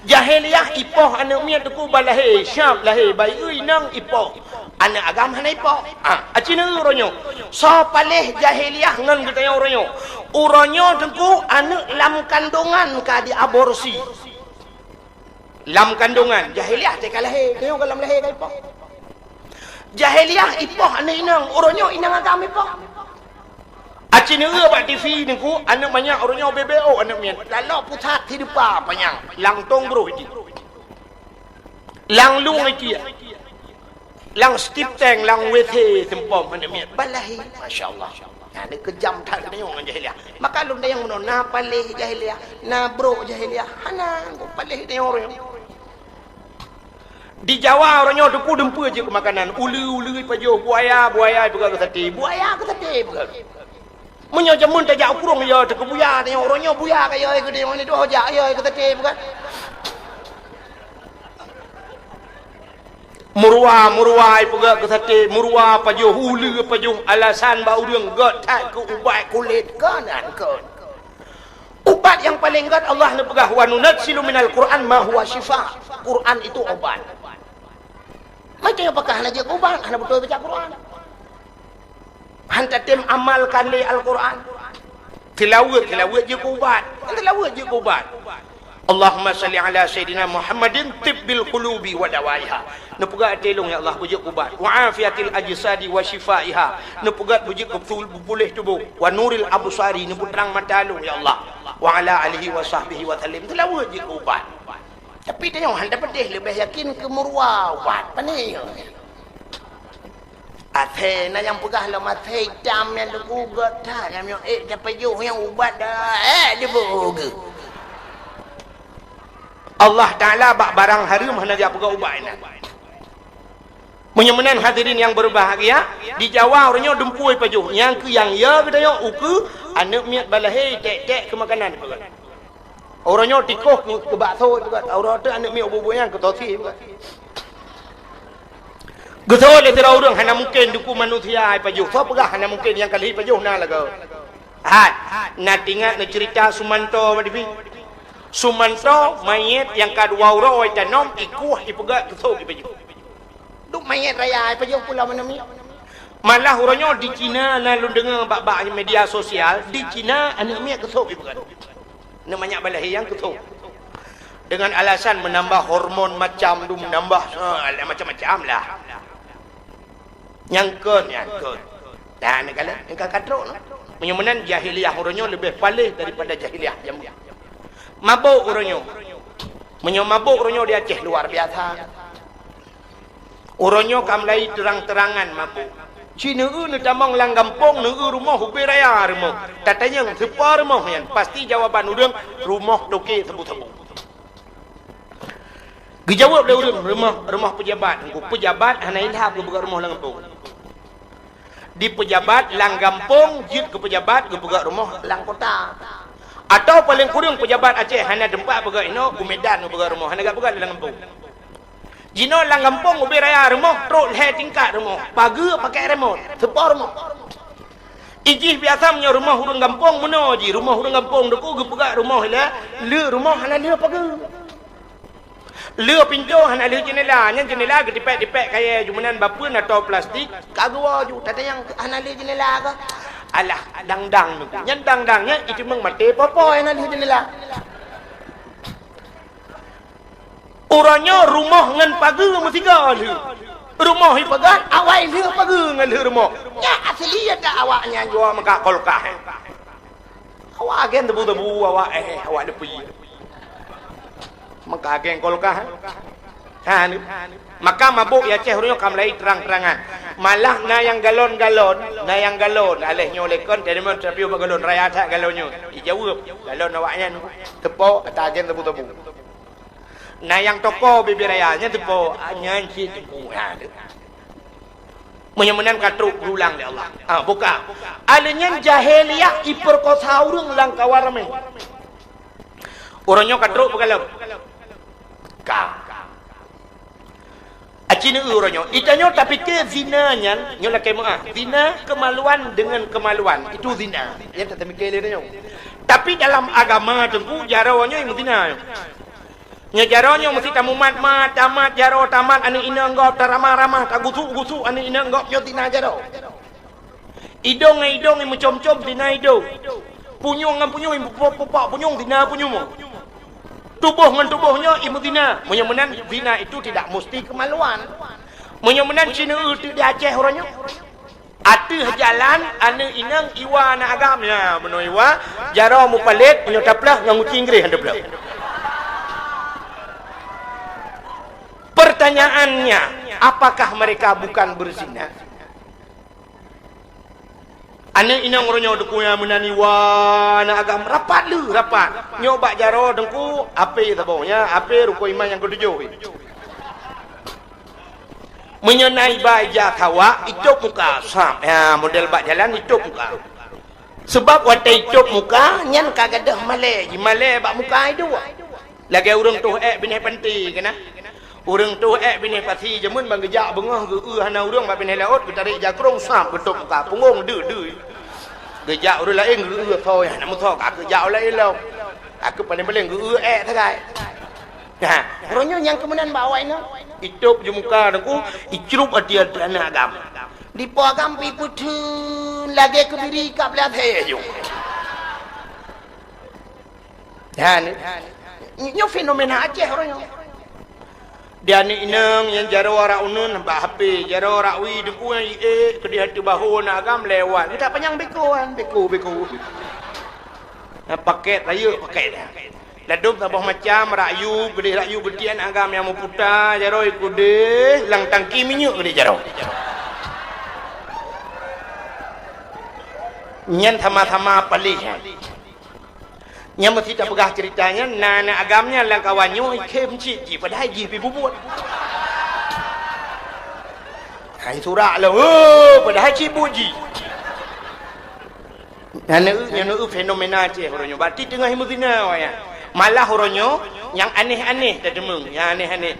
Jahiliyah ipoh aneuëk miet teungku ban lahé, siap lahé, bayeue inong ipoh. Aneuëk agam hana ipoh. Ah, aci neueu uroe nyoe. Soe paléh jahiliyah ngon geutanyoe uroe nyoe. Uroe nyoe teungku aneuëk lam kandongan ka diaborsi. Lam kandongan, jahiliyah teuka lahé, tanyoe ka lam lahé ka ipoh. Jahiliyah ipoh aneuëk inong, uroe nyoe inong agam ipoh. Aci neueu bak T V teungku, aneuëk manyak uroe nyoe B B O aneuëk miet. Laloe pusat hidupa panyang, lam tong broh iti. Lam lueng iti. Lam stip tank, lam W C seumpom aneuëk miet. Ban lahé, masya Allah. Nah, ni keujam that tanyoe ngon jahiliyah. Maka lôn tanyong meunoe, na paléh jahiliyah, na brok jahiliyah. Hana, paléh tanyoe uroe nyoe. Di Jawa uroe nyoe teungku dumpeue jeuet keu makanan, uleue-uleue ipajoh, buaya, buaya ipeugah keu saté, buaya keu saté ipeugah. Meunyoe jameun tajak u krueng, yo teuka buya, tanyoe uroe nyoe buya ka yo keu tanyoe, ni doh jak yo keu saté ipeugah. Meuruwa, meuruwa ipeugah keu saté, meuruwa pajoh, uleue pajoh, alasan bak ureuëng gét that keu ubat kulét, keunan kon. Ubat nyang paleng gét Allah neupeugah, "Wa nunazzilu minal Qur'an ma huwa syifa." Quran itu obat. Macam apakah hana jeuet ubat, hana beutôi baca Quran. Han tatem amalkan lé Al-Quran. Tilaweuet, tilaweuet jeuet keu ubat. Tilaweuet jeuet keu ubat. Allahumma shalli ala sayyidina Muhammadin tibbil qulubi wa dawaiha. Neupeugah até lôn, ya Allah, beujeuet ubat. Wa afiatil ajsadi wa syifaiha. Neupeugah beujeuet keu puléh tuboh. Wa nuril absari, neupeutrang mata lôn, ya Allah. Wa ala alihi wa sahbihi wa sallim. Teulaweuet jeuet keu ubat. Tapi tanyoe hana tapeudeh, leubeh yakin keu meuruwa ubat. Pane? Asèe na nyang peugah lom asèe itam nyang teugugat that, nyang nyoe ék tapajoh nyang ubat dah, ék diboh geuh. Allah Taala bak barang hareuem hana geupeugah ubat inan. Meunyoe meunan hadirin nyang berbahagia, di Jawa uroe nyoe dumpeue pajoh, nyang keu nyang ya geutanyoe ukeue aneuk miet balahé tek-tek keu makanan. Uroe nyoe tikoh keu, keu bakso juga. Uroe teuh aneuk miet ubu-ubu nyan keu tosi juga. Geuseuôt lé sidroe ureueng hana mungken duku manusia ipajoh. Soe peugah hana mungken, nyang ka lheueh ipajoh na lagoe. Hai, na teuingat neucerita Sumanto bak T V? Sumanto manyét nyang ka dua uroe itanom, ikueh, ipeugöt, geuseuôt ipajoh. Duek manyét raya ipajoh pula manusia. Malah uroe nyoe di Cina na lôn deungoe bak-bak media sosial, di Cina aneuk miet geuseuôt ipeugöt. Aneuk manyak balahé nyang geuseuôt. Dengan alasan menambah hormon macam tu, menambah, eh, macam-macam lah. Nyang kon, nyang kon. Nah, neukalon, nyang ka trok, nah. Meunyoe meunan jahiliyah uroe nyoe leubeh paléh daripada jahiliyah jameun. Mabök uroe nyoe. Meunyoe mabök uroe nyoe di Aceh luar biasa. Uroe nyoe ka mulai terang-terangan mabök. Ci neueu neutamong lam gampông, neueu rumoh ubé raya rumoh. Tatanyong, "Soe po rumoh nyan?" Pasti jawaban ureueng, "Rumoh toke sabu-sabu." Geujaweueb lé ureueng, "Rumoh, rumoh peujabat." Teungku, peujabat hana ilham geupeugöt rumoh lam gampông. Di peujabat lam gampông jeuet keu peujabat geupeugöt rumoh lam kota. Atawa paleng kureueng peujabat Aceh hana teumpat peugöt inoe, u Medan geupeugöt rumoh, hana geupeugöt lam gampông. Jinoe lam gampông ubé raya rumoh trok lhèe tingkat rumoh, pageue pakèk remote, soe po rumoh. Ijih biasa meunyoe rumoh ureueng gampông meunoe jih, rumoh ureueng gampông Teungku geupeugöt rumoh ilèe, le rumoh hana le pageue. Le pintoe hana le jeunela, nyan jeunela geutipèk-tipèk kayèe ju meunan bapeue atau plastik, ka geuwoe ju, tatanyong hana le jeunela kah? Alah, dang-dang Teungku. Nyan dang-dang nyan iteumong maté popo hana le jeunela. Uroe nyoe rumoh ngon pageue meusigoe lheueh. Rumoh ipeugöt, awai lheueh pageue ngon lheueh rumoh. Nyan asli ata awak nyan jua meukat kulkas. Awak agen tebu-tebu, awak, eh, awak leupie. Meukat agen kulkas. Ha, ni. Maka mabök di Aceh uroe nyoe ka mulai terang-terangan. Malah na nyang galon-galon, na nyang galon. Aléh nyoe lé kon, teurimong teupiôh bak galon, raya that galon nyoe. Ijaweueb, galon awak nyan. Soe po, ata agen tebu-tebu. Na nyang toko bibir raya, nyan soe po, ah, nyan cit Teungku, ha, tu. Meunyoe meunan ka trok geulang lé Allah. Ha, buka. Alèh nyan jahiliyah ipeurkosa ureueng lam kawan ramé. Uroe nyoe ka trok beugalom. Ka. Aci neueu uroe nyoe. Itanyoe tapike zina nyan, nyoe lakèe meu'ah. Zina kemaluan dengan kemaluan. Itu zina. Nyan tapike lé tanyoe. Tapi dalam agama Teungku, jaroe nyoe meuzina nyoe. Nyoe jaroe nyoe meusti tamumat-mat, tamat jaroe, tamat aneuk inong gob, taramah-ramah, tagusuk-gusuk aneuk inong gob, nyoe zina jaroe. Idong ngon idong imeucom-com zina idong. Punyueng ngon punyueng imupok-pupok punyueng zina punyueng. Tuboh ngon tuboh nyoe imeuzina. Meunyoe meunan zina itu tidak musti kemaluan. Meunyoe meunan ci neueu teuk di Aceh uroe nyoe. Ateueh jalan aneuk inong iwa aneuk agam. Ya, meunoe iwa, jaroe mupalét, meunyoe taplôh ngon guci Inggréh han taplôh. Pertanyaannya, apakah mereka bukan berzina? Aneuk inong uroe nyoe Teungku nyang meunan iwa aneuk agam rapat lé, rapat. Nyoe bak jaroe Teungku, apé saboh nyan, apé rukon iman nyang keutujôh. Meunyoe na iba ija sawak, itôb muka, sab. Ya, model bak jalan itôb muka. Sebab watèe itôb muka, nyan ka gadôh malèe, jimalèe bak muka idua. Lagèe ureueng toh èk binéh panti keunan. Ureueng toh èk binéh pasi jameun ban geujak beungoh geueu hana ureueng bak binéh laôt, geutarek jakrong sab geutôb muka, punggong deuh-deuh. Geujak ureueng laén geueu soe nyang na meusoe ka geujak ureueng laén lom. Aku paléng-paléng geueu èk sagai. Nah, uroe nyoe nyang keumeunan bak awak inong. Itôb ju muka Teungku, icrup ateueh aneuk agam. Dipo agam pi peutheun lagèe keubiri kap lé asèe ju. Nyan, Nyoe fenomena Aceh uroe nyoe. Di aneuk inong nyang jaroe rak uneun bak H P, jaroe rak wie deungon ié keudeh ateueh bahô na agam lewat. Geutak panyang beko kan, beko, beko. Nah, paket rayeuk paket dah. Ladôm saboh macam, rak yub, keudeh rak yub beutiek agam nyang meuputa, jaroe keudeh, lam tangki minyeuk keudeh jaroe. Nyan sama-sama paléh nyan. Nyang meusti tapeugah ceurita nyan, na aneuk agam nyan lam kawan nyoe, ikhém cit jih, padahai jih pih bubuet. Hai surak lah, oh, padahai cit buet jih. Nyan eu, nyan eu fenomena Aceh uroe nyoe. Berarti teungoh meuzina awaknyan. Malah uroe nyoe, nyang aneh-aneh tadeumeung, nyang aneh-aneh.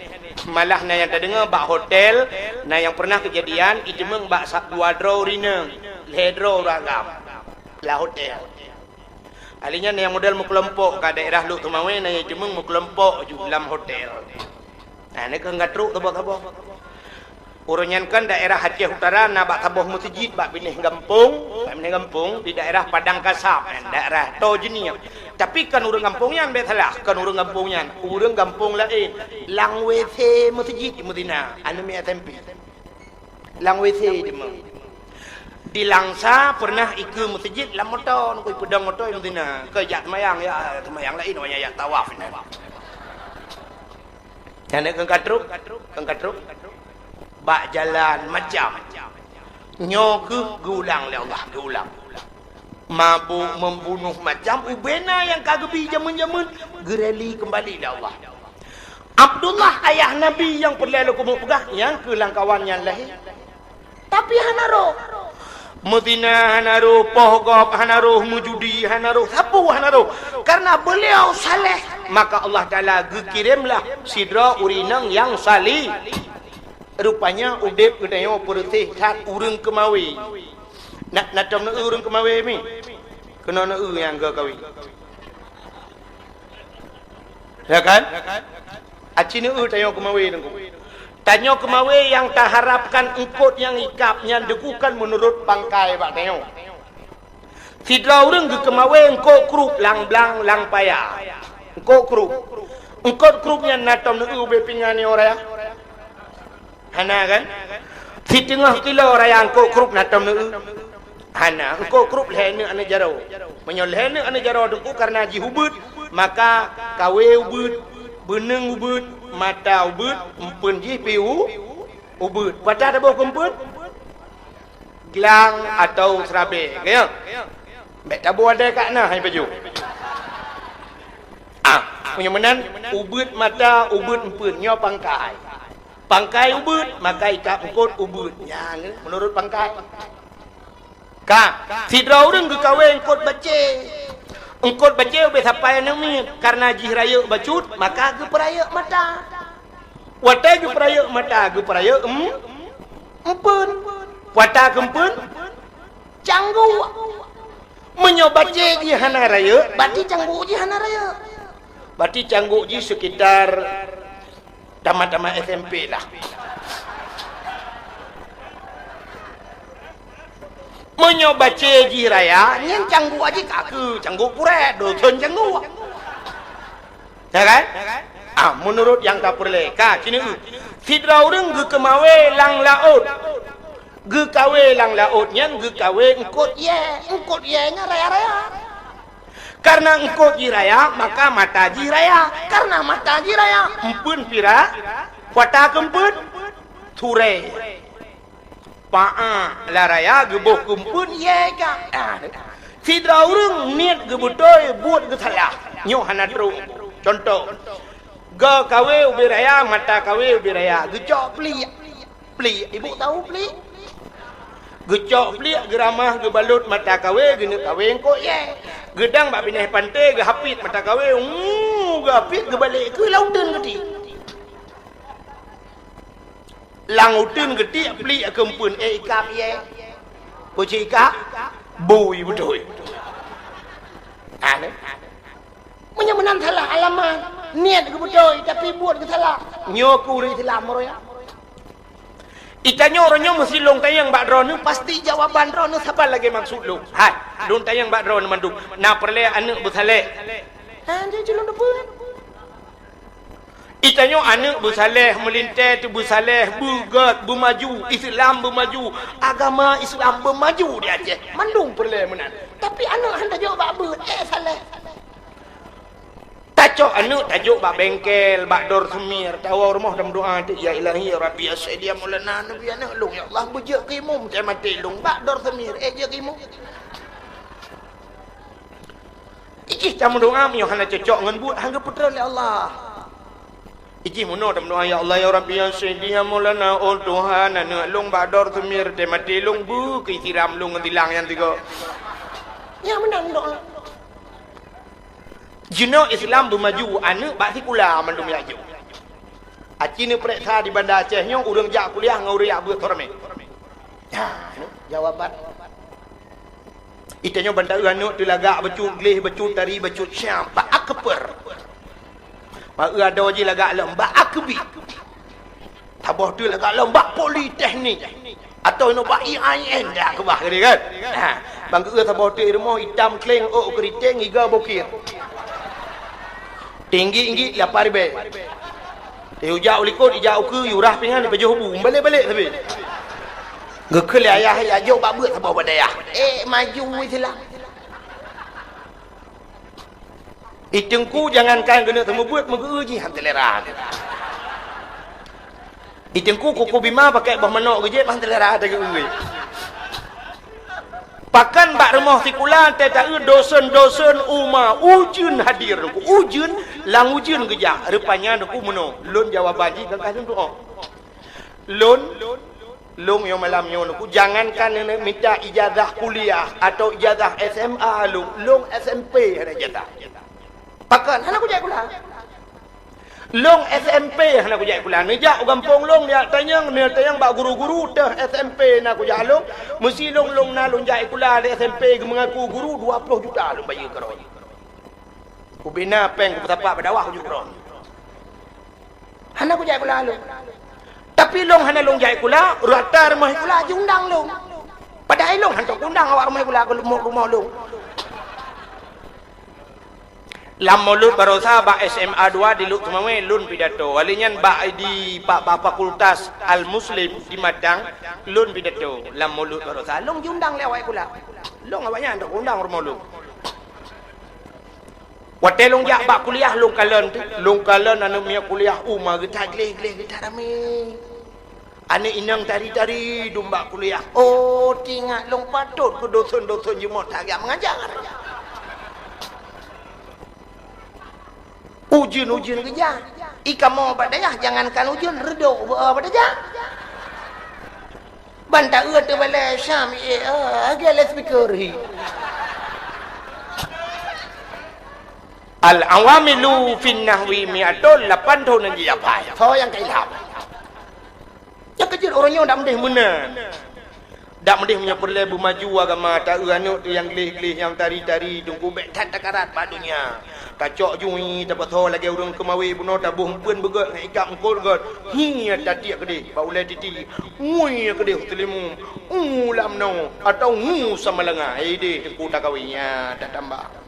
Malah na nyang tadeungoe bak hotel, na nyang pernah keujadian, iteumeung bak sa-, dua droe ureueng inong, lhèe droe ureueng agam. Lam hotel. Ahli nyan nyang model meukelompok ka daerah Lhokseumawe, na nyang iteumeung meukelompok ju lam hotel. Nah, nyan keuh ka trok saboh-saboh. Uroe nyan kan daerah Aceh Utara na bak saboh meuseujid bak binéh gampông, bak binéh gampông di daerah Padang Kasab nyan, daerah Toh Jeunieng. Tapi kan ureueng gampông nyan, bèk salah, kan ureueng gampông nyan, ureueng gampông laén. Lam W C meuseujid meuzina, aneuk miet S M P. Lam W C deungon. Di Langsa pernah ikeue meuseujid lam moto, nungkui peudong moto meuzina. Keu jak seumayang, ya, seumayang laén, awaknyan jak tawaf inan. Nyan keuh ka trok, keuh ka trok. Bak jalan macam. Nyoe keuh geuulang lé Allah, geuulang. Mabök, membunuh, macam ubena nyang ka geubi jameun-jameun, geureli keumbali lé Allah. Abdullah, ayah Nabi nyang peureulèe lôn keumeung peugah, nyang keuh lam kawan nyan lahé. Tapi hana rôh. Meuzina hana rôh, poh gob hana rôh, meujudi hana rôh, sapeue hana rôh. Karena beliau saleh, maka Allah Taala geukiremlah sidroe ureueng inong nyang saleh. Rupanya udép geutanyoe peureuséh that ureueng keumawe. Na, na tom neu-eu ureueng keumawe mi? Keunoe neu-eu nyang geukawen. Ya kan? Aci neu-eu tanyoe keumawe teungku. Tanyoe keumawe nyang taharapkan eungkôt nyang ikab nyan teungku kan meunurot pangkai bak tanyoe. Sidroe ureueng geukeumawe eungkôt krup lam blang lam paya. Eungkôt krup. Eungkôt krup nyan na tom neu-eu ubé pingan nyoe raya? Hana kan? Siteungoh kilo raya eungkôt krup na tom neu-eu? Hana, eungkôt krup lhèe neuk aneuk jaroe. Meunyoe lhèe neuk aneuk jaroe teungku karena jih ubeuet, maka kawe ubeuet, beuneueng ubeuet, mata ubeuet, eumpeuen jih pih u-, ubeuet. Patah taboh keu eumpeuen? Glang atau seurabèe, ka nyo? Bèk taboh adèe ka na hai pajoh. Ah, meunyoe meunan, ubeuet mata, ubeuet eumpeuen, nyoe pangkai. Pangkai ubeuet, maka ikab eungkôt ubeuet. Nyan, meunurot pangkai. Ka, sidroe ureueng geukawen eungkôt bacé. Eungkôt bacé ubé sapai aneuk miet, karena jih rayeuk bacut, maka geupeurayeuk mata. Watèe geupeurayeuk mata, geupeurayeuk em-, eumpeuen. Watèe keu eumpeuen, cangguek. Meunyoe bacé jih hana rayeuk, berarti cangguek jih hana rayeuk. Berarti cangguek jih sekitar tamat-tamat S M P lah. Meunyoe bacé jih raya, nyan cangguek jih ka keu cangguek purèt, dosen cangguek. Ya kan? Ah, meunurot nyang tapeureulèe, ka, ci neu-eu. Sidroe ureueng geukeumawe lam laôt. Geukawe lam laôt nyan geukawe eungkôt yèe. Eungkôt yèe nyan raya-raya. Karena eungkôt jih raya, maka mata jih raya. Karena mata jih raya, eumpeuen pih ra-, watèe keu eumpeuen, surèe. Paa lam raya geuboh keu eumpeuen yèe ka. Ah, sidroe ureueng niet geubeutôi, buet geusalah. Nyoe hana trok. Cuntoh, goe kawe ubé raya, mata kawe ubé raya, geucok pliek. Pliek, ibu tahu pliek? Geucok pliek, geuramah, geubalot mata kawe, geuneuk kawe eungkôt yèe. Geudang bak binéh panté, geuhapit mata kawe, uu, geuhapit, geubalek keu lam uteuen geuti. Lam uteuen geutiek pliek keu eumpeuen, eh, ikab yèe. Peue cit ikab? Bui beutôi. Aneh. Meunyoe meunan salah alamat, niet geubeutôi, tapi buet geusalah. Nyoe keu ureueng Islam meuraya. Itanyoe uroe nyoe meusilong tanyong bak droeneuh, pasti jawaban droeneuh saban lagèe maksud lôn. Hai, lôn tanyong bak droeneuh mandum, na peureulèe aneuk beusalek? Ha, jih lôn teupeue. Itanyoe aneuk beusaléh, meulintèe teuh beusaléh, beugèt, beumaju, Islam beumaju, agama Islam beumaju di Aceh. Mandum peureulèe meunan. Tapi aneuk han tajok bak beuet, eh, saléh. Tacok aneuk tajok bak bengkel, bak dor seumir, tawoe rumoh tameudoa teuk, "Ya Ilahi, ya Rabbi, ya Sayyidi, ya Maulana, neubi aneuk lôn, ya Allah, beujeuet keu imum, teuh maté lôn bak dor seumir, eh, jeuet keu imum." Ijih tameudoa meunyoe hana cocok ngon buet, han geupeutreun lé Allah. Ijih meunoe tameudoa, "Ya Allah, ya Rabbi, ya Sayyidi, ya Maulana, oh Tuhan, aneuk lôn bak dor seumir, teuh maté lôn, beu keu siram lôn ngon silang nyang tiga." Nyan meunan doa. Jinoe Islam beumaju, aneuk bak sikula mandum jak jok. Aci neupareksa di Banda Aceh nyoe ureueng jak kuliah ngon ureueng jak beuet soe ramé. Nyan jawaban. Itanyoe ban taeu aneuk teuh lagak bacut gleh, bacut tari, bacut syam, bak akper. Bak eu adoe jih lagak lom bak akbi. Saboh teuk lagak lom bak politeknik. Atawa inoe bak I A I N dak keubah tadi kan. Ha, ban geu saboh teuk i rumoh itam kleng ôk keuriteng iga bokir. Tinggi-tinggi lapan ribèe. Ijak u likot, ijak u keue, yurah pingan, ipajoh bu, balek-balek sabe. Geukheun lé ayah, "Ya jok bak beuet saboh bak dayah." Eh, maju Islam. I teungku jangankan keuneuk seumeubeuet, meugeu jih han teulera. I teungku kuku bima pakai boh manok geujép han teulera teugeue. Pakan bak rumoh sikula teuh taeu dosen-dosen uma ujeuen hadir, ujeuen, lam ujeuen geujak. Rupanya teungku meunoe, lôn jawaban jih ka lheueh lôn tu'oh. Lôn, lôn nyoe malam nyoe lôn, jangankan neumita ijazah kuliah atau ijazah S M A lôn, lôn S M P hana ijazah. Pakon? Hana kujak sikula. Lôn S M P hana kujak sikula. Neujak u gampông lôn, neujak tanyong, neujak tanyong bak guru-guru teuh S M P na kujak lôn. Meusi lôn, lôn na lôn jak sikula di S M P geumeungaku guru dua ploh juta lôn bayeue keudroe. Kubina péng kupeusapat bak dakwah kujak keudroe. Hana kujak sikula lôn. Tapi lôn hana lôn jak sikula, rata rumoh sikula jiundang lôn. Padahai lôn hantom kuundang awak rumoh sikula keu rumoh, rumoh lôn. Lam Maulud Baroesa bak S M A dua di Lhokseumawe lôn pidato. Wali nyan bak di, bak, bak Fakultas Al-Muslim di Matang lôn pidato lam Maulud Baroesa. Lôn jiundang lé awak sikula. Lôn awak nyan hantom kuundang rumoh lôn. Watèe lôn jak bak kuliah, lôn kalon teuh, lôn kalon aneuk miet kuliah uma geuta gleh-gleh, geuta ramé. Aneuk inong tari-tari dum bak kuliah. Oh, teuingat lôn patot keu dosen-dosen jeuet meutajak meungajar. Ujeuen-ujeuen geujak. I kamoe bak dayah jangankan ujeuen, reudôk beu bak dayah. Ban taeu teubalai Syam, eh, eh, lagèe loudspeaker hi. Al-awamilu fin nahwi mi'atun, lapan thôn nyang jiapai. Soe nyang ka ilham? Nyang keujeuet ureueng nyoe dak meudeh meunan. Dak meudeh meunyoe peureulèe beumaju agama, taeu aneuk teuh nyang gleh-gleh, nyang tari-tari, teungku bèk that takarat bak donya. Tacok jui, tapasoe lagèe ureueng keumawe bunoe, taboh eumpeuen beugèt ngon ikab eungkôt gèt. Hi tatiek keudeh bak ulèe titi. Ngui keudeh u Teulimu. U lam noe atawa ngu Samalanga. Ideh teungku takawe nyan tatamba.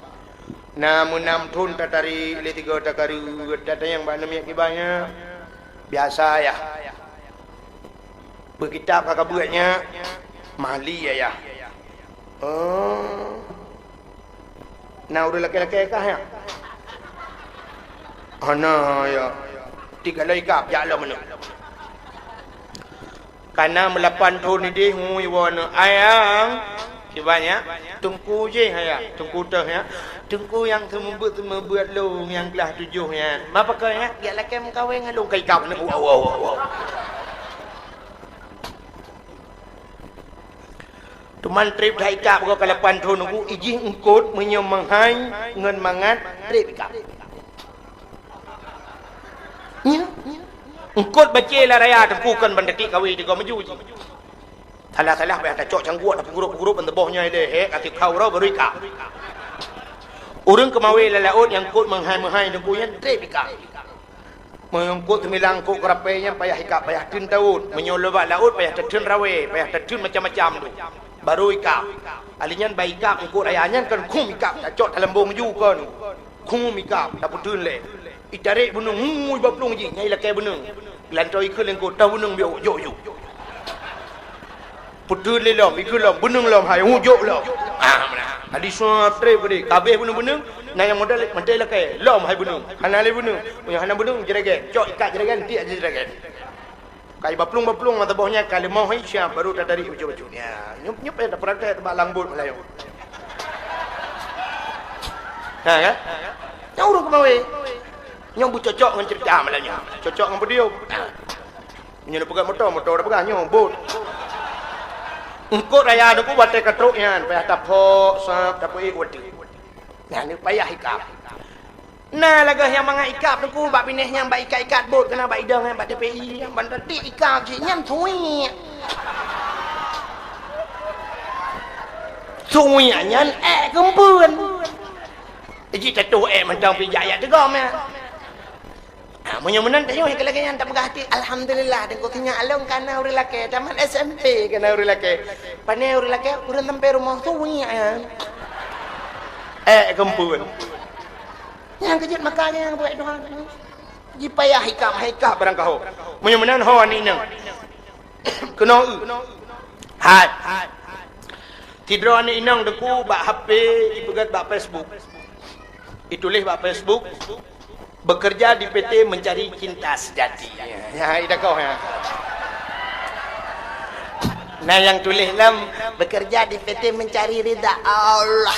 Na meunam thôn tatarék lé tiga takareuet, tatanyong bak aneuk miet kiban nyan. Biasa yah. Beukitab ka kabeuet nyan, mali ayah. Oh. Na ureueng lakèe-lakèe kah nyan? Hana ya. Tiga loi kab jak lom aneuk. Kana meulapan thôn ideh ngui woe aneuk. Ayang, kiban nyan, teungku jih ayah, teungku teuh nyan. Teungku nyang seumeubeuet-seumeubeuet lôn nyang keulah tujoh nyan. Ma pakon nyan, jak lakèe meukawen ngon lôn ka ikab aneuk. Wow, wow, wow, wow. Teuma trép that ikab goe ka lapan thôn nunggu, ijih eungkôt meunyoe meuhai ngon mangat trép ikab. Nyan. Eungkôt bacé lam raya teungku kon ban teukiek kawé tiga maju jih. Salah-salah payah tacok cangguek, tapeugurup-gurup ban teuboh nyoe lé, hek, ka tikau uroe baru ikab. Ureueng keumawé lam laôt nyang eungkôt meuhai-meuhai teungku nyan trép ikab. Meunyoe eungkôt seumilang eungkôt keurapée nyan payah ikab, payah teun tawöt. Meunyoe lôn bak laôt payah tateun rawée, payah tateun macam-macam tu. Baru ikab. Ali nyan bak ikab eungkôt raya nyan kon khum ikab, tacok taleumbong ju kon. Khum ikab, tapeuteun lé. Itarek beuneueng, hu, iba plueng jih, nyan ilakée beuneueng. Geulantô ikheun lé eungkôt, toh beuneueng biôh, jok, jok. Peuteun lé lom, ikheun lom, beuneueng lom hai, hu, jok lom. Ah, meunan. Adi suap trép keudeh, kabeh beuneueng-beuneueng, na nyang modal, mantong ilakée, lom hai beuneueng. Hana lé beuneueng, meunyoe hana beuneueng, jregen. Cok ikat jregen, tiek jregen. Ka iba plueng-iba plueng mata boh nyan ka leumoh hai siap, baru tatarik bacut-bacut. Ya, nyup-nyup ya, tapraktek bak lambot Meulayu. Ha, kan? Nyang ureueng keumawe. Nyoe beucocok ngon ceurita malam nyoe. Cocok ngon podium. Ha. Meunyoe neupeugah moto, moto tapeugah nyoe, bot. Eungkôt raya Teungku watée ka trok nyan, payah taphok, sab, tapeuék watée. Nyan payah ikab. Na lagée nyang mangat ikab Teungku bak binéh nyan bak ikat-ikat bot keunan bak idong nyan bak T P I nyan ban tatik ikab cit nyan suwiek. Suwiek nyan ék keumpeuen. Jih tatuh ék mantong pih jak yak teugom nyan. Ha, meunyoe meunan tanyoe nyang lagée nyan tapeugah até, alhamdulillah Teungku sinyak lôn kana ureueng lakée, tamat S M P kana ureueng lakée. Pane ureueng lakée ureueng sampai rumoh suwiek nyan. Ék keumpeuen. Nyang keujeuet maka nyang buet Tuhan. Jipayah hikab, hikab barang kaho. Meunyoe meunan ho aneuk inong. Keunoe eu. Hai. Sidroe aneuk inong Teungku bak H P ipeugét bak Facebook. Ituléh bak Facebook, "Bekerja di P T mencari cinta sejati." Ya, idakoh ya. Nah, yang tuléh lom, "Bekerja di P T mencari ridha Allah."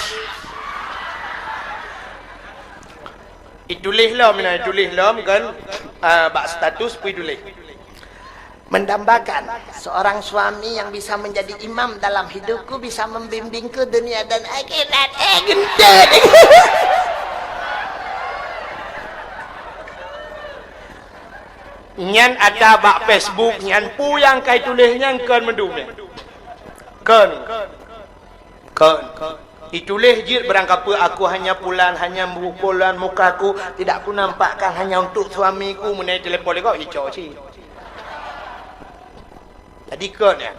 Ituléh lom, nah, ituléh lom kan, ah, bak status pun ituléh. Mendambakan seorang suami yang bisa menjadi imam dalam hidupku, bisa membimbingku dunia dan akhirat. Eh, geuntét. Nyan ata bak Facebook nyan, peue nyang ka ituléh nyan kon mandum nyan. Kon. Kon. Ituléh jeuet barang kapeue, "Aku hanya pulan, hanya bu-, pulan mukaku, tidak kunampakkan hanya untuk suamiku," meunai telepon lé gob, ico cit. Jadi kon ya.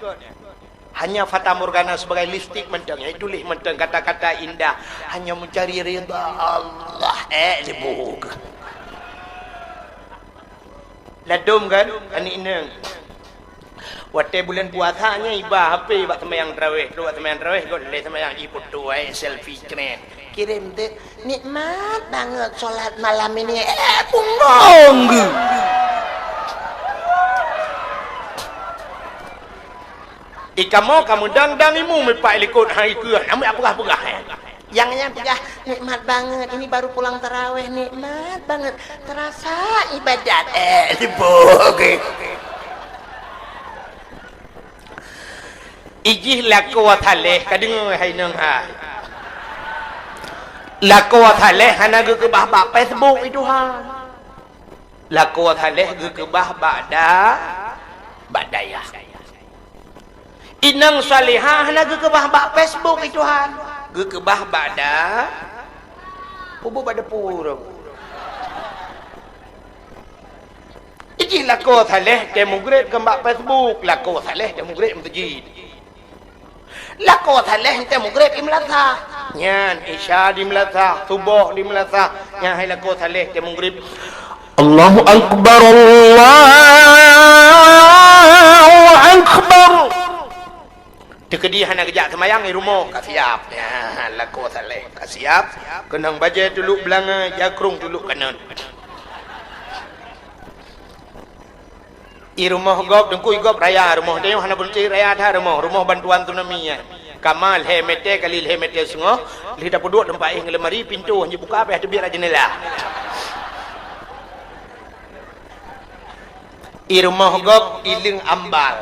Hanya fatamorgana sebagai lipstik mantong, ya, ituléh mantong kata-kata indah, hanya mencari ridha Allah. Eh, dibuka. Ladom kan, aneuk inong. Watée buleuen puasa nyan iba H P bak seumayang tarawéh, trok bak seumayang tarawéh, göt lé seumayang jih foto, eh, selfie keren. Kirém teuk, "Nikmat banget sholat malam ini." Eh, punggong geuh. Ikamoe ka meudang-dang imeum ipak likot hai keuh, namiet peugah-peugah, eh. Nyang nyan peugah, "Nikmat banget, ini baru pulang tarawéh, nikmat banget. Terasa ibadat." Eh, libur, oke. Ijih lakoe saléh, ka deungoe hai inong hai. Lakoe saléh hana geukeubah bak Facebook, i Tuhan. Lakoe saléh geukeubah bak da-, bak dayah. Inong salihah hana geukeubah bak Facebook, i Tuhan. Geukeubah bak da-, pubu bak depu. Ijih lakoe saléh teuh mugreb kon bak Facebook, lakoe saléh teuh mugreb meuseujid. Lakoe saléh teuh mugreb i meulasah. Nyan, Isya di meulasah, Suboh di meulasah. Nyan hai lakoe saléh teuh mugreb. Allahu Akbar, Allahu Akbar. Teukeudi hana geujak seumayang, i rumoh ka siap. Ya, lakoe saléh ka siap. Keunong bajée tuluk beulangai, jakrong tuluk kanon. I rumoh gob, Teungku, i gob raya rumoh. Tanyoe hana beureuti raya that rumoh. Rumoh bantuan tsunami nyan. Kama lhée meter kali lhée meter seungoh, lheueh tapeuduek teumpat éh ngon lemari, pintoe han jibuka, payah teubiet lam jeundela. I rumoh gob, i leung ambal.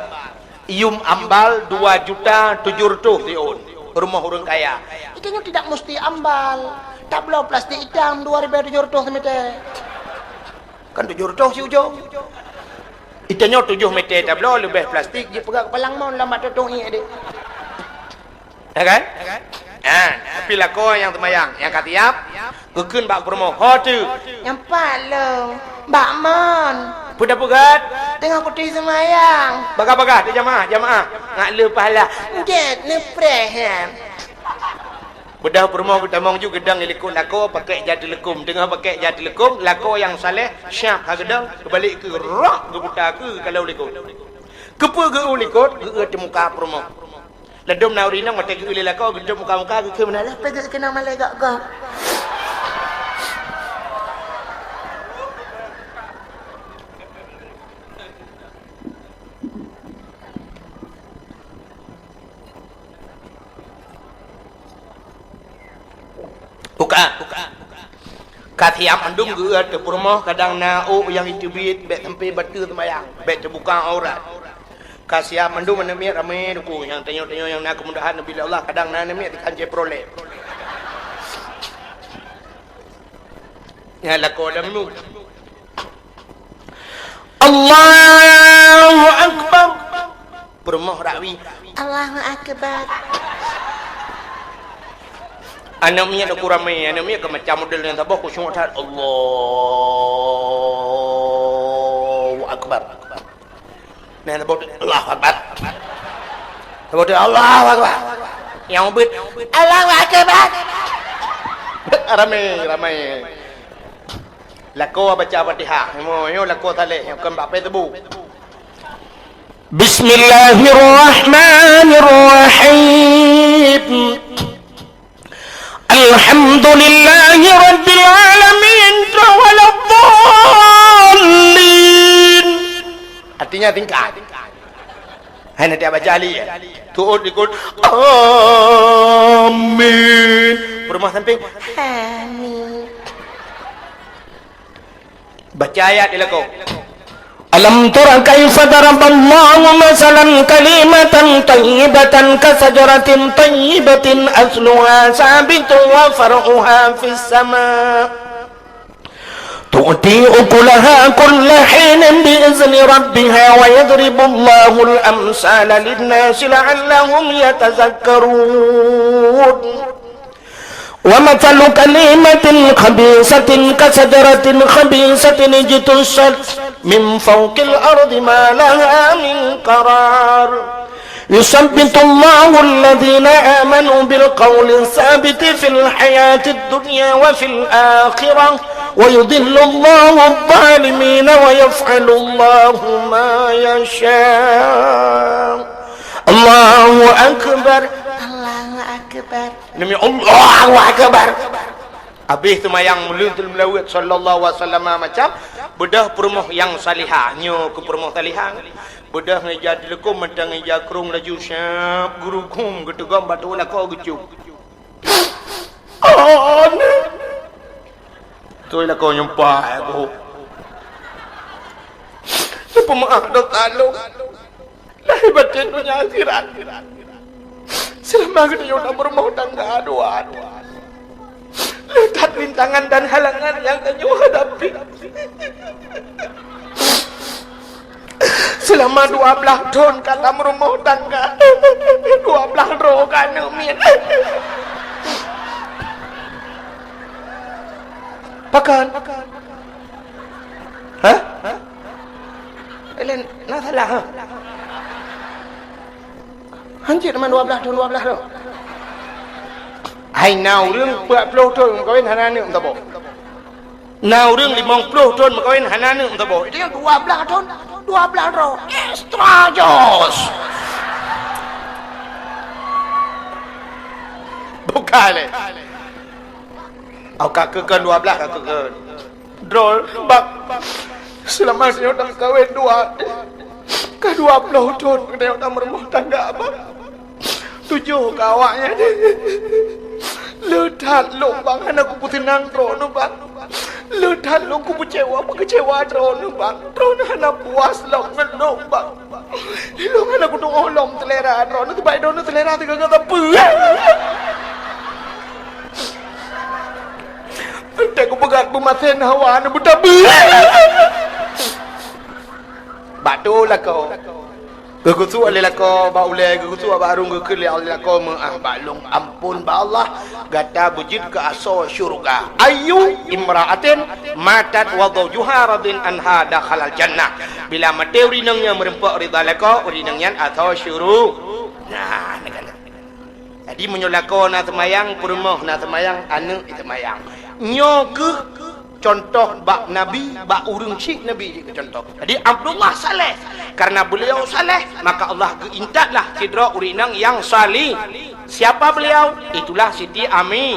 Yum ambal dua juta tujoh reutôh siôn. Rumoh ureuëng kaya. Itu nyoe tidak mesti ambal. Tabloe plastik itam dua ribée tujoh reutôh simeter. Kan tujoh reutôh siujong. Itanyoe tujoh meter tabloe leubeh plastik jipeugah keupalang mon lam bak tutong ié deh. Ya kan? Ha, tapi lakoe nyang seumayang, nyang ka siap, geukheun bak peurumoh, "Ho teuh?" "Nyang pat lôn, bak mon." "Peue tapeugah?" "Teungoh kutu seumayang." "Bagah-bagah teuh jamaah, jamaah. Ngat lheueh pahala." "Gét neupreh nyan." Beudôh peurumoh geutamong ju geudong i likot lakoe, pakèk ija teuleukom. Teungoh pakèk ija teuleukom, lakoe nyang saleh, syab ha geudong, geubalek keu rok geuputa keu kalau likot. Keupeue geu-eu likot, geu-eu teumuka peurumoh. Ladôm na ureueng inong watèe geu-eu lé lakoe, geuteumuka-muka, geukheun meunan, "Lé, peue geuh keunan malèe gok-gok." Buka. Ka siap mandum geu-eu ateueh peurumoh, kadang na ôk nyang jiteubiet, bèk sampai bateue seumayang, bèk teubuka aurat. Ka siap mandum aneuk miet ramé teungku, nyang tanyoe-tanyoe nyang na keumudahan neubri lé Allah, kadang na aneuk miet dikhan Chevrolet. Nyan lakoe lam nu. Allahu Akbar. Peurumoh rakwi. Allahu Akbar. Aneuk miet uku ramé, aneuk miet keu macam model nyang saboh khusyuk that. Allahu Akbar. Nyang saboh, Allahu Akbar. Saboh, Allahu Akbar. Nyang ubit, Allahu Akbar. Ramé, ramé. Lakoe baca Fatihah. Nyoe, nyoe lakoe saleh, nyoe kon bak Facebook. Bismillahirrahmanirrahim. Alhamdulillahi rabbil alamin, waladdallin. Artinya tingkat. Hai nanti baca alif. Tuut likot. Amin. Peurumoh samping. Amin. Baca ayat di lakoe. Alam tara kaifa daraballahu masalan kalimatan thayyibatan kasajaratin thayyibatin asluha sabitun wa far'uha fis sama. Tu'ti ukulaha kulla hinin bi izni rabbiha wa yadribullahul amsala linnasi la'allahum yatazakkarun. ومثل كلمة خبيثة كشجرة خبيثة اجتثت من فوق الأرض ما لها من قرار. يثبت الله الذين آمنوا بالقول الثابت في الحياة الدنيا وفي الآخرة ويضل الله الظالمين ويفعل الله ما يشاء. الله أكبر. الله أكبر. Nami Allahu Akbar. Habéh seumayang meuleuet, meulaweuet sallallahu alaihi wasallam macam, beudôh peurumoh nyang salihah. Nyoe keu peurumoh salihah. Beudôh ngon ija teuleukom mantong ija krông laju siab geurughum geuteugom bak tuet lakoe geucub. Aneh. Tuet lakoe nyumpah aku. Neupeumaáh dosa lôn. Lahé batén donya akhirat. Seulama geutanyoe tameurumoh tangga dua, le that rintangan dan halangan nyang tanyoe hadapi. Seulama dua blaih thon ka tameurumoh tangga, dua blaih droe ka aneuk miet. Pakon? Hah? Laén na salah, ha? Hanjeuet teuma dua blaih thon, dua blaih thon. Hai na ureueng peuet ploh thon meukawen hana aneuk meusaboh. Na ureueng limong ploh thon meukawen hana aneuk meusaboh. Itu nyang dua blaih thon, dua blaih droe. Extra jos. Bukan lé. Au ka keukeun dua blaih ka keukeun. Droe, bang. Seulama tanyoe tameukawen dua, ka dua ploh thon tanyoe tameurumoh tangga, bang. Tujoh ka awaknyan. Le that lôn, bang, hana kupeuseunang droeneuh, bang. Le that lôn kupeucewa, peukeucewa droeneuh, bang. Droeneuh hana puas lom ngon lôn, bang. Lôn hana kutu'oh lom seulera droeneuh, sabab droeneuh seulera sigoe-goe sapeue. Teuka kupeugah beumasen hawa neuh beutabeue. Bak tu lakoe. Geukhusyuk lé lakoe bak ulèe, geukhusyuk bak arung, geukheun lé lakoe meu'ah bak lôn, ampôn bak Allah, gata beujeuet keu asoe syeuruga. Ayyu imra'atin matat wa zawjuha radin anha dakhalal jannah. Bila maté ureueng inong nyang meureumpok ridha lakoe, ureueng inong nyan asoe syeuruga. Nah, neukalon. Jadi meunyoe lakoe na seumayang, peurumoh na seumayang, aneuk seumayang. Nyoe keuh contoh bak Nabi, bak ureuëng syiek Nabi jeuet keu contoh. Jadi Abdullah saleh. Karena beliau saleh, maka Allah geuintatlah sidroe ureuëng inong nyang salih. Siapa beliau? Itulah Siti Ami.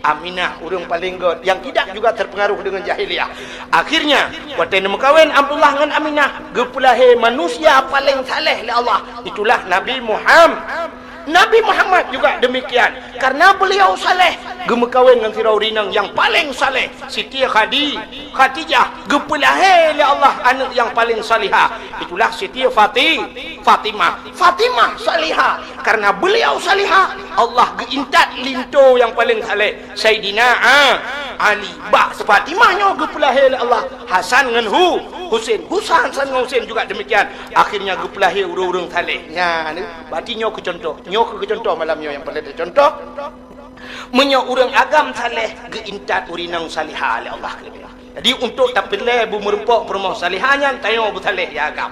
Aminah, ureuëng paleng gét, yang tidak juga terpengaruh dengan jahiliyah. Akhirnya, watée neumeukawen Abdullah ngon Aminah, geupeulahé manusia paleng saleh lé Allah. Itulah Nabi Muhammad. Nabi Muhammad juga demikian. Karena beliau saleh, geumeukawen ngon sidroe ureuëng inong nyang paleng saleh, Siti Khadi-, Khadijah, geupeulahé lé Allah aneuk nyang paleng salihah. Itulah Siti Fati-, Fatimah. Fatimah salihah. Karena beliau salihah, Allah geuintat linto nyang paleng saleh, Saidina A-, Ali. Bak Fatimah nyoe geupeulahé lé Allah Hasan ngon Hu-, Husen. Husa-, Hasan ngon Husen juga demikian. Akhirnya geupeulahé ureuëng-ureuëng saleh. Nyan, berarti nyoe keu contoh. Nyoe keu contoh malam nyoe nyang paleng teucontoh. Meunyoe ureuëng agam saleh, geuintat ureuëng inong salihah lé Allah. Jadi untuk tapeureulée beumeureumpok peurumoh salihah nyan, tanyoe beusaleh ya agam.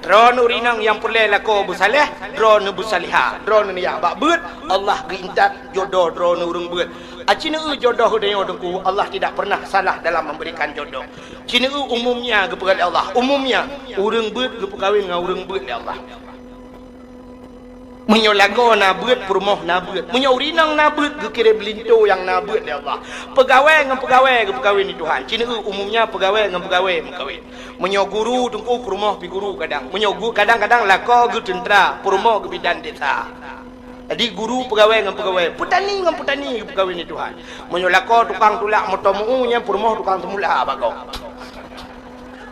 Droeneuh ureuëng inong nyang peureulée lakoe beusaleh, droeneuh beusalihah, droeneuh ya bak beuet, Allah geuintat jodoh droeneuh ureuëng beuet. Aci neu jodoh tanyoe Teungku, Allah tidak pernah salah dalam memberikan jodoh. Ci neu umumnya geupeugah lé Allah, umumnya ureuëng beuet geupeukawen ngon ureuëng beuet lé Allah. Meunyoe lakoe na beuet, peurumoh na beuet. Meunyoe ureuëng inong na beuet, geukirém linto nyang na beuet lé Allah. Peugawée ngon peugawée geupeukawen lé Tuhan. Ci neu umumnya peugawée ngon peugawée meukawen. Meunyoe guru Teungku, peurumoh pi guru kadang. Meunyoe gu-, kadang-kadang lakoe geuteuntra, peurumoh geubidan desa. Jadi guru peugawée ngon peugawée, peutani ngon peutani geupeukawen lé Tuhan. Meunyoe lakoe tukang tulak moto meu-u nyan, peurumoh tukang teumula bak gob.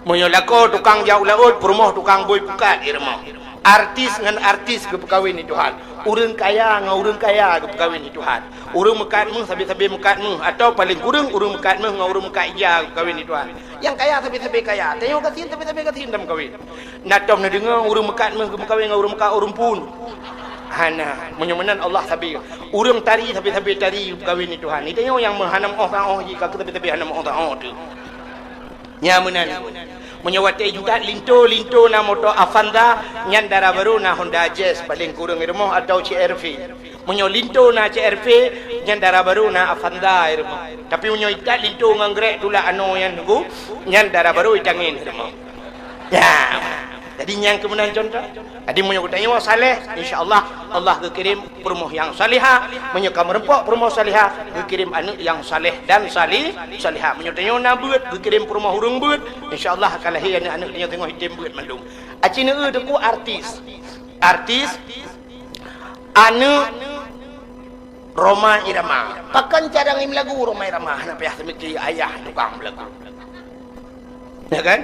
Meunyoe lakoe tukang jak u laôt, peurumoh tukang bui pukat di rumoh. Artis ngon artis geupeukawen lé Tuhan. Ureuëng kaya ngon ureuëng kaya geupeukawen lé Tuhan. Ureuëng meukat méuh sabe-sabe meukat méuh, atawa paleng kureueng ureuëng meukat méuh ngon ureuëng meukat ija geupeukawen lé Tuhan. Nyang kaya sabe-sabe kaya, tanyoe gasien sabe-sabe gasien tameukawen. Na tom neudeungoe ureuëng meukat méuh geupeukawen ngon ureuëng meukat ureuëng phon. Hana, meunyoe meunan Allah sabe. Ureuëng tari sabe-sabe tari geupeukawen lé Tuhan. Tanyoe nyang meuhana meuoh saoh jih, ka keu sabe-sabe hana meuoh saoh teuh. Nyan meunan. Meunyoe watée intat linto, linto na moto Avanza, nyan dara barô na Honda Jazz, paleng kureueng di rumoh, atawa C R V. Meunyoe linto na C R V, nyan dara barô na Avanza di rumoh. Tapi meunyoe intat linto ngon grek tulak anoe nyan Teungku, nyan dara barô itangen di rumoh. Ya. Jadi nyan keu meunan contoh. Jadi meunyoe geutanyoe saleh, insya Allah, Allah geukirém peurumoh nyang salihah. Meunyoe ka meureumpok peurumoh salihah, geukirém aneuk nyang saleh dan sali-, salihah. Meunyoe tanyoe na beuet, geukirém peurumoh ureuëng beuet, insya Allah ka lahé aneuk-aneuk tanyoe singoh item beuet mandum. Aci neu Teungku artis. Artis, aneuk Rhoma Irama. Pakon cara ngieng lagu Rhoma Irama? Hana payah teumiki, ayah tukang beulagu. Ya kan?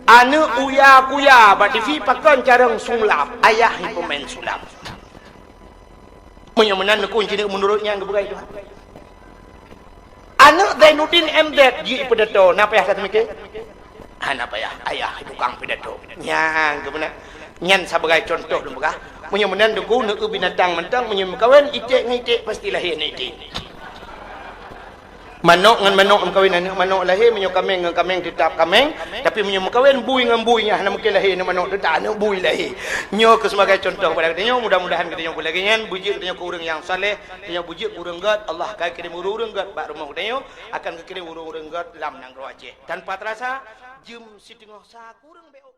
Aneuk Uya Kuya bak T V pakon carông sulap, ayah nyang peumain sulap. Meunyoe meunan neukun cit meunurot nyang geupeugah Tuhan. Aneuk Zainuddin M Z jeuet pidato, na payah that mike? Hana payah, ayah tukang pidato. Nyang geupeuna. Nyan sabagai contoh lôn peugah. Meunyoe meunan Teungku, neuk binatang mantong, meunyoe meukawen iték ngon iték, pasti lahé aneuk iték. Manok ngon manok meukawen, aneuk manok lahé, meunyoe kaméng ngon kaméng teutap kaméng, tapi meunyoe meukawen bui ngon bui, nyan hana mungken lahé aneuk manok, teutap aneuk bui lahé. Nyoe keuh sebagai contoh kepada geutanyoe, mudah-mudahan geutanyoe pun lagée nyan, beujeuet geutanyoe keu ureuëng nyang saleh, geutanyoe beujeuet keu ureuëng gét, Allah ka kirém ureuëng-ureuëng gét bak rumoh geutanyoe, akan geukirém ureuëng-ureuëng gét lam nanggroe Aceh. Tanpa terasa, jeuem siteungoh sa kureueng beu